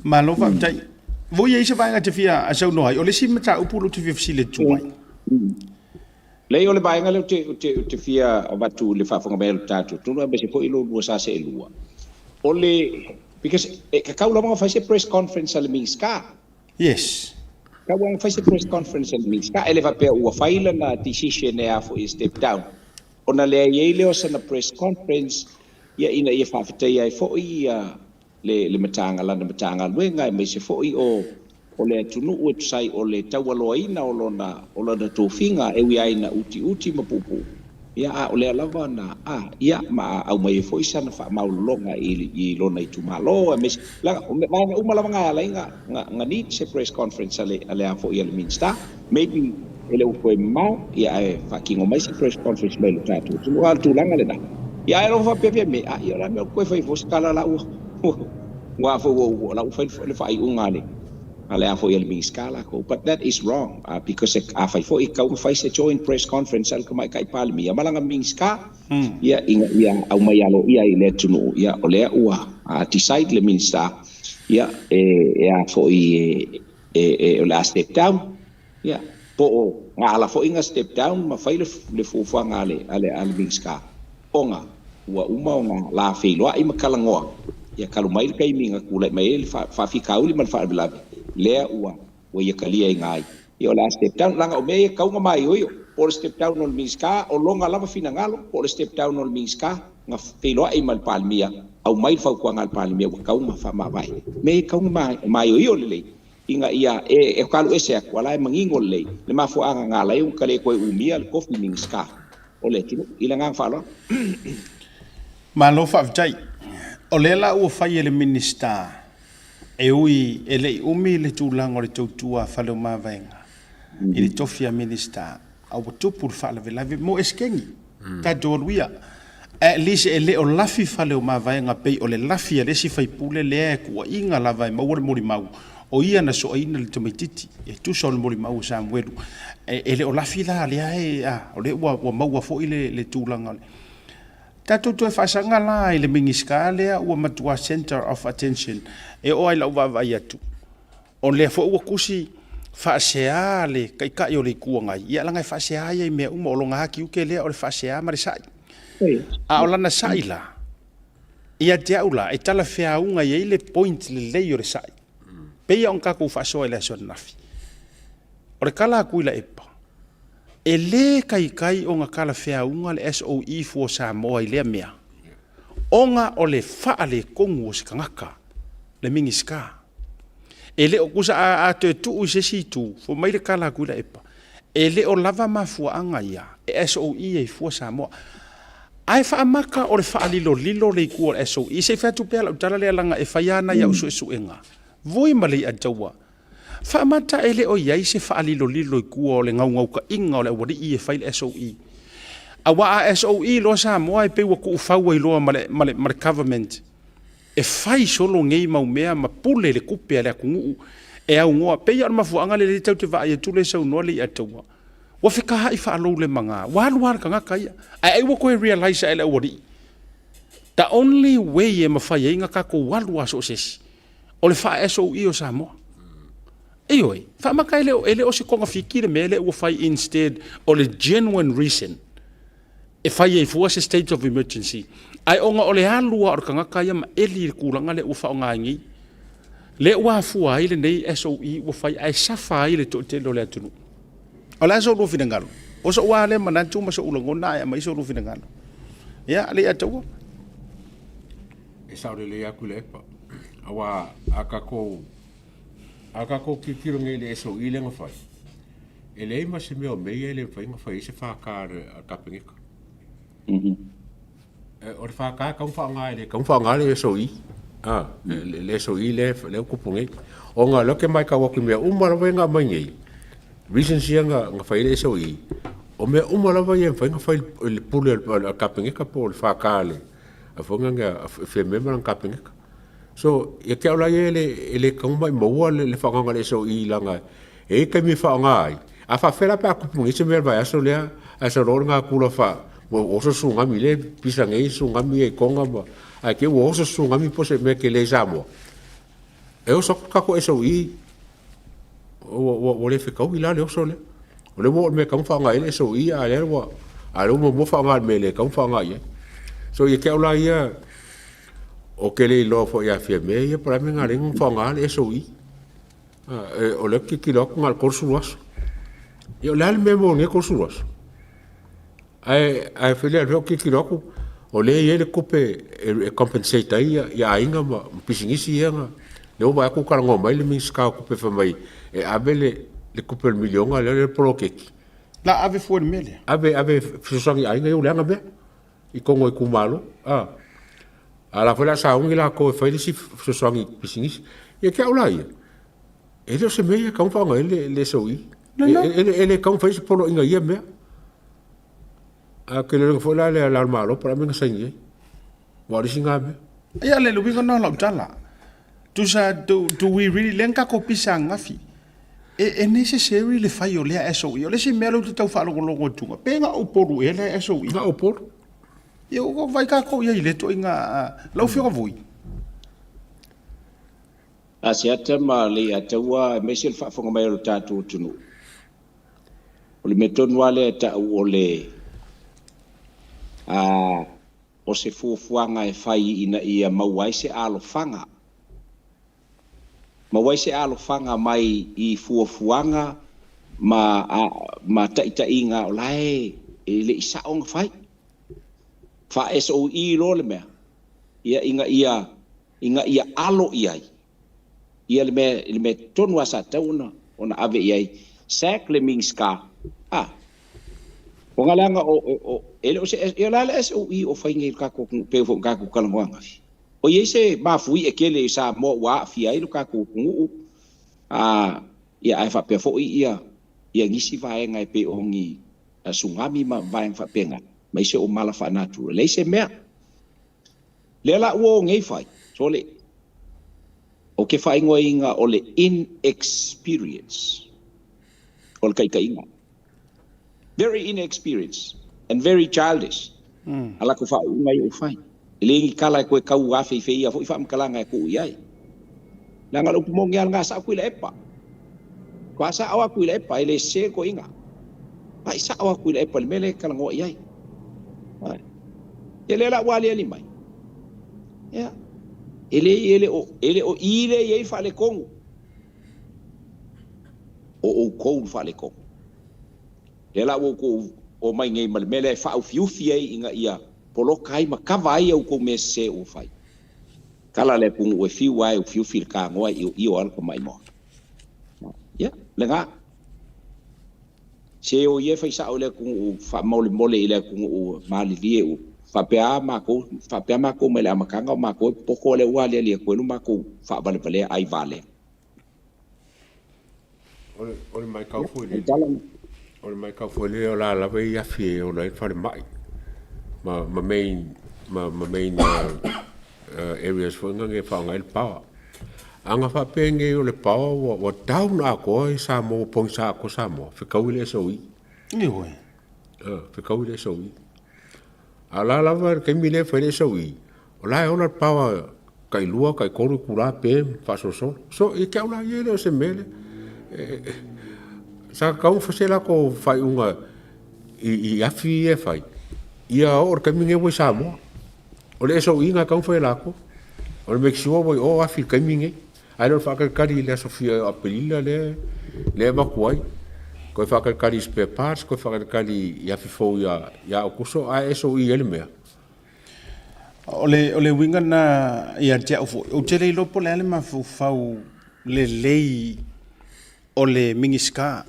Malo faafetai. Voi e i ai se vaega e te fia saunoa ai? O le isi mataupu lea ou te fia fesili atu ai. Leai, o le vaega lea ou te fia avatu i le faafofoga mai a le tatou atunuu aemaise foi lo oulua sa seelua, o le, because e tatau lava ona fai se press conference a le Minisita. Yes. Tau ona fai se press conference a le Minisita, e le faapea ua fai lana decision e a foi e step down, ona leai ai lea o sana press conference ia ina ia faafetaia ai foi ia le le Matagaluega, lana Matagaluega aemaise foi o o le atunuu e tusa ai o le taualoaina o lona o lona tofiga e ui lava ina utiuti ma puupuu. Ia, a o lea lava na, a, ia, ma aumai ai foi sana faamaualaloga i, i lona itumalo, aemaise, leaga, o vaega uma lava na e ala ai na, na, na need se press conference a le, a le a foi a le Minisita. Maybe e le ua toe mamao, ia, ae faatino mai se press conference mai lo tatou atunuu. A o le tulaga lena. Ia, ae alofa faapea me, a, ia, o le a le mea ua toe fai ai foi se tala la ua, ua, ua, ua, ua, la ua fai le faaiuga a le, a le a foi a le Minisita lakou but that is wrong because afai foi e tatau ona fai se joint press conference a le Tamaitai Palemia ma lana Minisita ia ina ia aumai aloaia ai i le atunuu ia o lea ua decide le Minisita ia e a foi e o le a step down ia po o na ala foi na step down ma fai le fuafuaga a le a le Minisita ona ua uma ona la feiloai ma talanoa, ia talu mai le taimi na tulai mai ai le faafitauli ma le faalavelave, lea ua ua ia taliaina ai. Ia o le a step down, leaga o mea ia e tatau ona maioio, po o le step down o le Minisita, o lona lava finagalo, po o le step down o le Minisita na feiloai ma le Palemia, aumai le fautuaga a le Palemia ua tatau ona faamavae. O mea ia e tatau ona maioio lelei, ina ia e alu ese atu, a o la e manino lelei le mafuaaga na ala ai ona le toe umia le tofi Minisita o le atunuu. I le agaga faaaloalo. Malo faafetai. O lea la ua fai e le Minisita, e ui e le i umi le tulaga o le tautua a Faleomavaega i le tofi a Minisita, a ua tupu le faalavelave mo Esekeni, tatou alu ia. At least e le o lafi Faleomavaega pei o le lafi a le isi faipule lea e tuuaiina lava e maua le molimau O ia na soaina le tamaitiiti e tusa o le molimau a Samuelu. E le o lafi la lea e, a, o lea ua maua foi le tulaga o le tatou toe faasaga la i le Minisita lea ua matua center of attention e oo ai lau vaavaai atu. O lea foi ua tusi faasea le Taitai o le Itu Agai, ia leaga e faasea ia i mea uma, o lona tiute lea o le faasea ma le sa'i. A o lana sa'i la, ia te au la, e talafeauga i ai le point lelei o le sa'i. Peia ona tatou faasoa i le aso ananafi. O le tala a Tuilaepa, e lē taitai ona talafeauga le SOE for Samoa i lea mea, ona o le faaletonu o se tagata, le Minisita. E le o tusa a toe tuu i se isi itu, fai mai le tala a Tuilaepa, e le o lava mafuaaga ia e SOE ai fua Samoa. Ae faamata o le faalilolilo le itu o le SOE. Se i fai atu pea lau tala lea leaga e fai lava nai au suesuega. Vui ma Leiataua. Faamata e le o i ai se faalilolilo i tua o le naunautaiga o le aualii e fai le SOE. Aua a SOE loa Samoa e pei ua tuufau ai loa ma le government e fai solo nei mau mea ma pule le tupe a le atunuu e aunoa. Pei o le mafuaaga lea tatou te vaai atu lea e saunoa Leiataua. Ua fetaai faalou le maga, ua alu lava le tagata ia. Ae ai ua toe realise ae le aualii. The only way e mafai ai ona tatou alu lava so o se isi, o le faa-SOE o Samoa. Ioe, faamata e le o se togafiti le mea lea ua fai instead o le genuine reason e fai ai fua se state of emergency. Ae ona o le alu lava o le tagata ia ma eli i le tulaga lea ua faaaoga ai nei. Lea ua afua ai lenei SOE ua fai ae safa ai le toatele o le atunuu. O le a so oulua finagalo? O so'u lava lea manatu ma so'u lagona ae aumai so oulua finagalo. Ia, Leiataua. E sao lelei atu i le epa. Aua a tatou tilotilo nei i le SOE lea na fai, e leai ma se mea o mea ia e le mafai ona fai ai se FK a le Kapeneta. O le FK e tatau ona faaaoga, e le tatau ona faaaoga le SOE. Le SOE lea ua tupu nei. Ona o lea ou te matau atu i mea uma lava ia na aumai nei, reasons ia na fai ai le SOE, o mea uma lava ia e mafai ona fai i le pule a le Kapeneta po o le FK a Fiame ma lana Kapeneta. So, ia te au la ia e le tatau ona maumauina le faaaogaina o le SOE leaga e i ai taimi e faaaoga ai. A faapefea la pe a tupu nei se mea i le vaiaso lea ae sau loa le natura ua oso se tsunami lea e pisa nei tsunami ia i Tonga ma ae te i ua oso se tsunami po o se mea tele i Samoa. E oso atu le tatou SOE ua le fetaui la le oso lea. O lea ua oo i le mea e tatau ona faaaoga i ai le SOE a o lea ua muamua faaaoga i le mea e le tatau ona faaaoga i ai. So ia te au la ia, ou te le iloa foi ia Fiame ia po o le a le mea na ala ai ona faaaoga le SOE. O lea ou te tilotilo atu na o le 30 aso. Ia o le a le mea mo lenei 30 aso? Ae fai o lea ou te tilotilo atu o lea e i ai le tupe e compensate ai ia aiga ma pisinisi ia na lea ua vaai atu ua talanoa mai le Minisita o Tupe fai mai e ave le tupe o le miliona lea le poloketi. La ave fua i le mea lea. Ave fesoasoani i aiga ia ua leaga mea i totonu o itumalo. A la foi o le a sauni latou e fai le isi fesoasoani i pisinisi. Ia te au la ia, e le o se mea ia e tatau ona faaaoga ai le SOE. E le tatau ona fai se poloaiga i ia mea. Ae ou te le iloa foi la le o le Malo po o le a le mea na saini ai. Aua o le isi lena mea. Ia le uiga lena o lau tala. Tusa do we really lea na tatou pisa ananafi. E necessary le fai o lea SOE. O le isi mea lea ou te tau faalogologo atu, pe na o Upolu ea lea SOE. Na o Upolu. Ia ua vaai tatou i ai i lea ituaiga lau Afioga Vui. Asiata ma Leiataua aemaise le faafofoga mai o le tatou atunuu. O le mea tonu lava lea e tau o le o se fuafuaga e fai ina ia maua ai se alofaga. Maua ai se alofaga mai i fuafuaga ma taitaiga o la e le i sao ona fai. Faa-SOE loa le mea, ia ina ia alo i ai ia le mea tonu lava sa tatau ona ave i ai. Sack le Minisita. O leaga o e le o se ia o le a le SOE o fai nei i le tatou atunuu pei foi ona tatou talanoa ananafi. O i ai se mafui e tele i Samoa ua aafia ai lo tatou atunuu, ia ae faapea foi ia nisi vaega e pei o ni tsunami ma vaega faapena, ma isi o mala faanatura. Leai se mea. Lea la ua o nei fai, sole. O te faaigoaina o le inexperience o le taitaiga. Very inexperienced and very childish. A latou faauuga ia ua fai. E le ni tala e toe tau afeifeia foi faamatalaga e tuu i ai. Leaga o le upu moni lava lena, sao Tuilaepa. Faatoa sao lava Tuilaepa, e le sese le toeaina. Pai sao lava Tuilaepa i le mea lea e talanoa i ai. Ia lea la ua aliali mai. Ia, e le, e le o, e le o i lea e i ai le faaletonu. O outou le faaletonu. Lea la ua outou omai nei ma le mea lea e faaufiufi ai ina ia poloka ai ma kava ai a outou mea sese ua fai. Tala le atunuu e fiu lava e ufiufi le tanoa e ioio lava le tamaimoa. Ia, lena. Se o ia e fai sao i le atunuu, faamolemole i le atunuu malilie ua faapea a matou, faapea matou mai le amataga o matou e popoto lea ua aliali atu ai lo matou faavalevalea ai valea. O le matau foi lele, o le matau foi lele o la lava e i afi e ola ai le falemai ma main ma main areas foi na e faaaoga ai le power. A na faapea nei o le power ua down atoa i Samoa, ua pogisa atoa Samoa, fetaui le SOE. Ioe. Fetaui le SOE. A o la lava le taimi lea e fai le SOE, o la e ola le power tai lua, tai tolu itula pe faasolosolo. So, ia te au la ia e le o se mea lea. Sa tatau ona fai se latou faaiuga i afi ia e fai, ia oo i le taimi lenei ua i Samoa. O le SOE na e tatau ona fai e latou. O le make sure ua i o afi i le taimi lenei. Ae le o le faatalitali i le aso fia o Aperila lea e avatu ai. Toe faatalitali i spare parts, toe faatalitali i afi fou ia Aokuso, ae SOE ai le mea. O le uiga lena ia te au foi, ou te le iloa po o le a le mafaufau lelei o le Minisita,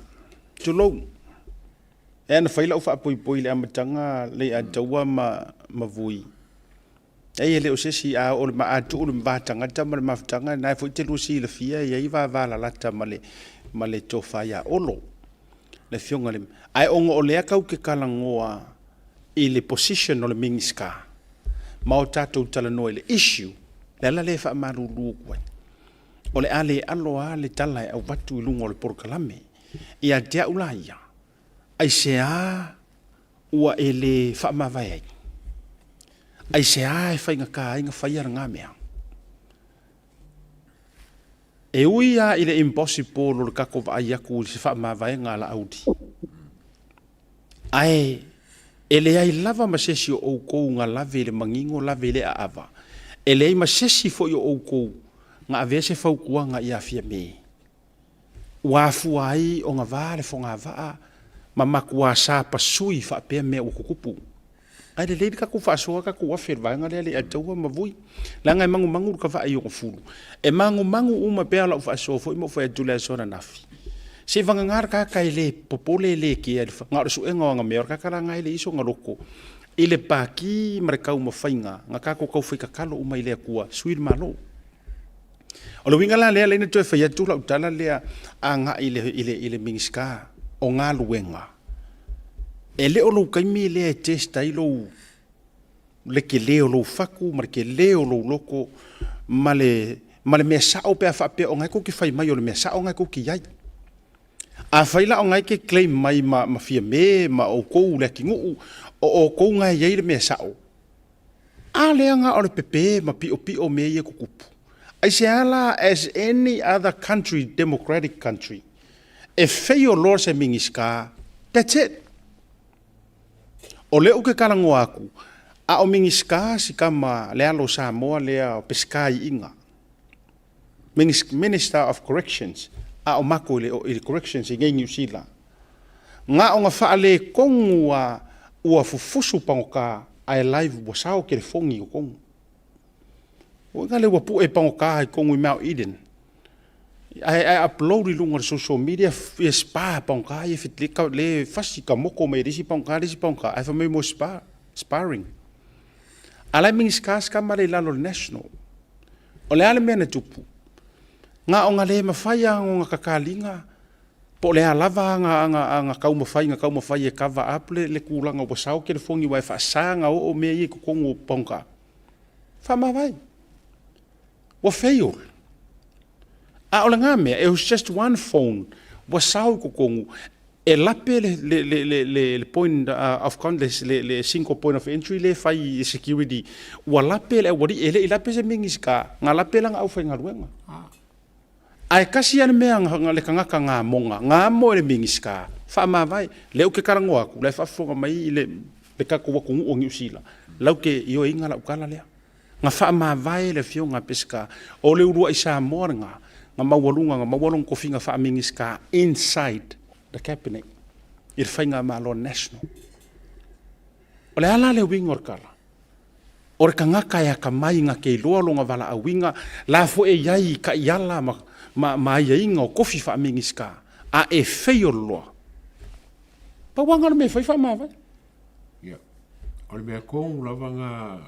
tulou. E ana fai lau faapoipoi i le amataga Leiataua ma Vui, Leai e le o se isi, a oo a tuu le va tagata ma le mafutaga, lena foi e te lua silafia e i ai vavalalata ma le tofa ia Olo, le afioga i le... Ae ona o lea tatou te talanoa i le position o le Minisita ma o tatou talanoa i le issue, le ala lea e faamalulu atu ai, o le a le alo lava le tala e avatu i luga o le polokalame. Ia te au la ia, aisea ua e le faamavae ai? Aisea e faigata ai na faia lena mea? E ui lava i le impossible o le tatou vaai atu i se faamavaega a Laauli, ae e leai lava ma se isi o outou na lave i le manino, lave i le aava. E leai ma se isi foi o outou na avea se fautuaga ia Fiame. Ua afua ai ona va le fogavaa ma matua sapasui faapea mea ua tutupu. Ae lelei le tatou faasoa tatou afe i le vaega lea Leiataua ma Vui, leaga e magumagu le tavaa i ona fulu. E magumagu uma pea lau faasoa foi ma ou fai atu i le aso ananafi, se i vagana le tagata e le popole e le kea, na o le suega o ana mea, o le tagata la lena e leai sona loto i le pati ma le taumafaiga na tatou tau fai tatalo uma i le Atua, sui le Malo. O le uiga la lea, lea na toe fai atu lau tala lea agai i le, i le, i le Minisita o Galuega, e le o lou taimi lea e test ai lou, le tele o lou fatu ma le tele o lou loto ma le, ma le mea sao pe a faapea o lena tou te fai mai o le mea sao lena tou te i ai. Afai la o lena e te claim mai ma, ma Fiame ma outou le atunuu o outou lena e i ai le mea sao, A lea na o le pepe ma piopio mea ia tutupu? Aisea la as any other country, democratic country, e fail loa se Minisita, that's it. O lea ou te talanoa atu, a o Minisita si tama le alo o Samoa lea o Peseta Iiga, Minister of Corrections, a o matou i le Corrections i nei Niu Sila, na ona faaletonu a ua fufusu pagota ae live ua sao telefoni i totonu. Ua iga lea ua pue pagota i totonu i Mount Eden. Ae upload i luga o le social media ia spa pagota ia le fasi ka moko mai e le isi pagota le isi pagota ae fai mai mo spa, sparring. A la e Minisita si tama lea i lalo o le National. O le a le mea na tupu? Na ona le mafai lava ona kakaliga po o le a lava aga taumafai na taumafai e cover up le tulaga ua sao telefoni aua e faasa ona oo mea ia i totonu o pagoga. Faamavae. Ua fail. A o lena mea, it was just one phone ua sao i totonu e lape le le le le le le point of con le le le single point of entry lea e fai i security ua lape le aualii e le i lape se Minisita na lape lana aufaigaluega. Ae tasi lava le mea na le tagata na amoga, na amo e le Minisita, faamavae. Lea ou te talanoa atu, la e faafofoga mai le le tatou atunuu o Niu Sila, latou te ioeina lau tala lea. Na faamavae le afioga a Peseta, o le uluai Samoa lena na maualuga na maua lona tofiga faa-Minisita inside the Cabinet i le Faigamalo National. O le a la le uiga o le tala? O le tagata e atamai na te iloa lona valaauina, la foi e i ai i taiala ma, ma, ma aiaiga o tofi faa-Minisita, a e fail loa, pau lava lena o le mea e fai faamavae. Ia, o le mea tonu lava na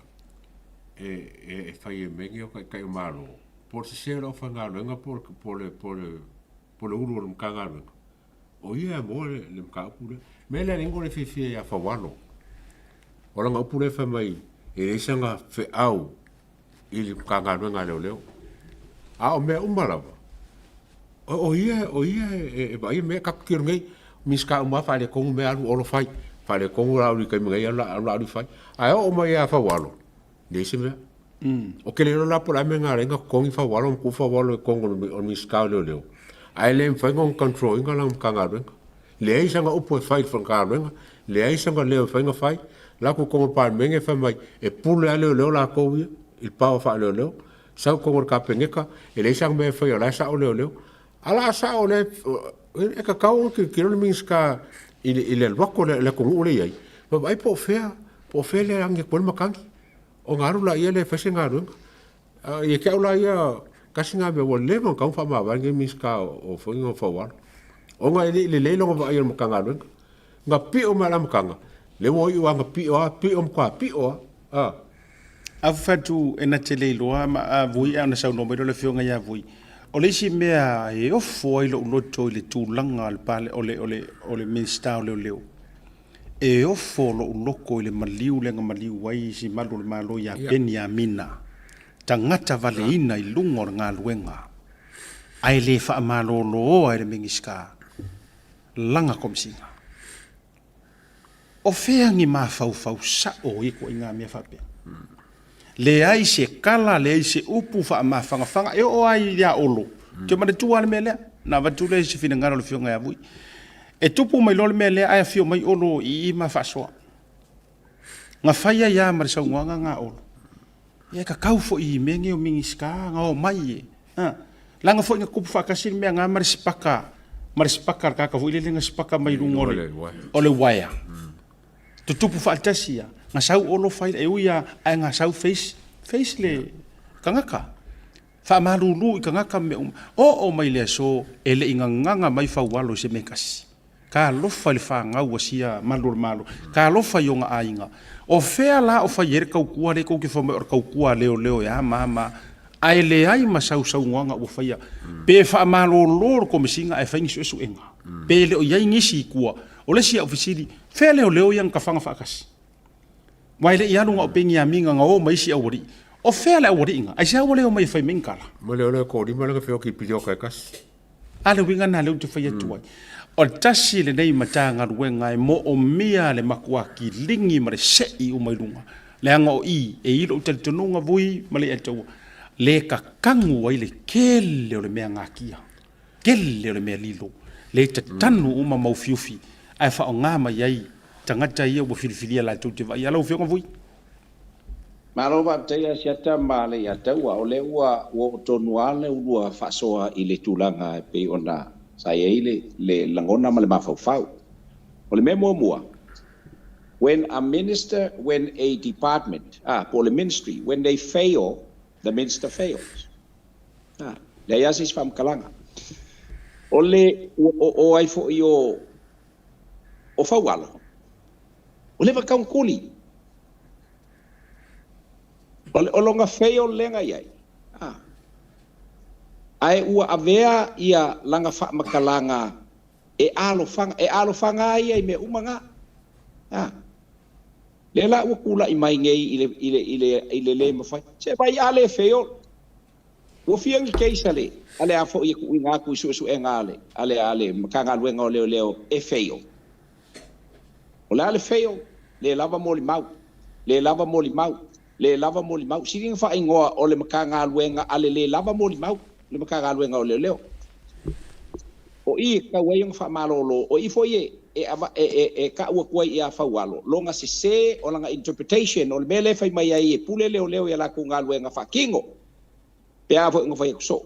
e, e, e fai e mea o taitai o Malo, po o le sese o le aufaigaluega po o po le, po le, po le ulu o le Matagaluega, o ia e amoa le, le mataupu lea. Mea lea le fiafia ia Faualo. O lana upu lea fai mai, e leai sana feau i le Matagaluega a Leoleo. A o mea uma lava, o ia, o ia e vaaia mea, tatou tilotilo nei, Minisita uma lava faaletonu mea, alu Olo fai, faaletonu Laauli i le taimi nei, alu Laauli fai. Ae oo mai ia Faualo, leai se mea. Ou te le iloa la po o le a le mea na ala ai ona totogi Faualo ma tuu Faualo i totonu o le Minisita o Leoleo, ae le mafai ona control ina lana Matagaluega. Leai sana upu e fai i le Matagaluega, leai sana leo e mafai ona fai. O la e atu i totonu o le Palemene fai mai, e pule lava leoleo latou ia i le power faaleoleo. Sau i totonu o le Kapeneta, e leai sana mea e faia o la e sao leoleo. A o le a sao lea, e tatau ona tilotilo le Minisita i le alu atu o le atunuu lea e i ai, ma vaai po o fea, po o fea e agi atu ai le matagi, ona alu lea e fai se galuega. Ia te au la ia, tasi lena mea ua leva ona tatau ona faamavae lenei Minisita o Faualo, ona e le i lelei lona vaai o le Matagaluega. Na pio mai lava i le amataga, lea ua iu lava ina pio lava, pio, matua pio lava. Afu atu e na te le iloa ma a Vui a ona saunoa mai loa le afioga ia Vui. O le isi mea e ofo ai lou loto i le tulaga o le pale o le o le o le Minisita o Leoleo, e ofo lou loto i le maliu lea na maliu ai si malu o le Malo ia Peniamina, tagata valeina i luga o le galuega ae le faamaloloa e le Minisita lana Komesina. O fea ni mafaufau sao i ituaiga mea faapea? Leai se kala, leai se upu faamafagafaga, e oo lava ia Olo. Ou te manatua lava le mea lea, na avatu lea i se finagalo o le Afioga ia Vui. E tupu mai loa le mea lea ae afio mai Olo i i ma faasoa. Na fai ai lava ma le saunoaga na a Olo. Ia e tatau foi i mea nei o Minisita na omai e. A, leaga foi na tupu faatasi le mea na ma le sipaka, ma le sipaka a le tagata foi lele na sipaka mai luga o le, o le uaea. Tutupu faatasi a, na sau Olo fai, e ui lava ae na sau face, face le tagata. Faamalulu i tagata ma mea uma. Oo mai le aso e le i gagaga mai Faualo i se mea e tasi. Talofa i le fanau a sia malu o le Malo. Talofa i ona aiga. O fea la o fai ai le tautua lea tou te fai mai o le tautua a leoleo e a ma a ma a, ae leai ma sausaunoaga ua faia. Pe faamalolo le Komesina ae fai ni suesuega. Pe le o i ai nisi i tua. O le isi au fesili, fea leoleo ia na tafaga faatasi? Aua e le i alu na o Peniamina na o ma isi aualii. O fea le aualii na? Aisea ua le omai e fai mai ni tala? Ma leoleo e toalima lea na feoti i piliota e tasi. A le uiga lena lea ou te fai atu ai. O le tasi lenei Matagaluega e moomia le matua kiligi ma le sei uma i luga, leaga o i e i lou talitonuga vui ma le ataua, le tatanu ai le tele o le mea natia, tele o le mea lilo, le tatanu uma maufiufi ae faaaoga mai ai tagata ia ua filifilia latou te vaaia. Lau Afioga Vui. Malo faafetai Asiata ma Leiataua, o lea ua oo tonu lava le ulua faasoa i le tulaga e pei ona sa i ai le lagona ma le mafaufau. O le mea muamua, when a minister, when a department, ah, po o le ministry, when they fail, the minister fails. Ah, leai lava se isi faamatalaga. O le, ua oo ai foi o, o Faualo, ua leva tau tuli. O lona fail lea na i ai, ae ua avea ia lana faamatalaga e alofaga, e alofaga ai ia i mea uma na. Lea la ua tulai mai nei i le, i le, i le, i le le mafai. Se vai a le fail. Ua fia ni case a le a le a foi e tuuina atu i suesuega a le a le a le Matagaluega o Leoleo e fail. O le a le fail? Le lava molimau, le lava molimau, le lava molimau. Sili ona faaigoa o le Matagaluega a le le lava molimau, le Matagaluega o Leoleo. O i e tatau ai ona faamalolo, o i foi e e e e, e tau atu ai ia Faualo lona sese o lana interpretation o le mea lea e fai mai ai e pule leoleo i a latou galuega faatino. Pe a foi ona fai atu soo.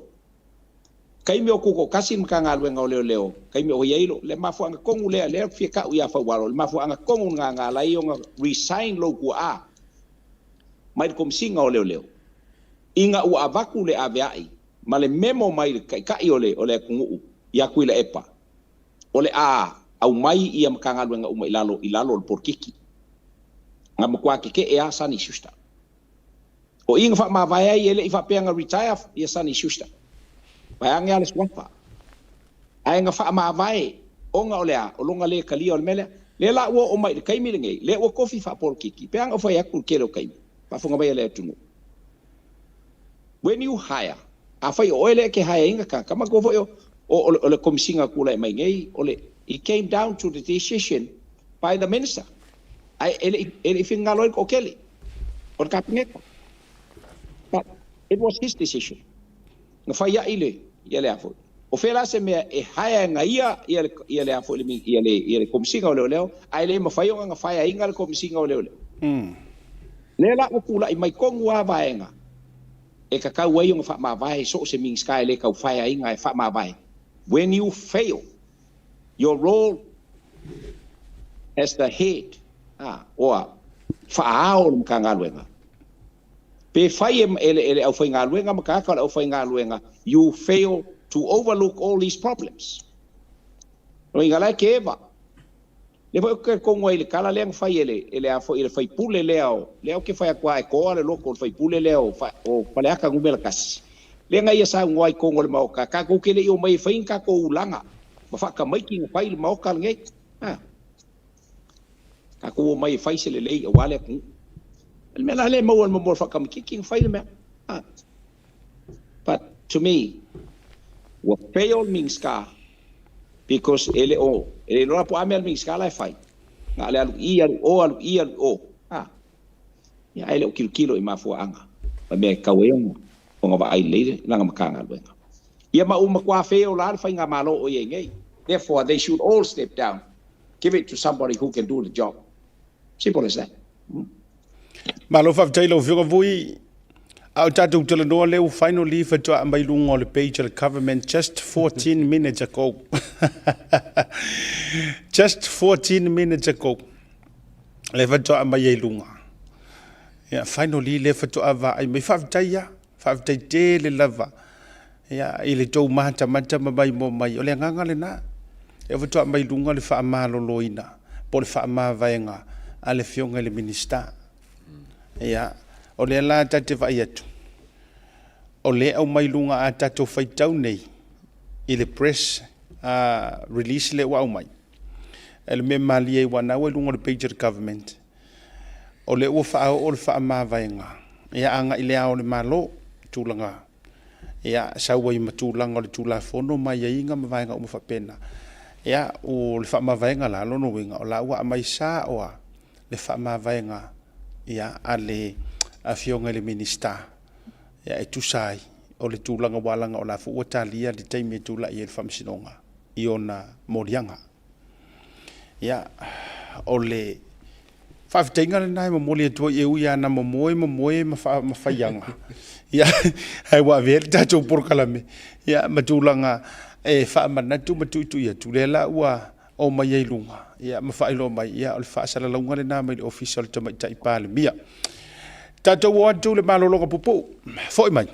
Taimi o tutoatasi le Matagaluega o Leoleo, taimi o i ai le mafuaaga tonu lea, lea ou te fia tau ia Faualo, le mafuaaga tonu lena na ala ai ona resign lou tuaa mai le Komesina o Leoleo, ina ua avatu le aveai ma le memo mai le Taitai o le o le atunuu ia Tuilaepa, o le a aumai ia Matagaluega uma i lalo i lalo o le polokiki. Na matua tetee lava Sunny Schuster. O i na faamavae ai, e le i faapea na retire ia Sunny Schuster, vaeane lava le suafa, ae na faamavae ona o le a? O lona le talia o le mea lea. Lea la ua oo mai i le taimi lenei, lea ua tofi faapolokiki, pe a na ou fai atu i le tele o taimi, faafofoga mai a le atunuu. When you hire, afai o oe lea e te hire ina tagata, manatua foi o, o, o le Komesina tulai mai nei, o le, it came down to the decision by the Minister. Ae e le i, e le i finagalo ai le toatele o le Kapeneta. But it was his decision. Na fai ai le, ia le a foi. O fea la se mea e hire na ia, ia le, ia le a foi le, ia le, ia le Komesina o Leoleo, ae le mafai ona na fire ina le Komesina o Leoleo. Lea la ua tulai mai tonu lava vaega e tatau ai ona faamavae so o se Minisita e le tau fire ina e faamavae. When you fail your role as the head, oa faaao o le Matagaluega, pe fai e le, e le aufaigaluega ma tagata o le aufaigaluega, you fail to overlook all these problems. O inga la e ke eva. Le foi o ke kongo ai le kala lea na fai e le, e le a foi le faipule lea o, lea o ke fai atu a e koa le loko o le faipule lea o, o Faleata numera 1. Lea na ia saunoa i totonu o le maota, tatou te le i omai e fai ni tatou ulaga ma faatamaiti na fai i le maota lenei. A. Tatou omai e fai se lelei aua le atunuu. O le mea la lea e maua e le momoe faakamititi na fai le mea. A. But to me, ua fail le Minisita because e le o, e le iloa po o a mea le Minisita la e fai. Na o le alu i, alu o, alu i, alu o. A. Ia, ae le o tilotilo i mafuaaga ma mea e tatau ai ona ona vaai lelei lana Matagaluega. Ia ma ua matua fail la le faigamalo o i ai nei. Therefore, they should all step down. Give it to somebody who can do the job. Simple as that. Malo faafetai lau Afioga Vui. A o tatou talanoa lea ua finally faatoa aumai luga o le page a le government just 14 minutes ago. Just 14 minutes ago. Lea faatoa aumai ai luga. Ia, finally lea faatoa vaai mai. Faafetai ia. Faafetai tele lava. Ia, i le tou matamata ma maimoa mai. O le agaga lena. E faatoa aumai luga le faamaloloina po o le faamavaega a le Afioga i le Minisita. Ia, o lea la ta te vaai atu, o lea e aumai luga a tatou faitau nei i le press release lea ua aumai. E le mea malie ua na ua i luga o le page of the government. O lea ua faaoo le faamavaega ia agai le Ao o le Malo, tulaga ia sau ai ma tulaga o le Tulafono ma aiaiga ma vaega uma faapena. Ia, o le faamavaega la, lona uiga, o la ua aumai sao lava le faamavaega ia a le Afioga i le Minisita ia e tusa ai o le tulaga ua alaga o la foi ua talia le taimi e tulai ai le Faamasinoga i ona moliaga. Ia, o le faafetaiga lena e momoli atu ai e ui lava na momoe momoe ma, ma faiaga. Ia, ae ua avea le tatou polokalame ia, ma tulaga e faamanatu ma tuitui atu. Lea la ua omai ai luga ia, ma faailoa mai ia, o le faasalalauga lena mai le Ofisa o le Tamaitai Palemia. Tatou o atu le malologa pupuu, foi mai,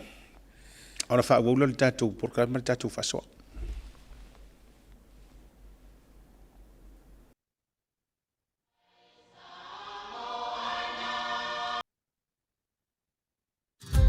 ona faaauau lea o le tatou polokalame ma le tatou faasoa.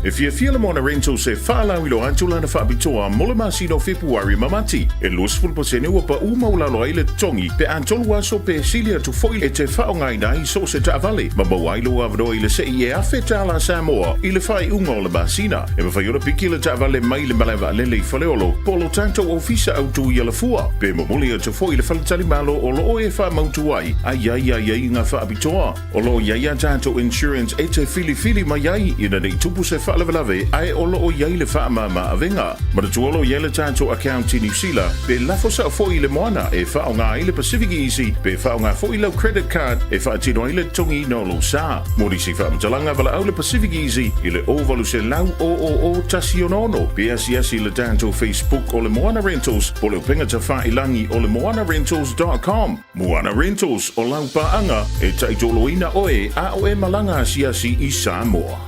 E fiafia le Moana Rentals e faalauiloa atu lana faapitoa mo le masina o Fepuari ma Mati. E 20% ua paʻu maualalo ai le totogi pe a tolu aso pe sili atu foi e te faaaogaina ai so o se taavale ma maua ai lou avanoa i le sei e $1,000 Samoa i le faaiuga o le masina. E mafai ona piki le taavale mai le malae vaalele i Faleolo po o lo tatou ofisa autu i Alafua pe momoli atu foi i le faletalimalo o lo o e faamautu ai a i ai aiaiga faapitoa. O lo o i ai a tatou insurance e te filifili mai ai ina ne i tupu se faalavelave ae o lo o i ai le faamama avega. Manatua o lo o i ai le tatou account i Niu Sila pe lafo sao foi i le moana e faaaoga ai le Pacific Easy pe faaaoga foi lau credit card e faatino ai le totogiina o lou sa. Mo nisi faamatalaga valaau le Pacific Easy i le 0800 000 166 pe asiasi i le tatou Facebook o le Moana Rentals po o le upega tafailangi o le moanarentals.com. Moana Rentals, o lau paaga e taitoloina oe a o e malaga asiasi i Samoa.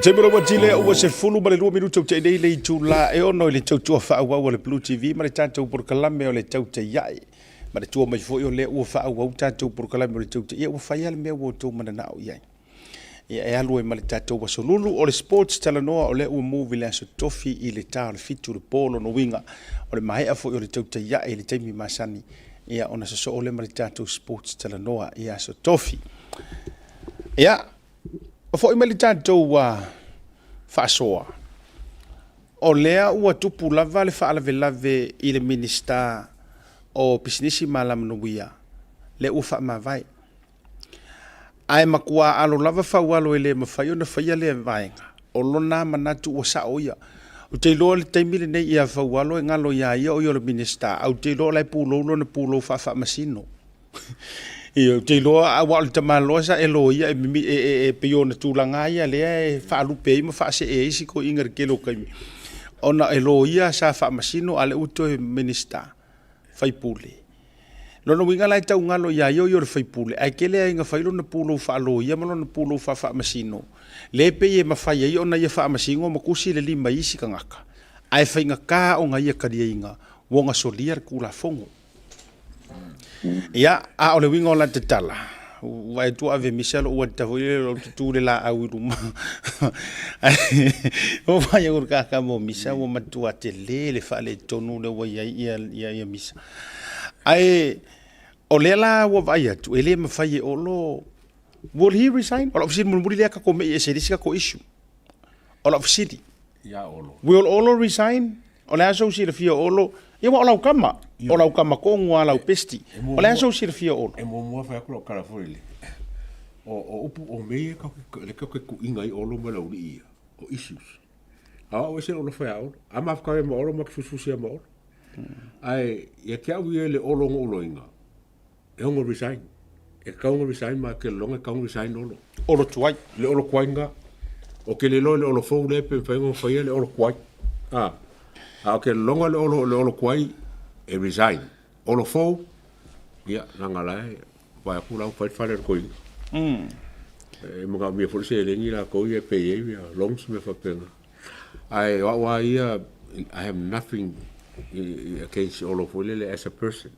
Taimi ua tile ua 12 minuta o te nei le itula e 6 i le tautua faaauau a le Blue TV ma le tatou polokalame o le Tautai Ae. Ma le tua mai foi o lea ua faaauau tatou polokalame o le Tautai Ae, ua fai lava le mea ua outou mananao i ai. Ia e alu ai ma le tatou aso lulu o le sports talanoa o lea ua move i le aso tofi i le ta o le 7 le po lona uiga o le maea foi o le tautai ae i le taimi masani ia ona sosoo lea ma le tatou sports talanoa i aso tofi. Ia, foi mai le tatou faasoa. O lea ua tupu lava le faalavelave i le Minisita o Pisinisi ma Alamanuia, lea ua faamavae. Ae matua alo lava Faualo e le mafai ona faia lea vaega. O lona manatu ua sao ia. Ou te iloa i le taimi lenei ia Faualo e galo ia ia o ia o le Minisita, ae ou te iloa o la e pulou lona pulou faafaamasino. Ioe, ou te iloa aua o le tamaloa sa e loia e mimi e, e, e pei ona tulaga lava ia lea e faalupe ai ma faasee ai si toeaina i le tele o taimi. Ona e loia sa faamasino a o lea ua toe Minisita, faipule. Lona uiga la e tau galo ia ia o ia o le faipule, ae tele lava ina fai lona pulou faaloia ma lona pulou faafaamasino, lea e pei e mafai ai ona ia faamasino ma tusi le lima i isi tagata, ae faigata ona ia taliaina ua ona solia le Tulafono. Ia, a o le uiga o lata tala, ua e tua ave misa lou ata foi lele o tutu le laau i luma. O vai au kaka mo misa ua matua tele le faaletonu lea ua i ai ia, ia, ia misa. Ae o lea la ua vaai atu, e le mafai e Olo, will he resign? O lau fesili mulimuli lea tatou mei ese i le isi tatou issue. O lau fesili, Ia Olo. Will Olo resign? O le a sou silafia o Olo? Ia aua o lau tama, o lau tama tonu lava lau bestie. O le a sou silafia o Olo? E muamua fai atu lau tala foi lele. O, o upu, o mea ia lea tatou te tuuina ai Olo ma le aualii ia, o issues. A o au e ese lou alofa ia Olo. A mafuta ai ma Olo, ma te fusifusi ai ma Olo. Ae ia te au ia i le Olo na ou iloaina, e ono resign. E tatau ona resign ma ke lologa e tatau ona resign Olo. Olo tuai. Le Olo tuai lena. O ke le iloa i le Olo fou lea pe mafai ona faia le Olo tuai. A, a o ke lologa le Olo, le Olo tuai e resign. Olo fou, ia, leaga la e vaai atu la ua fai le fale o le toeaina. E manaomia foi le seleni latou ia e pay ai ia loans ma mea faapena. Ae o au lava ia, I have nothing against Olo foi lele as a person.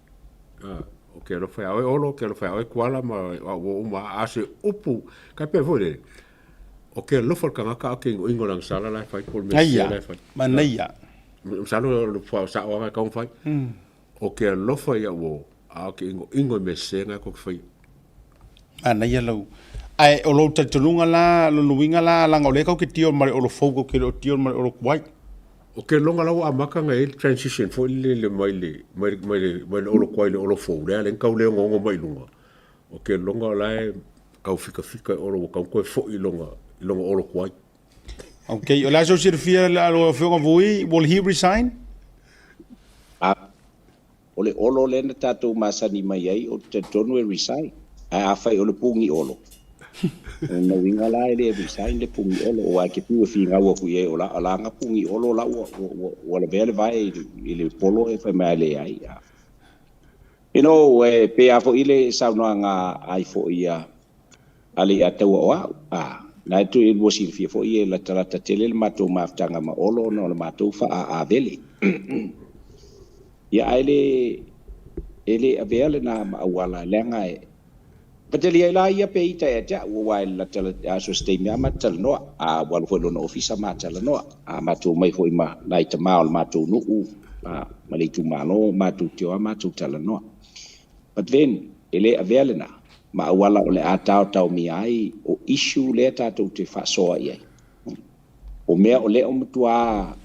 Ou te alofa ia oe Olo, ou te alofa ia oe Tuala ma au uo uma lava. A o se upu, tai pei foi lele, ou te alofa i le tagata ae ou te inoino i lana sala la e fai po o le mea sese la e fai. Manaia. Masalo o le sao lava e tatau ona fai. Ou te alofa i au uo, ae ou te inoino i mea sese na e tou te faia. Manaia lau. Ae o lou talitonuga la, lona uiga la, leaga o lea tatou te deal ma le Olo fou, tatou te le o deal ma le Olo tuai. O ke loga la ua amata ona i ai le transition foi lele mai le mai le mai le mai le olo tuai i le olo fou lea lea na tau le onoono mai i luga. O ke loga o la e tau fikafika e olo ua tatau ona toe foi i lona i lona olo tuai. Ok, o le a sou silafia lau Afioga Vui, will he resign? A o le olo lea na tatou masani mai ai, ou te talitonu e resign. Ae afai o le pugi olo, o lona uiga la e le resign le pugi olo, aua e te fiu e finau atu i ai, o la, o la na pugi olo la ua, ua, ua, ua lavea le vae i le, i le polo e fai mai a leai. You know, e pei lava foi le saunoaga ai foi a, a le Ataua o au, a, na e toe lua silafia foi e latalata tele le matou mafutaga ma Olo ona o le matou faaavele. Ia, ae le, e le avea lena ma auala, leaga e, Pateli ai la ia pe ita ia te au, aua e lata aso se taimi lava ma talanoa, a ua alu foi i lona ofisa ma talanoa, a matou omai foi ma nai tama o le matou nuu ma le itumalo, matou te o lava matou talanoa. But then, e le avea lena ma auala o le a taotaomia ai o issue lea tatou te faasoa i ai. O mea o lea o matua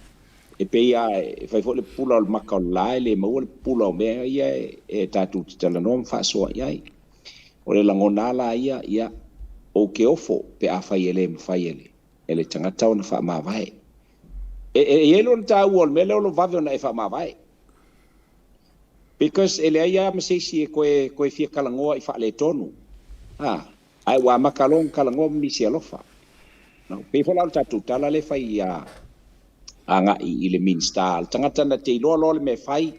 e pei lava e fai foi le pupula o le maka o le la, e le maua le pupula o mea ia e tatou te talanoa ma faasoa i ai. O le lagona lava la ia, ia, ou te ofo pe afai e le mafai e le, e le tagata ona faamavae. E, e i ai lona taua o le mea lea o lo vave ona e faamavae. Because e leai lava ma se isi e toe, toe fia talanoa i faaletonu. A, ae ua amata loa ona talanoa ma misi alofa. No, pei foi la o le tatou tala lea e fai ia agai i le Minisita, le tagata na te iloa loa le mea e fai,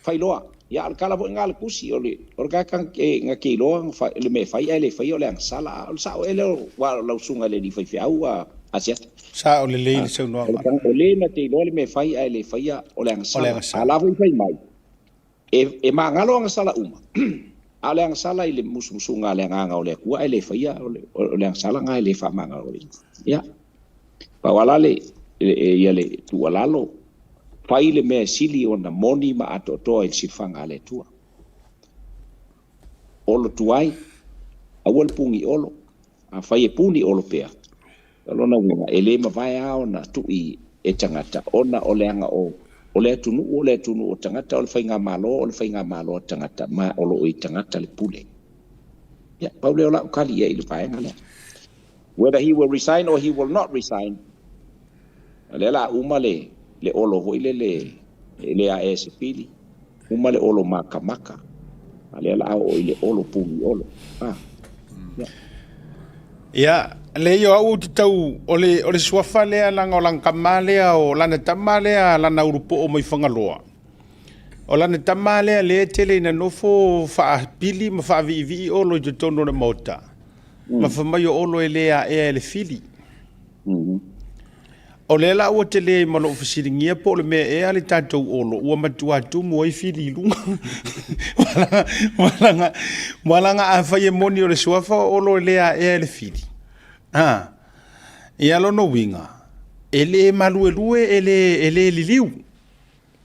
fai loa. Ia, a o le tala foi lena a le tusi, o le, o le tagata na te iloa le mea e fai ae le faia, o le agasala. A o le sao ea lea o lau susuga i le alii faifeau a Asiata? Sao lelei le saunoaga. O le na te iloa le mea e fai ae le faia, o le agasala. A la foi fai mai, e magalo agasala uma, a o le agasala i le musumusuga a le Agaga o le Atua ae le faia, o le agasala lena e le faamagaloina. Ia, pau lava la le, ia le tuualalo, fai le mea e sili ona moni ma atoatoa i le silafaga a le Atua. Olo tuai, aua le puni olo. Afai e puni olo pea, o lona uiga e le mavae lava ona tui e tagata ona o le aga o o le atunuu o le atunuu o tagata, o le faigamalo o le faigamalo a tagata, ma o lo o i tagata le pule. Ia, pau lea o lau tali i ai i le vaega lea. Whether he will resign or he will not resign, o lea o le a uma le le olo foi lele e le ae e se pili, uma le olo makamaka, a lea o le a oo i le olo puni olo. Ah. Yeah. Ia, leai o au ou te tau, o le, o le suafa lea leaga o lana tama lea, o lana tama lea, lana ulupoo mai Fagaloa. O lana tama lea lea e tele ina nofo faapili ma faaviivii Olo i totonu o le Maota, ma fai mai o Olo e le aea e le fili. O lea la ua tele ai ma lou fesiligia po o le mea ea le tatou Olo ua matua tumu ai fili i luga. Ua laga afai e moni o le suafa o Olo e le aea e le fili. Ha. Ia lona uiga, e le maluelue e le liliu.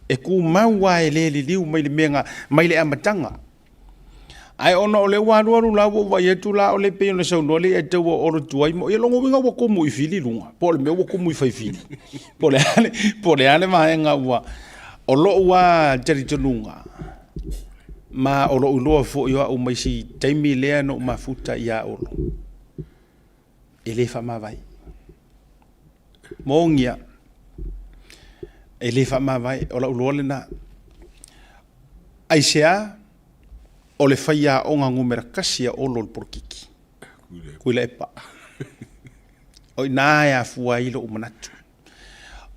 E tumau lava e le liliu mai le mea mai le amataga. Ae ona o lea ua alualu la ua ou vaai atu la o lea pei ona saunoa le Aiataua o Olo tuai ma ia lona uiga ua tumu i fili luga po o le mea ua tumu i faifili po o le a le, po o le a le vaega ua o lou lava talitonuga ma o lou iloa foi o au mai si taimi lea na ou mafuta ia Olo e le faamavae. Mogia e le faamavae, o lau iloa lena. Aisea? O le faiaoga numera tasi a Olo i le polokiki, Tuilaepa. O i ina e afua ai lou manatu.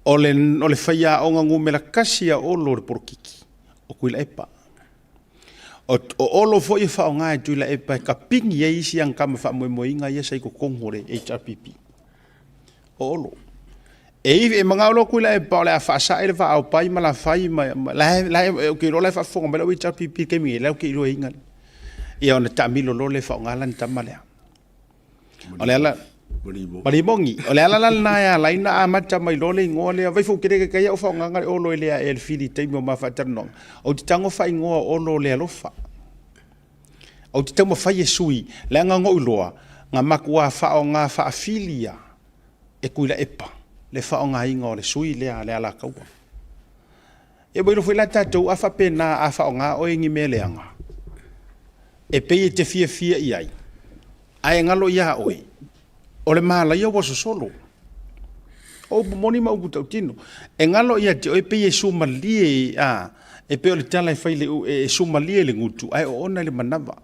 O le faiaoga numera tasi a Olo i le polokiki, o Tuilaepa. O Olo foi e faaaoga e Tuilaepa e kapini ai isi ana tama faamoemoeina ia sa i totonu o le HRPP. O Olo. E i e manao loa Tuilaepa o le a faasae le vaa o Pai ma Lafai ma la e ou te iloa la e faafofoga mai lau HRPP i le taimi nei, la ou te iloaina. Ia ona taamilo loa lea e faaaoga lana tama lea. O le ala ma Limogi. O le ala la lena e ala ai ona amata mai loa le igoa lea. Vaai foi ou te le taitai au faaaogaina le Olo e le ae le fili i taimi o ma faatalanoaga. Ou te tago faaigoa o Olo le alofa. Ou te taumafai e sui, leaga na ou iloa, na matua faaaoga faafili a e Tuilaepa le faaaogaina o le sui lea a le Alataua. Ia ua iloa foi la tatou a faapena a faaaoga oe i ni mea leaga, e pei e te fiafia i ai, ae galo ia oe, o le malaia ua sosolo. O upu moni ma upu tautino. E galo ia te oe pei e sumalie, a, e pei o le tala e fai le, e sumalie le gutu, ae oona i le manava.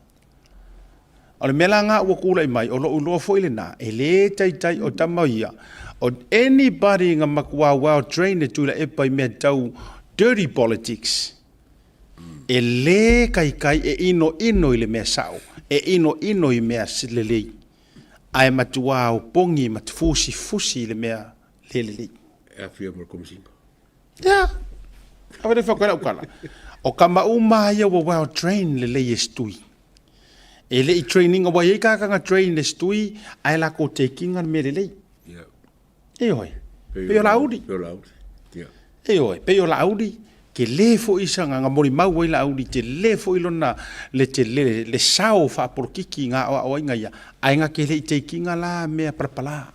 O le mea la lena ua tulai mai, o lou iloa foi lena, e le taitai o tama ia, o anybody na matua well trained e Tuilaepa i mea tau dirty politics, e le taitai e inoino i le mea sao, e inoino i mea lelei, ae matua opogi ma fusifusi i le mea le lelei. E aafia ma le Komesina. Ia, aua ne i fai atu ai lau tala. O tama uma lava ia ua well trained lelei e se tui. E le i train ina, ua i ai tagata na train i le setui ae latou take ina le mea lelei. Ioe. Pei o Laauli. Pei o Laauli. Ia. Ioe, pei o Laauli, tele foi sana, na molimau ai Laauli, tele foi lona, le tele, le sao faapolokiki na aoaoina ia, ae na te le i take ina la mea palapala.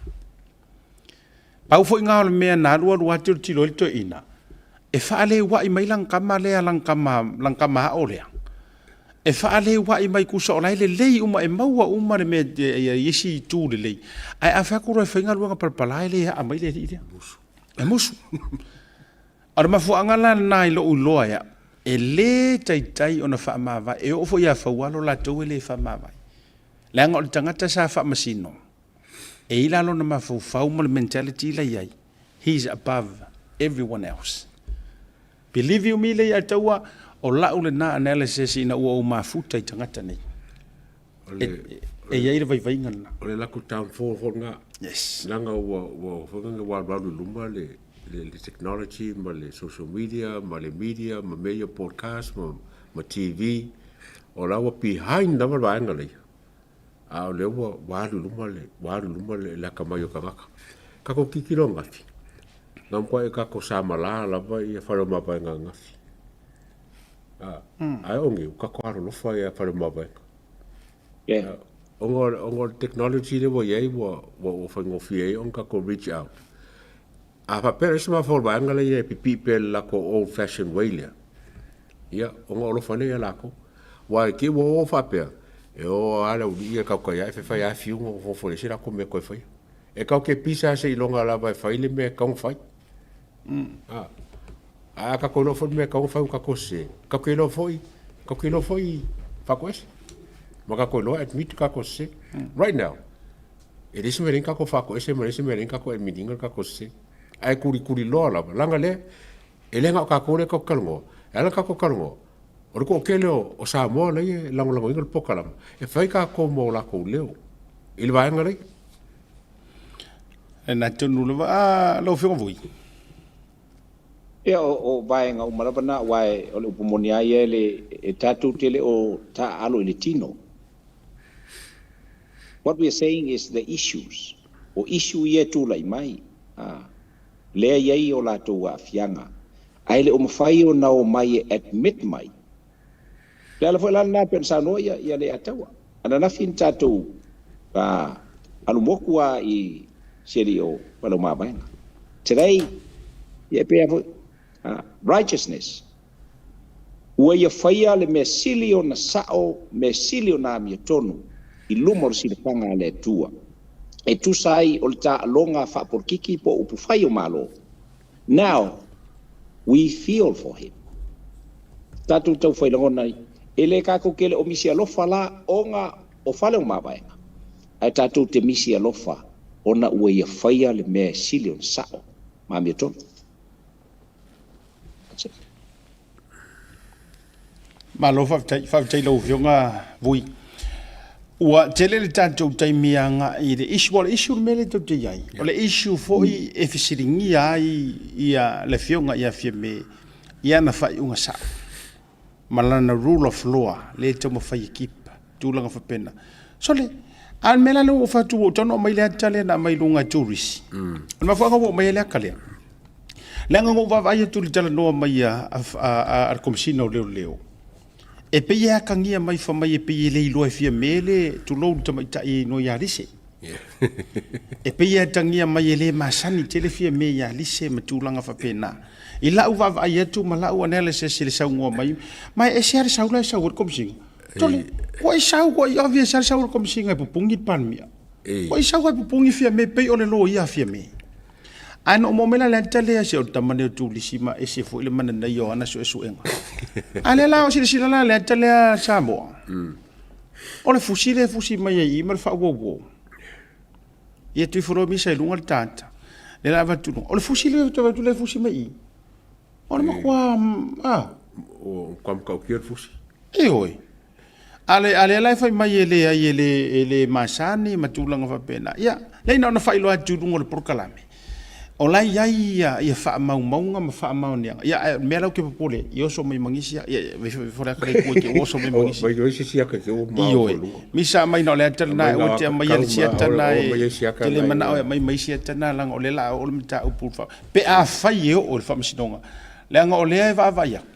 Pau foi na o le mea na alualu lava tilotilo ai le toeaina, e faaleuai mai lana tama lea, lana tama, lana tama ao lea, e faaleuai mai tusa o la e lelei uma, e maua uma le mea i isi itu lelei, ae a fai atu loa e fai galuega palapala e le aa mai le alii lea. E musu. O le mafuaaga la lena i lou iloa e au, e le taitai ona faamavae, e oo foi ia Faualo latou e le faamavae. Leaga o le tagata sa faamasino, E i la lona mafaufau ma le mentality la i ai, he is above everyone else. Believe you me Leiataua, o lau lena analysis ina ua ou mafuta i tagata nei. E i ai le vaivaiga lena. O le latou downfall foi lena. Yes. Leaga ua ua foi lena ua alualu i luma le le technology ma le social media ma le media ma mea ia podcast ma TV, o la ua behind lava le vaega lea. A o lea ua, ua alu i luma le, ua alu i luma le, le akamai o tagata. Tatou tilotilo ananafi, na matuai tatou samalā lava ia Faleomavaega ananafi. A, mm. Ae o nei, ua tatou alolofa ia Faleomavaega. Yeah. Ona, ona o le technology lea ua i ai, ua, ua, ua faigofie ai ona tatou reach out. A faapea le isi mafaufau o le vaega lea e pipii pea i le latou old fashion way lea, ia, ona alofa lea ia latou. Aua i te i ua o faapea, e o lava le aualii ia e tautai ae fai fai lava fiu nofo e leai se latou mea e toe faia. E tatou te pisa lava seiloga lava e fai le mea e tatau ona fai. A, a tatou iloa foi le mea e tatau ona fai ua tatou sese, tatou te iloa foi, tatou te iloa foi faatoese. Ma tatou iloa admit tatou sese. Right now, E leai se mea e leai ni tatou faatoese ma leai se mea e leai ni tatou admit ina le tatou sese. Ae tulituli loa lava, leaga lea, e le na o tatou lea tatou te talanoa. E ala ona tatou talanoa, o le toatele o Samoa lea e lagolagoina le polokalama, e fai tatou ma o latou leo i le vaega lea. E na tonu lava, a lau Afioga Vui. Ia, o vaega uma lava na, aua o le upu moni lava ia, e le, e tatou te le o taaalo i le tino. What we are saying is the issues, o issue ia e tulai mai, a, lea e i ai o latou aafiaga, ae le o mafai ona omai e admit mai. O le ala foi la lena e pei ona saunoa ia, ia Leiataua, ananafi na tatou, a, alu motu lava i si alii o Faleomavaega. Today, ia e pei lava foi, a, righteousness, Ua ia faia le mea sili ona sao, mea sili ona amiotonu i luma o le silafaga a le Atua, e tusa ai o le taaloga faapolokiki po o upufai o Malo. Now, we feel for him. Tatou taufai lagona ai, e le tatou te le o misi alofa la ona o fale o mavaega, ae tatou te misi alofa ona ua ia faia le mea e sili ona sao ma amiotonu. Malo faafetai, faafetai i lau Afioga Vui. Ua tele le tatou taimi agai i le issue, o le issue le mea lea tatou te i ai. O le issue foi e fesiligia ai ia le Afioga ia Fiame i ana faaiuga sao ma lana rule of law lea e taumafai e keep tulaga faapena. Sole, a o le mea la lea ua ou fai atu, ua ou taunuu mai le ata lea na aumai i luga e turisi. O le mafuaaga ua aumai ai le ata lea, leaga na ou vaavaai atu i le talanoa mai a le Komesina o Leoleo, e pei e atagia mai fai mai e pei e le iloa e Fiame le, tulou le tamaitai e igoa ia Lise. E pei e atagia mai e le masani tele Fiame ia Lise ma tulaga faapena. I lau vaavaai atu ma lau analysis i le saunoa mai, ma e ese lava le sau la e sau ai le Komesina. Tole, ua e sau, ua i obvious lava le sau o le Komesina e pupungi le Palemia. Ua i sau e pupungi Fiame, pei o le loia a Fiame. Ae na ou maua mai la le ata lea, se o le tama lea o Tulisi ma ese foi le mananaia o ana suesuega. A lea la o silasila la le ata lea Samoa. O le fusi lea e fusi mai ai i ma le faauouo. Ia Tuifolo misa i luga le tata. Lea la avatu luga. O le fusi lea avatu lea fusi mai i. O le matua a. O kwa mkaukia le fusi. Ioe. A le, a lea la e fai mai e leai e le, e le masani ma tulaga faapena. Ia, lea na ona faailoa atu i luga o le polokalame. O la e i ai ia, ia faamaumauga ma faamaoniaga. Ia, ae o le mea la ou te popole ai, i oso mai ma nisi, ia, ia, avefe le aka lea i tua i te oso mai ma nisi. Mai isi siaka te o ma Ioe. Misa aumai na o le ata lena, aua te aumaia le siata lena e te le manao e aumai ma isi ata na, leaga o lea o le a oo le mataupu i le pe afai e oo i le faamasinoga, leaga o lea e vaavaai atu,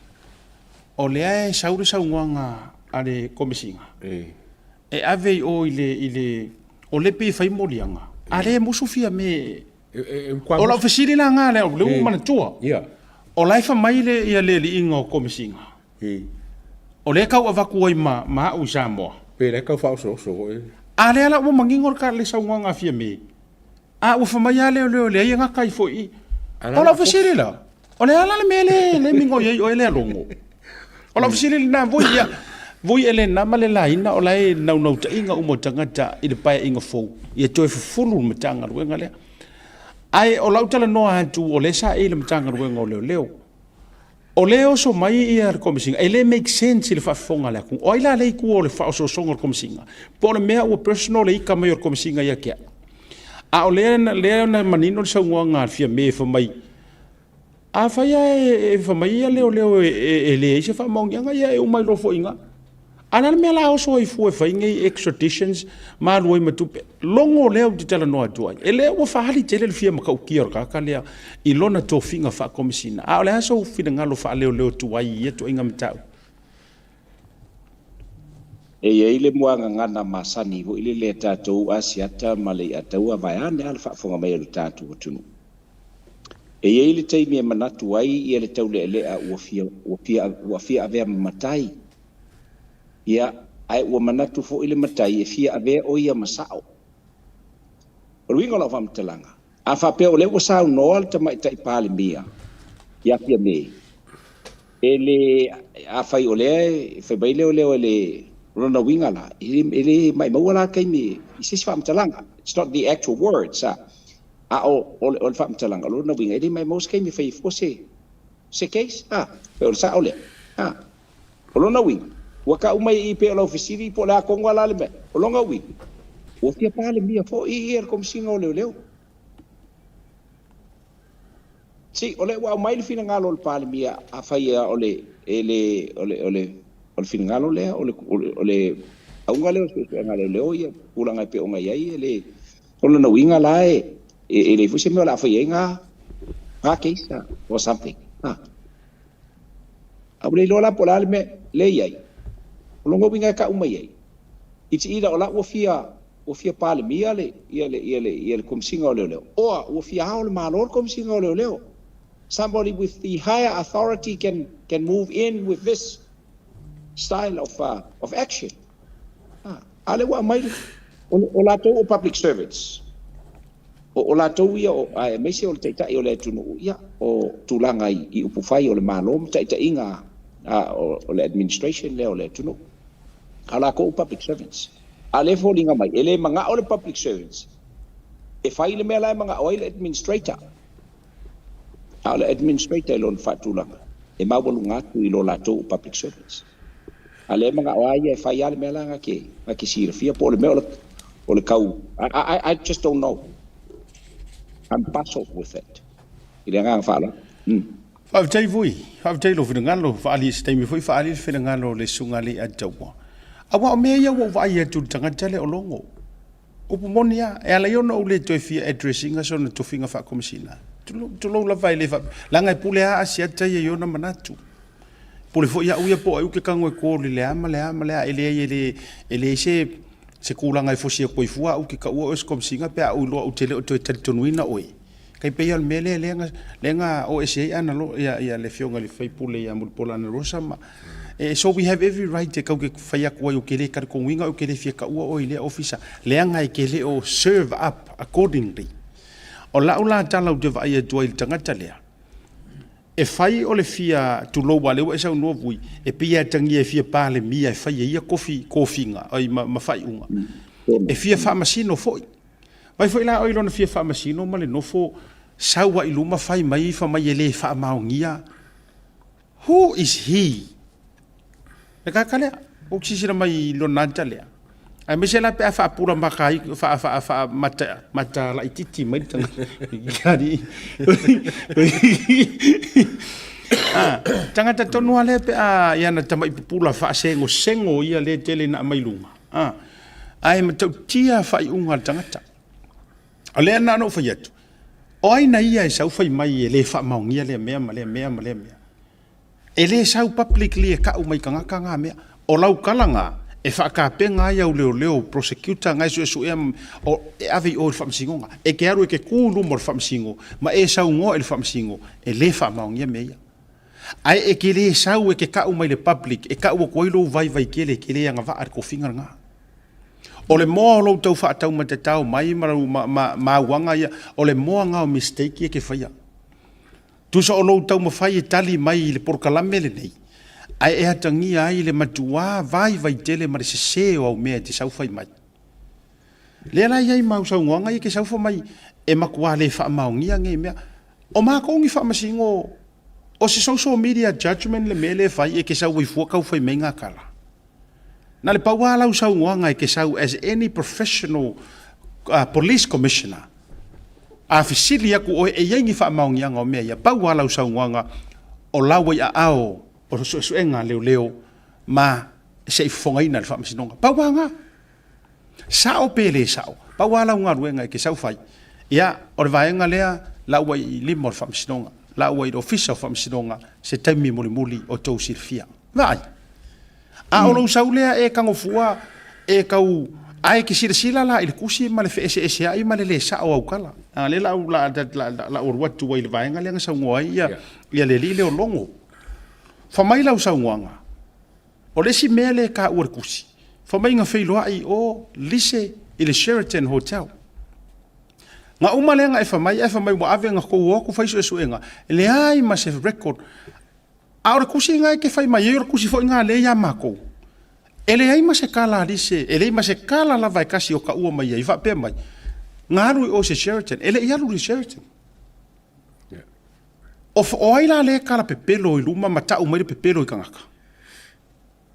o lea e sau le saunoaga a le Komesina, e ave i o i le, i le, o lea e pei e fai moliaga, a lea e musu Fiame. O lau fesili la lena lea, o lea ua ou manatua, o la e fai mai le aliiga o Komesina, o lea e tau avatu ai ma, ma au i Samoa. Pe la e tau faaosooso foi. A lea la ua manino le saunoaga a Fiame, a ua fai mai lava leoleo e leai e gata ai foi i i. O lau fesili la, o le a la le mea lea e migoi ai oe lea logo? O lau fesili lena, voi ia, voi e le na ma le laina o la e naunautaiga uma o tagata i le paeaiga fou, ia toe fufulu le Matagaluega lea. Ae o lau talanoa atu, o lea sa i le Matagaluega o Leoleo, O lea e oso mai ia le Komesina, e le make sense i le faafofoga a le atunuu. O ai la lea i tua o le faaosoosoga o le Komesina? Po o le mea ua personal le ita mai o le Komesina ia te au. A o lea, lea na manino le saunoaga a le Fiame fai mai, afai lava e fai mai ia leoleo e leai se faamaoniaga, ia e uma ai loa foi i ina. A o le a le mea o le a oso ai fua e fai nei extraditions ma alu ai ma tupe? Logo lea ou te talanoa atu ai, e lea ua faaali tele le fia matautia o le tagata lea i lona tofiga faakomisina. A o le a sou finagalo faaleoleo tuai i ia ituaiga mataupu? E i ai le muagagana masani foi lele a tatou Asiata ma le Iataua vaeane lava le faafofoga mai a lo tatou atunuu. E i ai le taimi e manatu ai ia le taulealea ua fia, ua fia, ua fia avea ma matai. Ia, ae ua manatu foi le matai e fia avea o ia ma sao. O le uiga o lau faamatalaga, a faapea o lea ua saunoa le Tamaitai Palemia ia Fiame, e le, afai o lea e fai mai leoleo e le, o lona uiga la, e le, e le maimauina la taimi i se isi faamatalaga. It's not the actual words, a, a o, o le, o le faamatalaga, o lona uiga, e le maimau se taimi e fai ai fua se, se case, a, pei o le sao lea, a. O lona uiga, ua tau mai i i pei o lau fesili po o le a tonu lava la le mea. O lona uiga, ua fia Palemia foi ia le Komesina o Leoleo. See, o lea ua aumai le finagalo o le Palemia, afai o le, e le, o le, o le, o le finagalo lea, o le, o le auga lea o le suesuega a leoleo ia tulaga e pei ona i ai, e le, o lona uiga la e, e leai foi se mea o le a fai ai na, na case or something. Ah. A ua le iloa la po o le a le mea lea e i ai. O lona uiga e tau mai ai, it's either o la ua fia, ua fia Palemia le, ia le, ia le, ia le Komesina o Leoleo, or ua fia ao le Malo le Komesina o Leoleo. Somebody with the higher authority can, can move in with this style of, of action. A, a lea ua aumai, o, o latou o public servants. O latou ia, aemaise o le Taitai o le atunuu, ia, o tulaga i upufai o le Malo ma taitaiga o le administration lea o le atunuu. A o latou o public servants. A o lea e foliga mai, e le manao le public servants e fai le mea la e manao ai le administrator. A o le administrator i lona faatulaga, e maualuga atu i lo latou o public servants. A o lea e manao lava ia e fai lava le mea la na te silafia po o le mea o le tau, I just don't know. I'm puzzled with it. I le agaga faaaloalo. Faafetai foi, faafetai i lou finagalo, faaali i se taimi foi faaali le finagalo o le Susuga Alii Ataua. Aua o mea ia ua ou vaai atu i le tagata lea o Logo. Upu moni lava, e ala ai ona ou le toe fia address ina sona tofiga faakomisina. Tulou lava e le faapea, leaga e pule lava Asiata ia i ona manatu. Pule foi au ia po o ai ou te tago e call i le a ma le a ma le a, e leai e le, e leai se, se tulaga e fosi atu ai fua au ou te taua oe o se komesina pe a ou iloa ou te le o toe talitonuina oe. Tai pei o le mea lea lea lea na o ese ai Ana ia, ia le afioga i le sui usufono ia Mulipola Anarosa ma so we have every right e tau te fai atu ai ou te le talitonuina oe ou te le fia taua oe i lea ofisa leaga e te le o serve up accordingly. O lau la tala ou te vaai atu ai i le tagata lea, e fai o le fia tulou aua o lea ua e saunoa Vui, e pei e atagia e fia Palemia e fai e ia kofi, kofiga ai ma, ma faaiuga. E fia faamasino foi. Vai foi la oe i lona fia faamasino ma le nofo sau ai luma fai mai fa mai e le faamaonia. Who is he? Le kaka lea, ou te silasila mai i lona ata lea. Aemaise la pe a faapula maka ai faa faa faa mata mata laititi mai le tagata. Alii. Ah, tagata tonu lava lea pe a i ana tamai pupula faasegosego ia lea tele ina aumai luga. Ah, ae matautia faaiuga a le tagata. O lea na ona ou fai atu, o ai na ia e sau fai mai e le faamaonia lea mea ma lea mea ma lea mea. E le sau publicly e ka'u mai tagata nga mea. O lau kala nga e faatapena ai au leoleo prosecutor nga e suesuea o e ave i o i le faamasinoga. E te alu e te tu i luma o le faamasino ma e saunoa i le faamasino e le faamaonia mea ia. Ae e te le sau e te ka'u mai i le public e ka'u atu ai lou vaivai tele e te le agavaa i le tofiga lena. O le moa o lou tau faataumatatao mai ma lau mauaga ia, o le moa nga o mistake ia e te faia. Tusa o lou taumafai e tali mai i le polokalame lenei, ae e atagia ai le matuā vaivai tele ma le sesē o au mea e te saufai mai. Lea la e i ai mau saunoaga ia e te saufa mai e matuā le faamaonia nei mea. O matou ni faamasino o se social media judgement le mea lea e fai e te sau ai fua tau fai mai ngā tala. Na le pau lava lau saunoaga e te sau as any professional police commissioner, A fesili aku oe e i ai ni faamaoniaga o mea ia, pau lava lau saunoaga, o lau ai aao o le suesuega a leoleo ma se i fofogaina i le faamasinoga. Pau lava na. Sao pe le sao, pau lava lau galuega e te sau fai. Ia, o le vaega lea, la ua i lima o le faamasinoga, la ua i le Ofisa o Faamasinoga se taimi mulimuli o tou silafia. Vaai. A o lou sau lea e tagofua e tau ae ke silasila la i le tusi ma le feeseeseai ma le le sao o au tala. A lea la au la la ou alu atu ai i le vaega lea na saunoa ai ia ia le alii lea o Logo. Fai mai lau saunoaga, o le isi mea lea e taua i le tusi, fai mai na feiloai o Lise i le Sheraton Hotel. Na uma lea na e fai mai ae fai mai ua ave na tou o atu fai suesuega, e leai ma se record. A o le tusi lena e te fai mai ai, o le tusi foi lena lea ia matou. E leai ma se tala a Lise, e leai ma se tala lava e tasi o taua mai ai, faapea mai, na alu i o i se Sheraton. E le i alu i le Sheraton. O, o ai la lea e tala pepelo i luma ma tau mai le pepelo i tagata?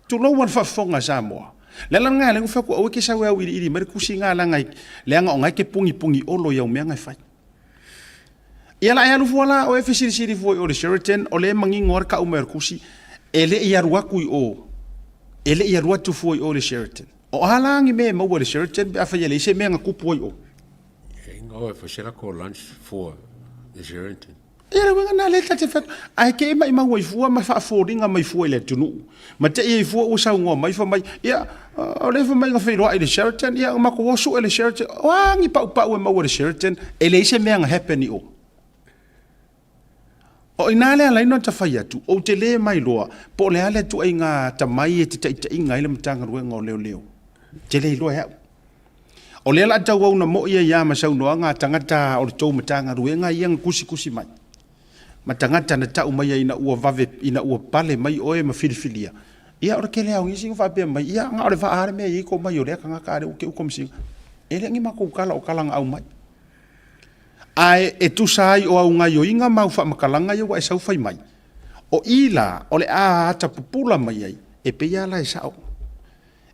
Tulou a le faafofoga a Samoa. Le ala lena lea ua fai atu aua e te sau e auiliili mai le tusi lena leaga leaga o na e te pugipugī olo i au mea na e fai. Ia la e alu fua la oe fesilisili fua i o le Sheraton, o lea e manino lava le tau mai o le tusi, e le i alu atu i o, e le i alu atu fua i o le Sheraton. O a la ni mea e maua i le Sheraton pe afai e leai se mea na tupu ai i o? E inga oe fai se lako lunch fua i le Sheraton. Ia le uiga lena lea ta te fai atu, ae te i maimau ai fua ma faafoliga mai fua i le atunuu. Ma te i ai fua ua saunoa mai fai mai, ia, o lea fai mai na feiloai i le Sheraton, ia matou o sue i le Sheraton. O a ni paupau e maua i le Sheraton, e leai se mea na happen i o. O i ina le ala ai ona ta fai atu, ou te le mailoa po o le a le ituaiga atamai e te taitaiga ai le Matagaluega o Leoleo. Ou te le iloa e au. O lea la tauau na moi ai a ma saunoaga a tagata o le tou Matagaluega ia na tusitusi mai, ma tagata na tau mai ai ina ua vave, ina ua pale mai oe ma filifilia. Ia o le tele lava o nisi na faapea mai, ia na o le vaa lava le mea e i ai ko mai o lea tagata a lea ua te i Komesina. E le ni matou tala o tala na aumai. Ae e tusa ai o au gaioiga ma au faamatalaga ia ua e sau fai mai, o i la o le a ata pupula mai ai, e pei lava la e sao.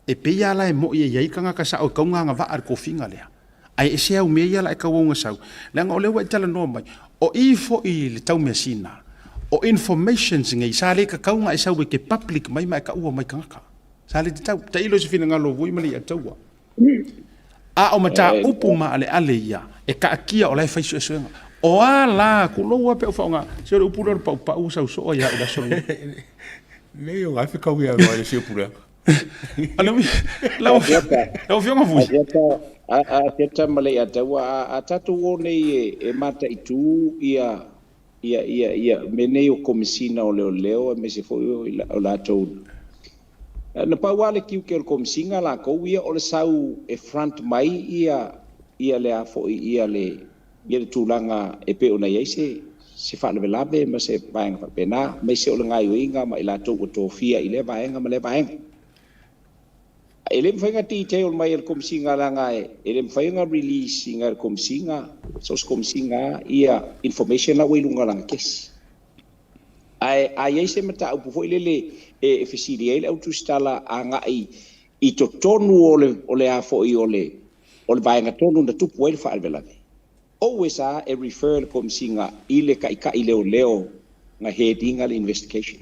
E pei lava la e moi e i ai tagata sao e tau gagavaa i le tofiga lea. Ae ese au mea ia la e tauau na sau, leaga o lea ua e talanoa mai, o i foi i le taumeasina, o informations nei sa le tatau ona e sau e te public mai ma e taua mai tagata. Sa le tatau. Tailo i se finagalo o Vui ma le Iataua. A o mataupu maaleale ia e taatia o la e fai suesuega. O a la, tulou lava pe ou faaaoga, se o le upu lea o le paupau ua sau soo ai lava i le aso lenei. Nei o gafe kau ia loa i se upu lea. Lau Afioga Vui. A Teta ma le Iataua, a tatou o nei e mataitu ia ia ia ia mea nei o Komesina o Leoleo aemaise foi o latou. Na pau lava le tiute o le Komesina latou ia o le sau e front mai ia ia le a foi ia le ia le tulaga e pei ona i ai se se faalavelave ma se vaega faapena, aemaise o le gaoioiga ma i latou ua tofia i lea vaega ma lea vaega. E le mafai ona detail mai e le Komesina leaga e le mafai ona release ina e le Komesina, so o se Komesina lava ia information la ua i luga o lana kesi. Ae a i ai se mataupu foi lele e fesili ai le au tusitala agai i totonu o le o le a foi o le o le vaega tonu na tupu ai le faalavelave. Always a e refer le Komisiga i le taitai leoleo na head ina le investigation.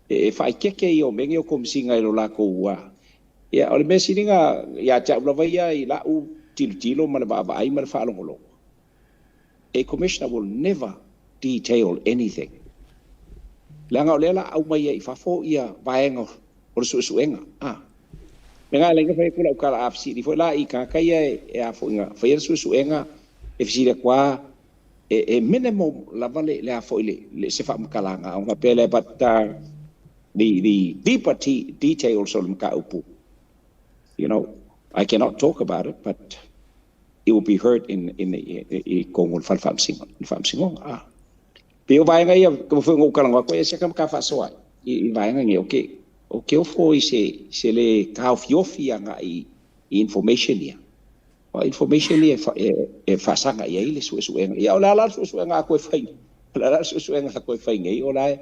E faaeteete ia o mea nei o Komisiga i lo latou ia, o le mea sili na ia te au lava ia i lau tilotilo ma le vaavaai ma le faalogologo. A commissioner will never detail anything. Leaga o lea la aumai ai i fafo ia vaega o le suesuega. Me nga lenga fai kula ukala a fesili foi la i tagata ia e a foi na faia le suesuega e fesili atu a e minimum lava le a foi le se faamatalaga ona pea lea, but the deeper details o le mataupu, I cannot talk about it, but it will be heard in the i totonu o le fale faamasino le faamasinoga. Pei o vaega ia ka foi ngou kalanoa atu ia se ka faasoa i vaega nei o ke ofo i se le taofiofi agai i information ia. O information ia e faasaga i ai le suesuega. Ia, o le a la le suesuega a koe fai? O le a la le suesuega a koe fai nei? O la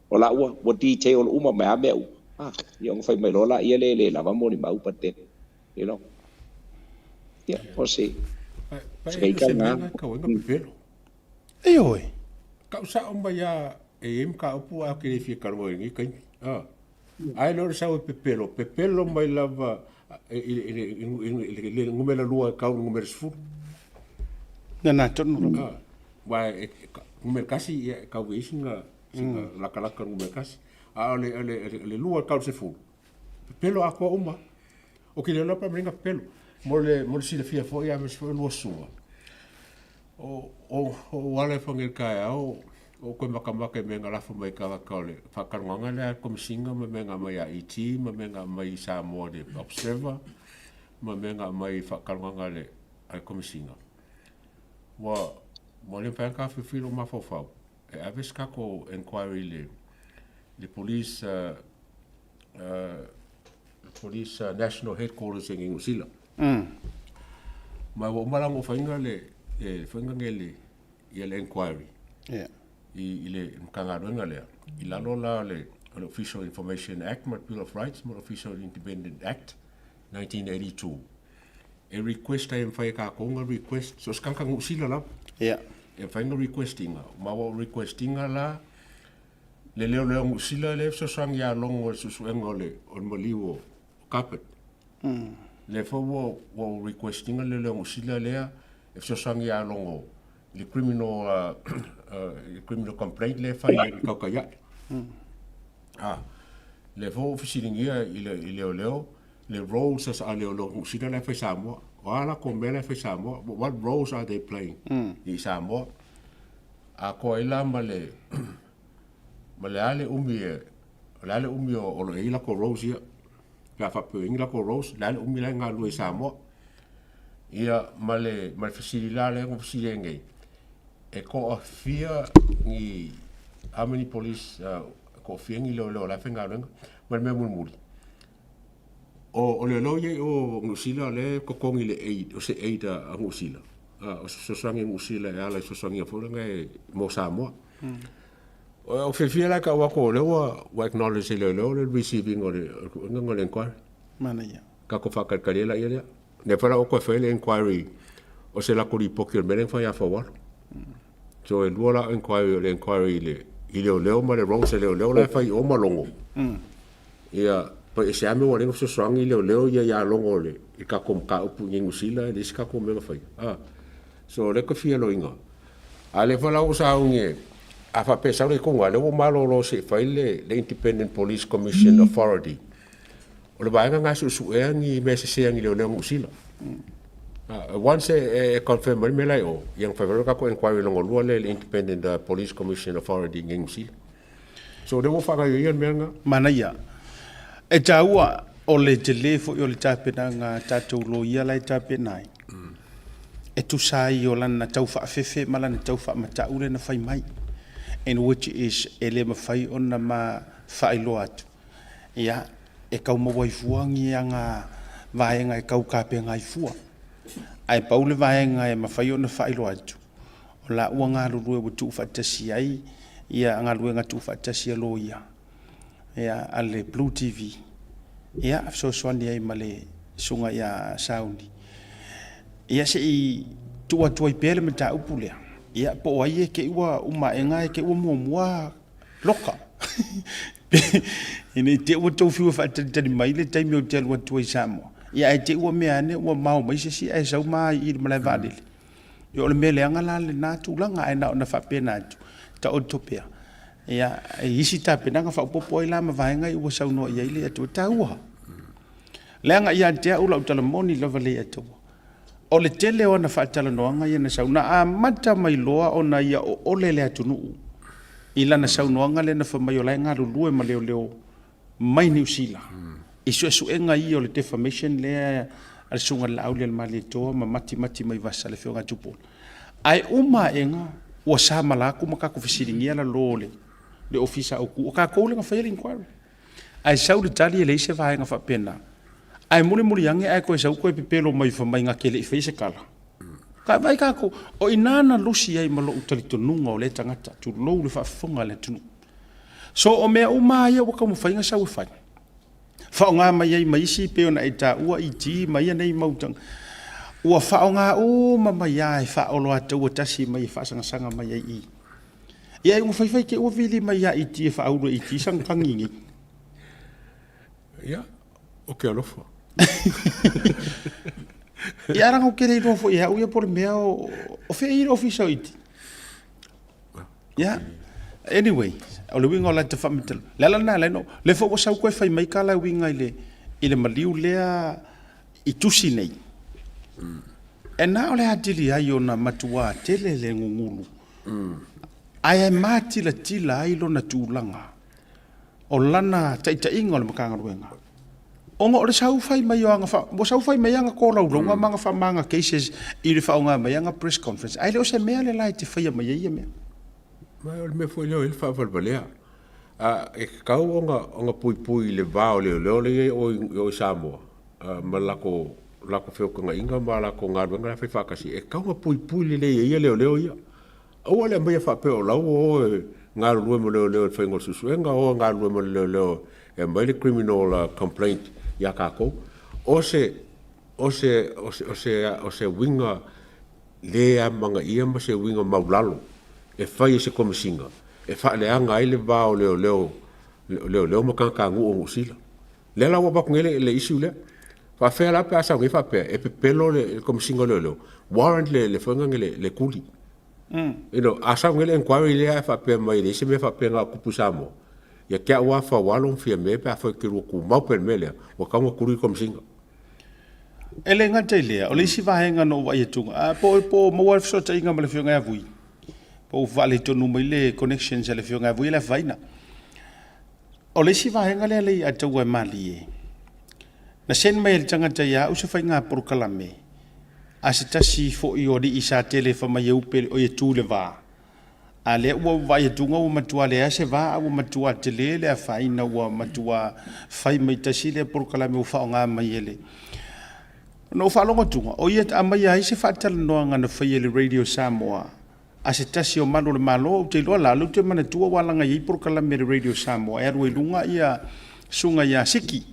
o la ua detail uma mai a mea uma. Ia ona fai mai loa la ia le le lava mo ni mau, but then yeah, o se se ka nga. Ka wenga pepelo. E oe. Ka usa o mai a e em ka upu a ke le fia kalwa ngi kai. Ai lo sa o pepelo, pepelo mai lava i le ngumela lua ka ngumela sfu. Na na tonu. Wa ngumela kasi ia ka we singa singa laka laka ngumela kasi. A ole le lua ka se fu. Pepelo a ko uma. O ke le pa mringa pepelo. Mo le sila fia fo ia me fo lua sua. O wale whange kai au o koe makamaka i me ngā lafo mai ka ka o le whakaronganga lea komisinga ma me ngā mai a ET ma me ngā mai Samoa le Observer ma me ngā mai whakaronganga le a komisinga. Ua le whae ka whiwhiro mawhawhau. E aves kako inquiry le police police national headquarters e New Zealand. Ma ua umalango whainga le whainga nge le ia le inquiry i le Matagaluega lea i lalo la o le Official Information Act ma le Bill of Rights ma le Official Independent Act 1982 e request ai mawhai ka konga request so skanga ngusila la e whai nga requestinga ma wa requestinga la le leo leo ngusila le so sang ya longo susuenga o le maliu o carpet le fo wo requestinga le leo ngusila lea e so sang ya longo le criminal complaint le fai e kauka ia. Le fo fisilingia i leo leo le roles as a leo leo ngusila le fai Samoa. O ala ko mele fai Samoa. What roles are they playing i Samoa? A ko ila ma le ale umi e o le ale umi o lo e ila ko roles ia. Ka fa pe ingi la ko roles le ale umi la ngā lue Samoa. Ia ma le fisili la le ngo fisili ngai. E ko a fia ni how many police ko fia ni leo leo la whenga renga ma le mea mulimuli. O le leo ia o Ngusila le kokongi le aid o se aid a Ngusila. O se sosangi Ngusila e ala i sosangi a fōlanga e mo Samoa. O whiwhia la ka wako le ua acknowledge le leo le receiving o le inquiry. Mana ia. Ka ko whakarikari la ia lea. Ne whala o koe whae le inquiry o se lako ripoki o le meleng whai a whawaro. So e lua la inquiry o le inquiry i leo leo ma le role se leo leo la whai o malongo. Ia, pa e se ame wa lenga sosoangi leo leo ia ia longo le i ka kom ka upu ngi ngusila e le ka ko menga whai. So le ka fia lo inga. A le whala o sa unge a wha pesa le konga le o malo lo se whai le Independent Police Commission Authority. O le vaega ngā su su ea ngi me se se ngi leo leo ngusila. Once e confirm mai me lai o, yang whai ka ko inquiry longo lua le Independent Police Commission Authority ngi ngusila. So le o whaka ia mea ngā. Mana ia. E tāua o le te le fo o le tāpena ngā tātou lo ia lai tāpena ai. E tusa ai o lana tau whaafefe ma lana tau whaamata ule na whai mai. And which is e le mawhai ona ma whaailoa atu. Ia, e kau mawai fuangi a ngā vaenga e kau kape ngai fua. Ai paule vaenga e mawhai ona whaailoa atu. O la ua ngā rurue wa tuu whaatasi ai, ia ngā rue ngā tuu whaatasi a lo ia. Ia, a le Blue TV. Ia, fesoasoani ai ma le susuga ia Sauni. Ia se i tuu atu ai pea le mataupu lea. Ia, po o ai e te i ua uma aega e te i ua muamua loka. Ina i te i ua tou fiu e faatalitali mai le taimi ou te alu atu ai i Samoa. Ia ae te i ua mea ane ua mao mai se isi ae sau ma i i le malae vaalele. Ia o le mea leaga la lena tulaga ae na ona faapena atu, taoto pea. Ia, i isi tapenaga faaopoopo ai la ma vaega ia ua saunoa i ai le Atua, e taua. Leaga ia te au lau tala moni lava le Atua. O le tele o ana faatalanoaga ia na sau, na amata mai loa ona ia oole le atunuu i lana saunoaga lea na fai mai o la e galulue ma leoleo mai Niu Sila i suesuega ia o le defamation lea a le Susuga i le Laaulialemalietoa ma matimati mai vasa le Afioga ia Tupuola. Ae uma aega ua samala atu ma tatou fesiligia lalo o le Ofisa Autu, o tatou lea na faia le inquiry. Ae sau le tali e leai se vaega faapena. Ae mulimuli ane ae toe sau toe pepelo mai fai mai na te le i faia se tala. Ka vaai tatou, o i ina na lusi ai ma lou talitonuga o lea tagata, tulou le faafofoga a le atunuu. So o mea uma lava ia ua taumafai na sau e fai, faaaoga mai ai ma isi pei ona e taua ET ma ia nei mau tagata, ua faaaoga uma mai lava e faaoloataua tasi mai e faasagasaga mai ai i i. Ia ai ua faifai te ua vili mai ia ET e faaulu e ET sana tagi nei. Ia, o ke alofa. Ia leaga ou te le iloa foi e au ia po o le mea o fea i le ofisa o ET. Ia, anyway, o le uiga o lata faamatalaga, le ala lena e ala ai ona, lea foi ua sau toe fai mai tala e uiga i le, i le maliu lea i tusi nei. E na o le atili ai ona matua tele le gugulu, ae matilatila ai lona tulaga o lana taitaiga o le Matagaluega, ona o le sau fai mai o ana, ua sau fai mai ana tolaulauga ma ana faamama cases i le faaaoga mai ana press conference, ae le o se mea le la e te faia mai ai ia mea. Ma o le mea foi lea o i ai le faavalevalea. A, e tatau ona, ona puipui i le va o leoleo lea e i ai o i Samoa ma le latou, latou feutagaiga ma latou galuega la e fai faatasi, e tatau ona puipui lelei e ia leoleo ia. Aua le aumaia faapea o la ua o e galulue ma leoleo i le faiga o le suesuega, o e galulue ma leoleo e aumai le criminal complaint ia tatou. O se, o se, o se, o se, o se uiga le amanaia ma se uiga maulalo e fai e se Komesina e faaleaga ai le va o leoleo, leoleo ma tagatanuu o Niu Sila. Lea la ua avatu nei le, le issue lea. Faafefea la pe a sau nei faapea e pepelo le Komesina o Leoleo, warrant le, le foi lea le, le kuli. You know, a sau nei le enquiry lea ae faapea mai e leai se mea faapena o tupu i Samoa, ia te au lava Faualo ma Fiame pe afai e te lua tumau pea i le mea lea, ua tatau ona tuli le Komesina. E le gata i lea, o le isi vaega na ou vaai atu, a, po o maua le fesootaiga ma le Afioga ia Vui, po ua faaletonu mai le connections a le Afioga ia Vui e le afaina. O le isi vaega lea lei a taua e malie, na send mai e le tagata ia au se faiga polokalame a se tasi foi o alii sa tele fai mai e upe oi e tu i le va. A lea ua ou vaai atu ua matua leai se va a ua matua tele le afaina ua matua fai mai tasi lea polokalame ua faaaoga mai e le. Na ou faalogo atu o ia aumaia ai se faatalanoaga na faia e le Radio Samoa a se tasi o malu o le Malo, ou te iloa la, o lea ou te manatua ua alaga i ai polokalame a le Radio Samoa e alu ai luga ia susuga ia Siki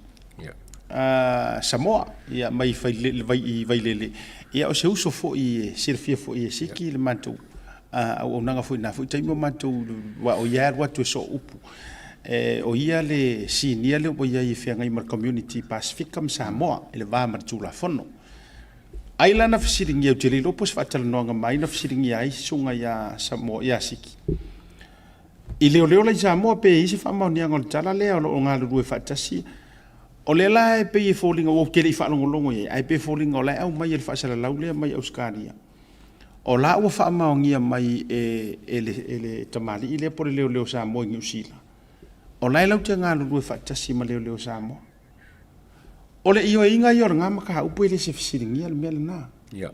Samoa ia mai i Vailele. Ia o se uso foi e silafia foi e Siki le matou auaunaga foi i na foi taimi o matou, aua o ia e alu atu e sooupu. O ia le sinia lea ua i ai e feagai ma le community Pasefika ma Samoa i le va ma le Tulafono. Ai la na fesiligia, ou te le iloa po o se faatalanoaga ma ai na fesiligia ai susuga ia Samoa, ia Siki. I leoleo la i Samoa pe i ai se faamaoniaga o le tala lea o lo o galulue faatasi. O lea la e pei e foliga, ua ou te le i faalogologo i ai, ae pei e foliga o la e aumai e le faasalalau lea mai Ausetalia. O la ua faamaonia mai e, e, le, e le tamalii lea po o le leoleo Samoa i Niu Sila. O la e latou te galulue faatasi ma leoleo Samoa. O le ioeina ia o lena mataupu e le se fesiligia le mea lena. Yeah.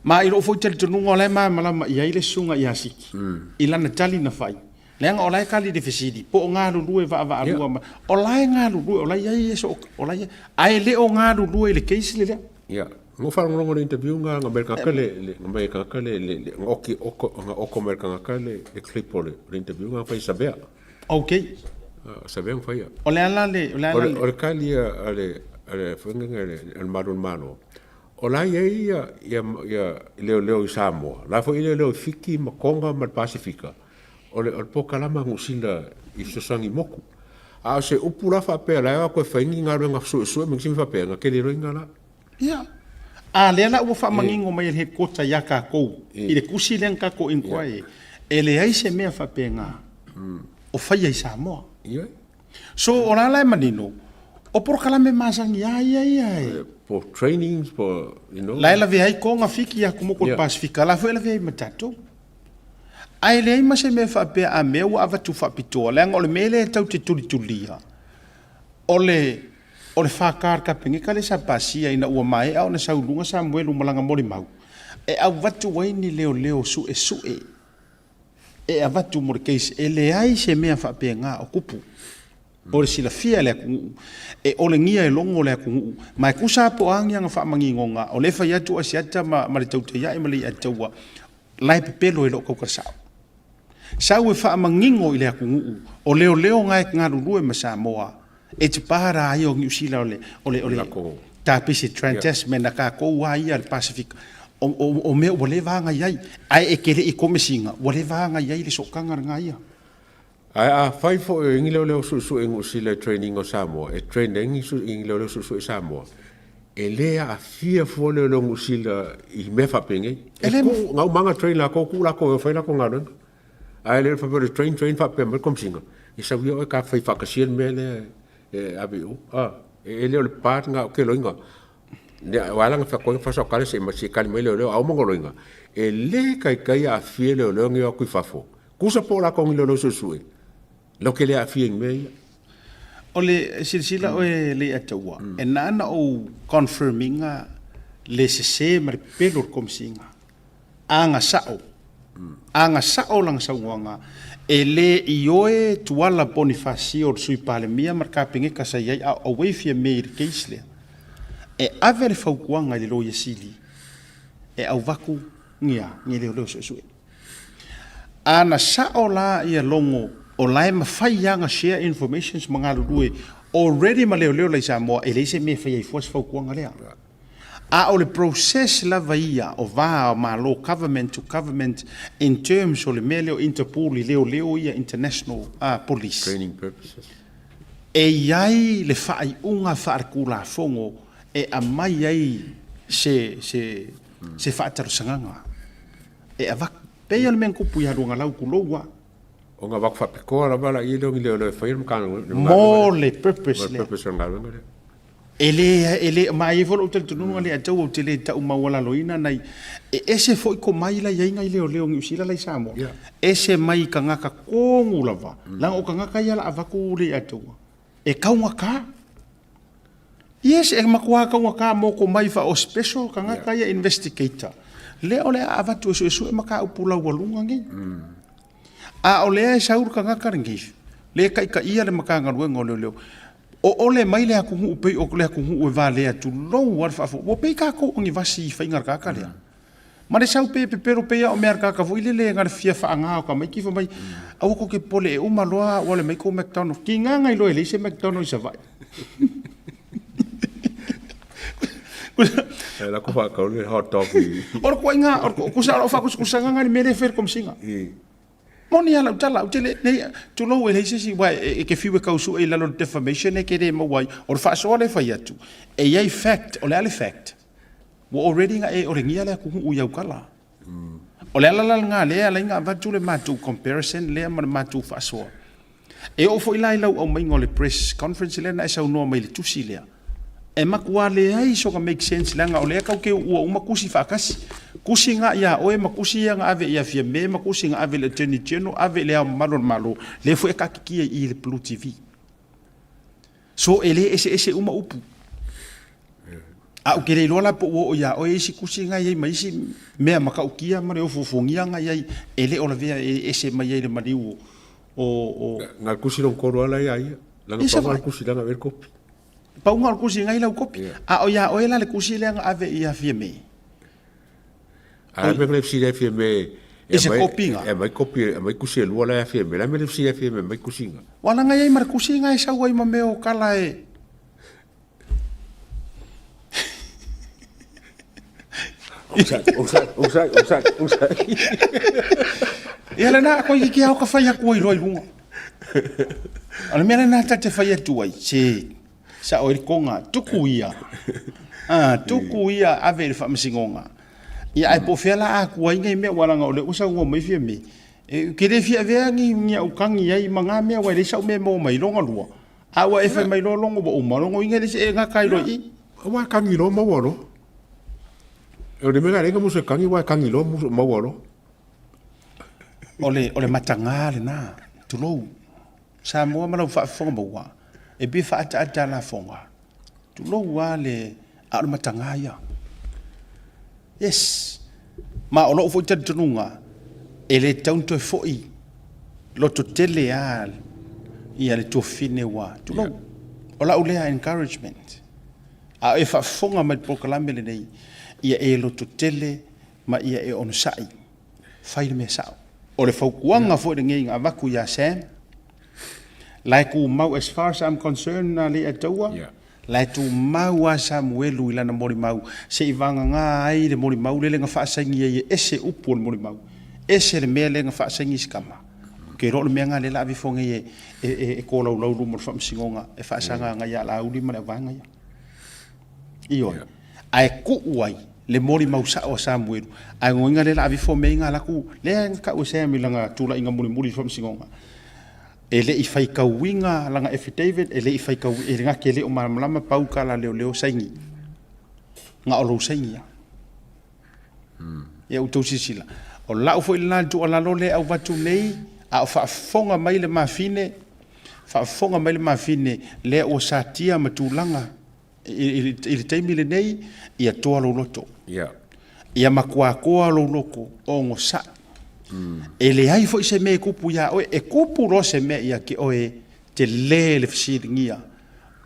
Ma i lou foi talitonuga o la e malamalama i ai le susuga ia Siki i lana tali na fai, leaga o la e tali i le fesili po o galulue vaavaalua yeah. ma o la e galulue, o la e i ai so, o la e i ai, ae le o galulue i le case lea. Yeah. Mo faalogologo le interview nga nga mai kaka le le nga mai kaka le le le nga oki oko nga oko mai kaka le le clip o le le interview nga fai sabea. Okay. Savega faia. O le ala le, o le ala le. O le kali a le a le faiga le le Malo Malo. O la i ai ia ia ia leoleo i Samoa. La foi leoleo i Fiti ma Tonga ma le Pasifika. O le o le polokalama a Niu Sila i fesoasoani i motu. A o se upu la faapea la e o atu e fai ni galuega suesue ma nisi mea faapea, na tele loina la. Ia. A lea la ua faamanino mai e le headquarter ia tatou i le tusi lea na tatou inquire e leai se mea faapena o faia i Samoa. So o la la e manino, o polokalame masani lava ia ia e. Po trainings po you know. La e lavea ai Tonga, Fiti, Atumotu o le Pasefika, la foi e lavea ai ma tatou. Ae leai ma se mea faapea a mea ua avatu faapitoa, leaga o le mea lea e tau te tulitulia, o le O le FK a le Kapeneta lea sa pasia ina ua maea ona sau i luga Samuelu ma lana molimau, e avatu ai ni leoleo suesue e avatu mo le case. E leai se mea faapena o tupu. O le silafia e le atunuu, e olegia e logo le atunuu, ma e tusa lava po o a ni ana faamaninoga, o lea e fai atu Asiata ma le Tautaiae ma le Iataua, la e pepelo e le o tautasao. Sau e faamanino i le atunuu, o leoleo na e galulue ma Samoa, e te pa ra ia o Niu Sila o le, o le, o le tapisi Trans-Tasman a tatou a ia le Pasifika, o, o, o mea ua leva ona i ai, ae e te le i komesina, ua leva ona i ai le sootaga lena ia. Ae afai foi o i ai ni leoleo suesue i Niu Sila i training o Samoa, e train ai ni leoleo suesue i Samoa, e le aafia fua leoleo Niu Sila i mea faapenei. E tuu, na uma lava ona train latou, tuu latou e fai latou galuega. Ae le faapea o le train train faapea mai le Komesina, e sau ia oe ta fai faatasia le mea lea e ave i o. E le o le part lena ou te iloaina. Aua la na fai atu ai faasaotale se i tali mai leoleo, a uma ona loiga, e le taitai aafia leoleo nei o atu i fafo. Tusa po o latou ni leoleo suesue, latou te le aafia i mea ia. O le silasila oe Leiataua, e na ona ou confirm ina le sese ma le pepelo o le Komesina. Aga sao, aga sao lana saunoaga, e le ioe Tuala Ponifasio o le Sui Palemia ma le Kapeneta sa i ai a o auai Fiame i le case lea, e ave le fautuaga i le Loia Sili e auvatu nia ni leoleo suesue. A na sao la ia logo o la e mafai lava ona share informations ma galulue already ma leoleo la i Samoa, e leai se mea e fai ai fua se fautuaga lea. A o le process lava ia o va o Malo, government to government in terms o le mea lea o Interpol i leoleo ia international police. Training purposes. E i ai le faaiuga faaletulafono e aumai ai se, se, se faatalosagaga e avatu. Pei o le mea na tupu ia Luagalau, tulou lava. Ona avatu faapitoa lava laia lea o ni leoleo e faia le Matagaluega. Mo le purpose lea. Mo le purpose o le galuega lea. E le, e le, ma e i ai foi lou talitonuga le Atau ou te le tau maualaloina nai, e ese foi ko mai la iai nai leoleo Niu Sila la i Samoa. Yeah. Ese mai tagata tonu lava, leaga o tagata ia la avatu le Ataua, e taugata. Yes, e matua taugata mo ko mai fa o special tagata ia investigator. Lea o le a avatu e suesue mataupu laualuga nei. A o lea e sau le tagata lenei, le taitaia le Matagaluega o Leoleo, o ole mai le atunuu pei o le atunuu e valea tulou lava le faafofoga. Ua pei tatou o ni vasi i faiga a le tagata lea. Ma le sau pei e pepelo pei lava o mea a le tagata foi lele na le fia faaga o tamaiti fai mai, aua tou te popole e uma loa ua ale mai tou McDonald's. Tiga na iloa e leai se McDonald's i Savaii. E la ko whakau le hot dog i. O le koinga, o le kusa o whakusakusaga ngai mele fer komsinga. Moni ala utala, utele nei tulou e leai se isi wa e ke fiu e kausu e lalo defamation e ke le maua ai. O le faasoa le fai atu. E iai fact, o le a le fact. Ua already nga e olengia le atunuu i aukala. O le ala la lena lea e ala ai ona avatu le matou comparison lea ma le matou faasoa. E oo foi la i lau aumaiga o le press conference lea na e saunoa mai i le tusi lea, e matua leai sona make sense leaga o lea tatou te uua uma tusi faatasi. Tusi na ia oe ma tusi ia na ave ia Fiame ma tusi na ave i le Attorney General, ave i Le Ao Mamalu o le Malo, lea foi e taatitia i i le Blue TV. So e le eseese uma upu. A ou te le iloa la po ua oo iā oe isi tusi na i ai ma isi mea matautia ma le ofoofogia na i ai e le o lavea e ese mai ai le maliu o o Na le tusi lona tolu lava la ia ia. Leaga Isa pau lava vai. le tusi lea na ave ai le kopi. Pauga o le tusi na i lau kopi. A o iā oe la le tusi lea na ave ia Fiame. A le mea na fesili ai Fiame I se kopiga. E aumai kopi, e aumai kusi e lua la e afia mai. O le a le mea e le fesili ai Fiame e aumai kusiga? Ua laga i ai ma le kusiga e sau ai ma mea o kala e. Onosai, onosai, onosai, onosai, onosai. Ia lena, koe ki ke ao ka whai aku ai loa i lunga. O le mea lena ta te whai atu ai, se sa o i konga, tuku ia. Ah, tuku ia ave i le faamasinoga. Ia ae po o fea la a kua ai nei mea ua laga o lea ua saunoa mai Fiame. E, ke le fia avea ni ni au kagi ai ma ngā mea ua e leai sau mea e maua mai loga lua. A ua e fai mai loa logo ua uma, logo inga le se e gaka ai loa i. Aua e kagi loa maua loa. O le mea lea na musu e kagi, aua e kagi loa maua loa. O le, o le matagā lena, tulou. Samoa ma lau faafofoga maua, e pei e faaataata lafoga. Tulou lava le, a o le matagā ia. Yes. Ma o lou foi talitonuga, e le tatau ona toe foi loto tele lava ia le tuafafine ua, tulou. O lau lea encouragement. A o e faafofoga mai i le polokalame lenei, ia e loto tele ma ia e onosai. Fai le mea sao. O le fautuaga foi lenei na avatu ia Sam, la e tumau, as far as I'm concerned, na Leiataua, la e tumau lava Samuelu i lana molimau, se i vagana ai le molimau lele na faasaini ai e ese upu o le molimau, ese le mea lea na faasaini i si tama. Ou te iloa o le mea lena lea o le a aveifo nei e tolaulau i luma o le faamasinoga e faasagaga ia Laauli ma le auvaega ia. Ioe. Ae tuu ai le molimau sao a Samuelu, ae lona uiga lea o le a aveifo mea ia na alu atu, lea na tau e Sam i lana tulaiga mulimuli i le faamasinoga. E le i faitauina lana affidavit, e le i faitauina, e na te le o malamalama pau tala a leoleo saini. Na o lou saini lava. Ia outou silasila. O lau foi lena tuualalo lea e avatu nei, a o faafofoga mai le mafine, faafofoga mai le mafine lea ua satia ma tulaga i le taimi lenei, ia toa lou loto. Ia matua toa lou loto, onosai. E leai foi se mea e tupu ia oe, e tupu loa se mea ia te oe, tele le fesiligia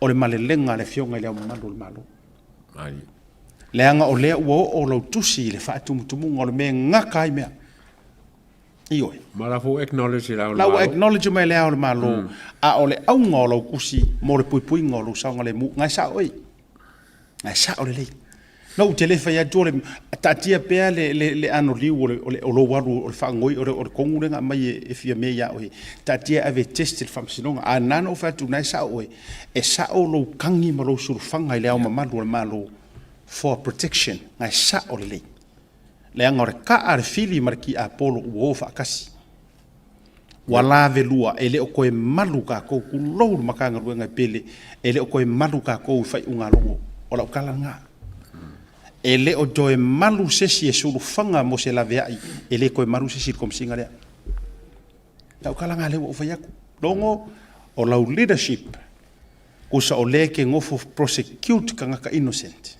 o le malelega a le Afioga i Le Ao Mamalu o le Malo. Leaga o lea ua oo lau tusi i le faatumutumuga o le mea e gata ai mea. Ioe. Ma la foi acknowledge e le Ao o le Malo. La ua acknowledge mai e le Ao o le Malo, a o le auga o lau tusi mo le puipuiga o lou saogalemu, na e sao oe. Na e sao lelei. No ou te le fai atu o le taatia pea le le le anoliu o le o le o lou alu o le faanoi o le o le tonu lea na aumai e Fiame ia oe. Taatia e ave e test i le faamasinoga. A na ona ou fai atu na e sao oe, e sao lou kagi ma lou sulufaga i le Ao Mamalu o le Malo for protection, na e sao lelei. Leaga o le kaa, le fili ma le tiapolo ua o faatasi. Ua lavelua, e le o toe malu tatou, tulou le Matagaluega e pele, e le o toe malu tatou i faaiuga a logo. O lau tala lena. E le o toe malu se isi e sulufaga mo se laveai, e le toe malu se isi i le Komesina lea. Lau tala lena lea ua ou fai atu. Logo, o lau leadership, Kusa o lea e ke nofo prosecute tagata innocent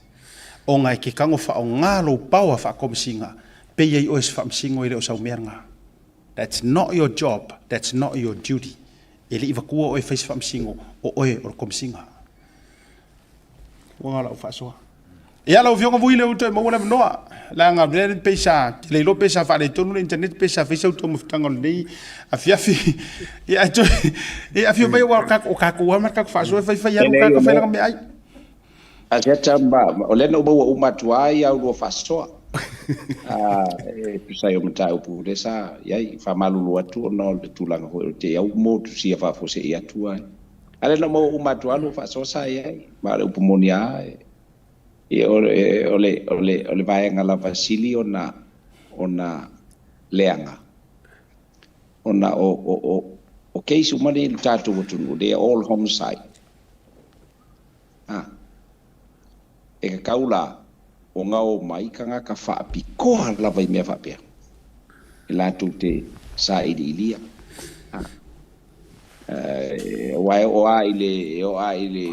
ona e ke tago faaaoga lou power faakomisina pei ai oe se faamasino e le o sau mea lena. That's not your job, that's not your duty. E le i vatua oe e fai se faamasino, o oe o le komisina. Ua na o lau faasoa. Ia lau Afioga Vui lea ua toe maua le avanoa. Leaga lea le pei sa le iloa pe sa faaletonu le internet pe sa fai sau taumafataga o lenei afiafi. Ia ae toe ia afio mai aua o tatou lava ma le tatou faasoa e faifai alu tatou fai lana meaai. A se ata ma o lea na ou maua uma atu ai au lua faasoa. E tusa ai o mataupu lea sa i ai, faamalulu atu ona o le tulaga foi o le te au motusia faafuasei atu ai. A lea na ou maua uma atu lava lua faasoa sa i ai, ma o le upu moni lava, ia o le, o le, o le, o le vaega lava sili ona, ona leaga, ona o, o, o, o case uma nei i le tatou atunuu, they are all homicide. A, e tatau la ona omai tagata faapitoa lava i mea faapea, e latou te sailiilia. A, aua e oo lava i le, e oo lava i le,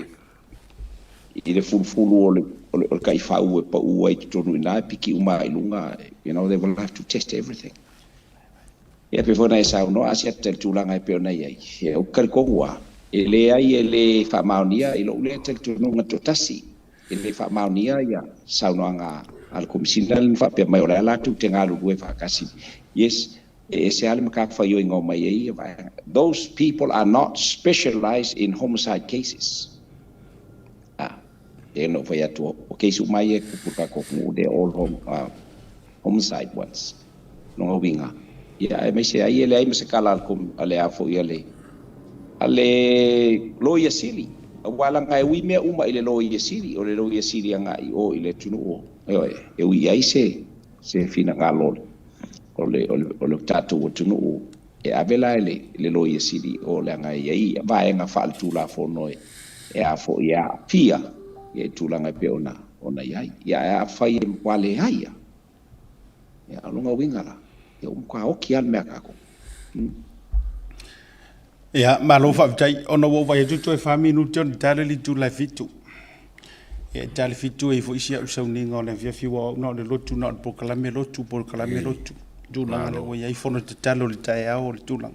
i le fulufulu o le, o le, o le taifau e pau ai i totonu i ina, e piki uma lava i luga, you know, they will have to test everything. Ia pei foi ona e saunoa Asiata i le tulaga e pei ona i ai, ia ou te talitonu lava, e leai e le faamaonia i lou lea talitonuga toatasi, e le faamaonia ia saunoaga A le Komesina lea na faapea mai o le a latou te galulue faatasi. Yes, e ese lava le matafaioi o mai ai ia vaega. Those people are not specialized in homicide cases. Ah, e na ou fai atu, o case uma ia e tupu i le tatou atunuu, they are all homicide ones. Lona uiga, ia aemaise ai e leai ma se tala a le a foi a le a le Loia Sili, aua leaga e ui mea uma i le Loia Sili, o le Loia Sili agai i o i le atunuu, ioe, e ui ai se se finagalo o le o le o le tatou atunuu e ave la i le le Loia Sili i o, leaga e i ai vaega faaletulafono e e a foi e aafia i tulaga e pei ona ona i ai. Ia ae afai e matua leai lava. Ia, o lona uiga la, ia ua matua oti lava le mea a tatou. Ia, malo faafetai. Ona ua ou vaai atu toe 4 minute ona ta le itula e 7. Ia, e ta le 7 e i ai foi si au sauniga o le afiafi aua o au na o le lotu, na o le polokalame lotu, polokalame lotu. Tulaga lea ua i ai fono tatalo i le taeao o le tulaga.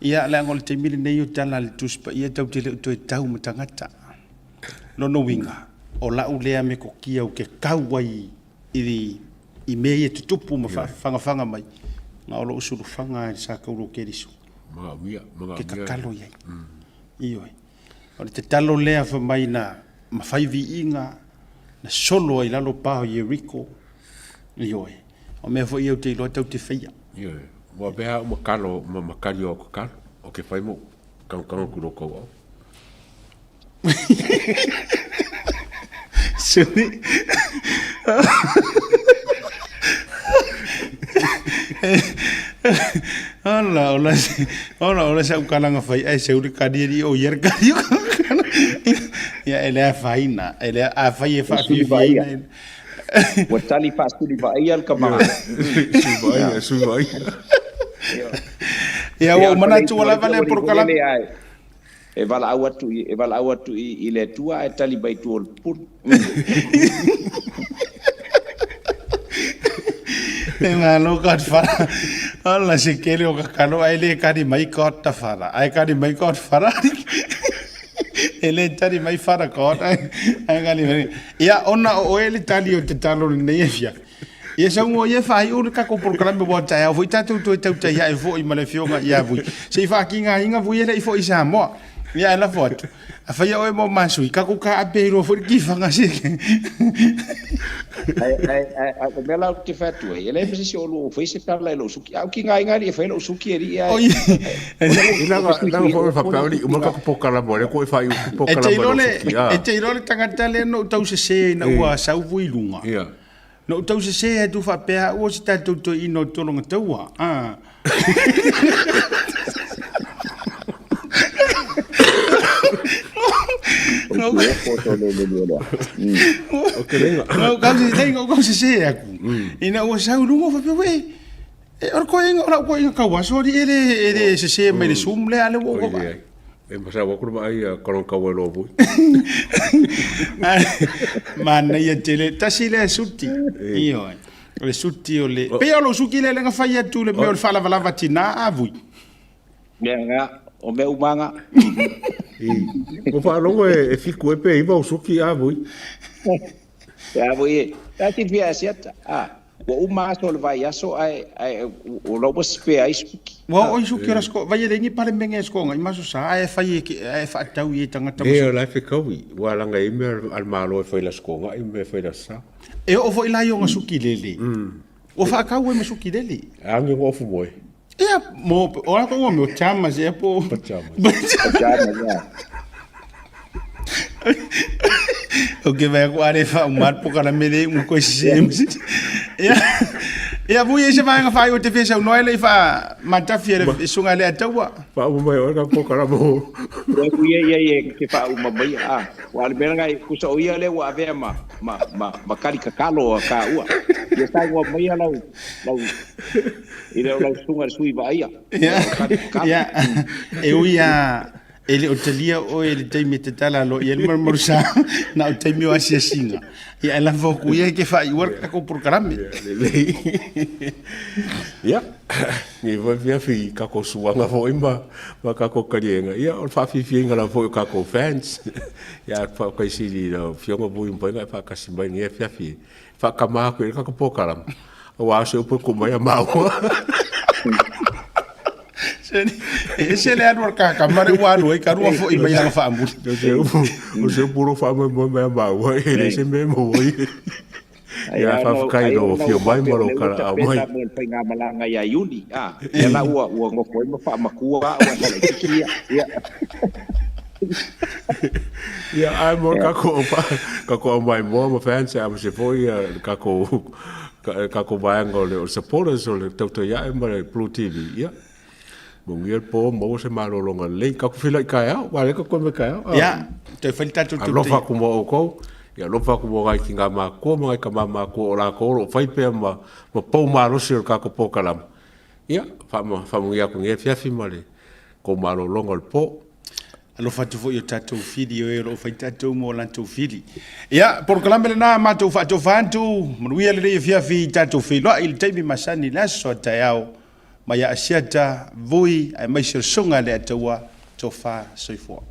Ia, leaga o le taimi lenei o tala a le Tusi Paia tatou te le o toe tau ma tagata. Lona uiga, o lau lea metotia ou te tau ai i i mea ia e tutupu ma faafagafaga mai, na o lou sulufaga i le sa taulu o Keriso. Manaomia, manaomia. Ke tatalo i ai. Ioe. O le tatalo lea fai mai na mafai viiga na solo ai lalo pa o Ieriko. Ioe. O mea foi ia ou te iloa tatou te faia. Ioe. Ua avea au ma kalo ma makali o au kakalo, o ke fai mo kagokagau ku lo kou au. Suri. Ola, ola, ola, ola sa ukalaga fai ai seu le kali e o ia le kali o kala. Ia e le afaina, e le afai e faafiafiaina. Ua tali faasuli vaaia le tama. Sui vaaia, sui vaaia. Ia ua ou manatu ua lava lea polokalame. E valaau atu i, e valaau atu i, i le Atua ae tali mai i tua o le pupulu. E malo God fara. Ola se kele o kakalo ai le kari mai God ta fara. Ai kari mai God fara. E le tali mai fara God. Ai ai kari mai. Ia ona o oe le tali o te talo lenei e fia. Ia sau mo ia faaiu le tatou polokalame ua taeao foi tatou toe tautai ae foi ma le afioga ia Vui. Se i faakigaina Vui e le i foi i Samoa. Ia ae lafo atu. A faia oe mo masui, kako ka ape i roa foi le kifaga se. Ai ai ai ai o mea la ou te fai atu ai, e leai ma se isi o oulua ua fai se tala i lou suki. A ou kigaina alii e fai lou suki alii ae. Oi. I langa langa foi faapea o li uma ka polokalame o lea ko e faaiu E te polokalame iloa lou le, suki a. e te iloa le tagata lea na ou tausese ina ua sau Vui i luga. Ia. Na ou tausese atu faapea au o se tatou toeaina o Tologa Taua. Ah. Na ou kausese aku. Ina ua sau i luga faapea, wei, e o le koeaiga, o lau koeaiga tauaso alii e le, e le sese mai le Zoom lea, a lea ua ou vaai. E masau aku le vaai a Tologa Taua i lo vui. Manaia tele, tasi lea suti. Ioe. O le suti o le... Pei o lou suki lea na fai atu le mea o le faalavalava tina a vui. Mea nga, o mea uma nga. Ua faalogo e fiku e pe iva o suki a vui. Ia voi e, ta silafia e Asiata, a, ua uma aso o le vaiaso ae, ae o la ua spare ai suki. Ua oo i suki o la sko, vai e leai ni palemene e skoga i maso sa, ae fai e, ae faatau i e tagata ma E, o la e fekaui, ua laga i mea a le Malo e fai la skoga i mea e fai la sa. E oo foi la i ona suki lele. Ua faatau ai ma suki lele. Agi ngo ofu moe. Ia, mo, o la ko mo chamas ia po. Pajamas. Pajamas, ia. O ke vai ko are fa umar po kala mele um ko se. Ia. Ia vui e se vaega fai o te fesa no ele fa matafi ele sunga le ataua. Fa uma mai o ka po kala mo. Ia ia ia ia ke fa uma mai a. Ua le mea lena kusa o ia lea ua avea ma ma ma ma kali kakalo a ka ua. Ia saunoa mai lau lau i le lau susuga le sui vaaia. Ia ia e ui a e le o talia oe i le taimi e tatala aloaia ai le malumalusa na o taimi o asiasiga. Ia e lafo atu ia ke faaiua le tatou polokalame. Lelei. Ia, nei foi fiafi i kako suaga foi ma ma kako kaliega. Ia, o le faafiafiaina lava foi o kako fans. Ia, faafetai sili i lau Afioga Vui Mbainga e faatasi mai i lenei afiafi. Faakama atu i le tatou polokalama, aua o se upu e tuu mai ia maua. E ese le alu a le kakama lea ua alu ai ka lua foi mai lana faamuli. O se upu, o se upu o lo o faamoemoe mai ia maua, e leai se mea e maua ai. Ia, faafetai i lou afio mai ma lou talaau mai. Mo le faigamalaga ia Iuni, a, lea la ua ua nofo ai ma faamatua au ae laitiiti ia. Ia. Ia, ae mo le tatou tatou aumaimoa ma fans aemaise foi le tatou tatou vaega o le supporters o le Tautai Ae ma le Blue TV, ia, manuia le po, maua se malologa lelei. Tatou feiloai taeao, aua o lea tatou te toe omai taeao. Ia, toe fai le tatou Alofa atu mo outou, ia alofa atu mo nai tina matutua ma nai tama matutua o latou o lo o fai pea ma pou malosi o le tatou polokalame. Ia, faamanuia atu i lenei afiafi ma le tou malologa o le po. Alofa atu foi i o tatou fili o e o lo o fai tatou mo latou fili. Ia, polokalame lena matou faatofa atu, manuia lenei afiafi tatou feiloai i le taimi masani i le aso a taeao mai ia Asiata, Vui aemaise o le Susuga i le Ataua, Tofa Soifua.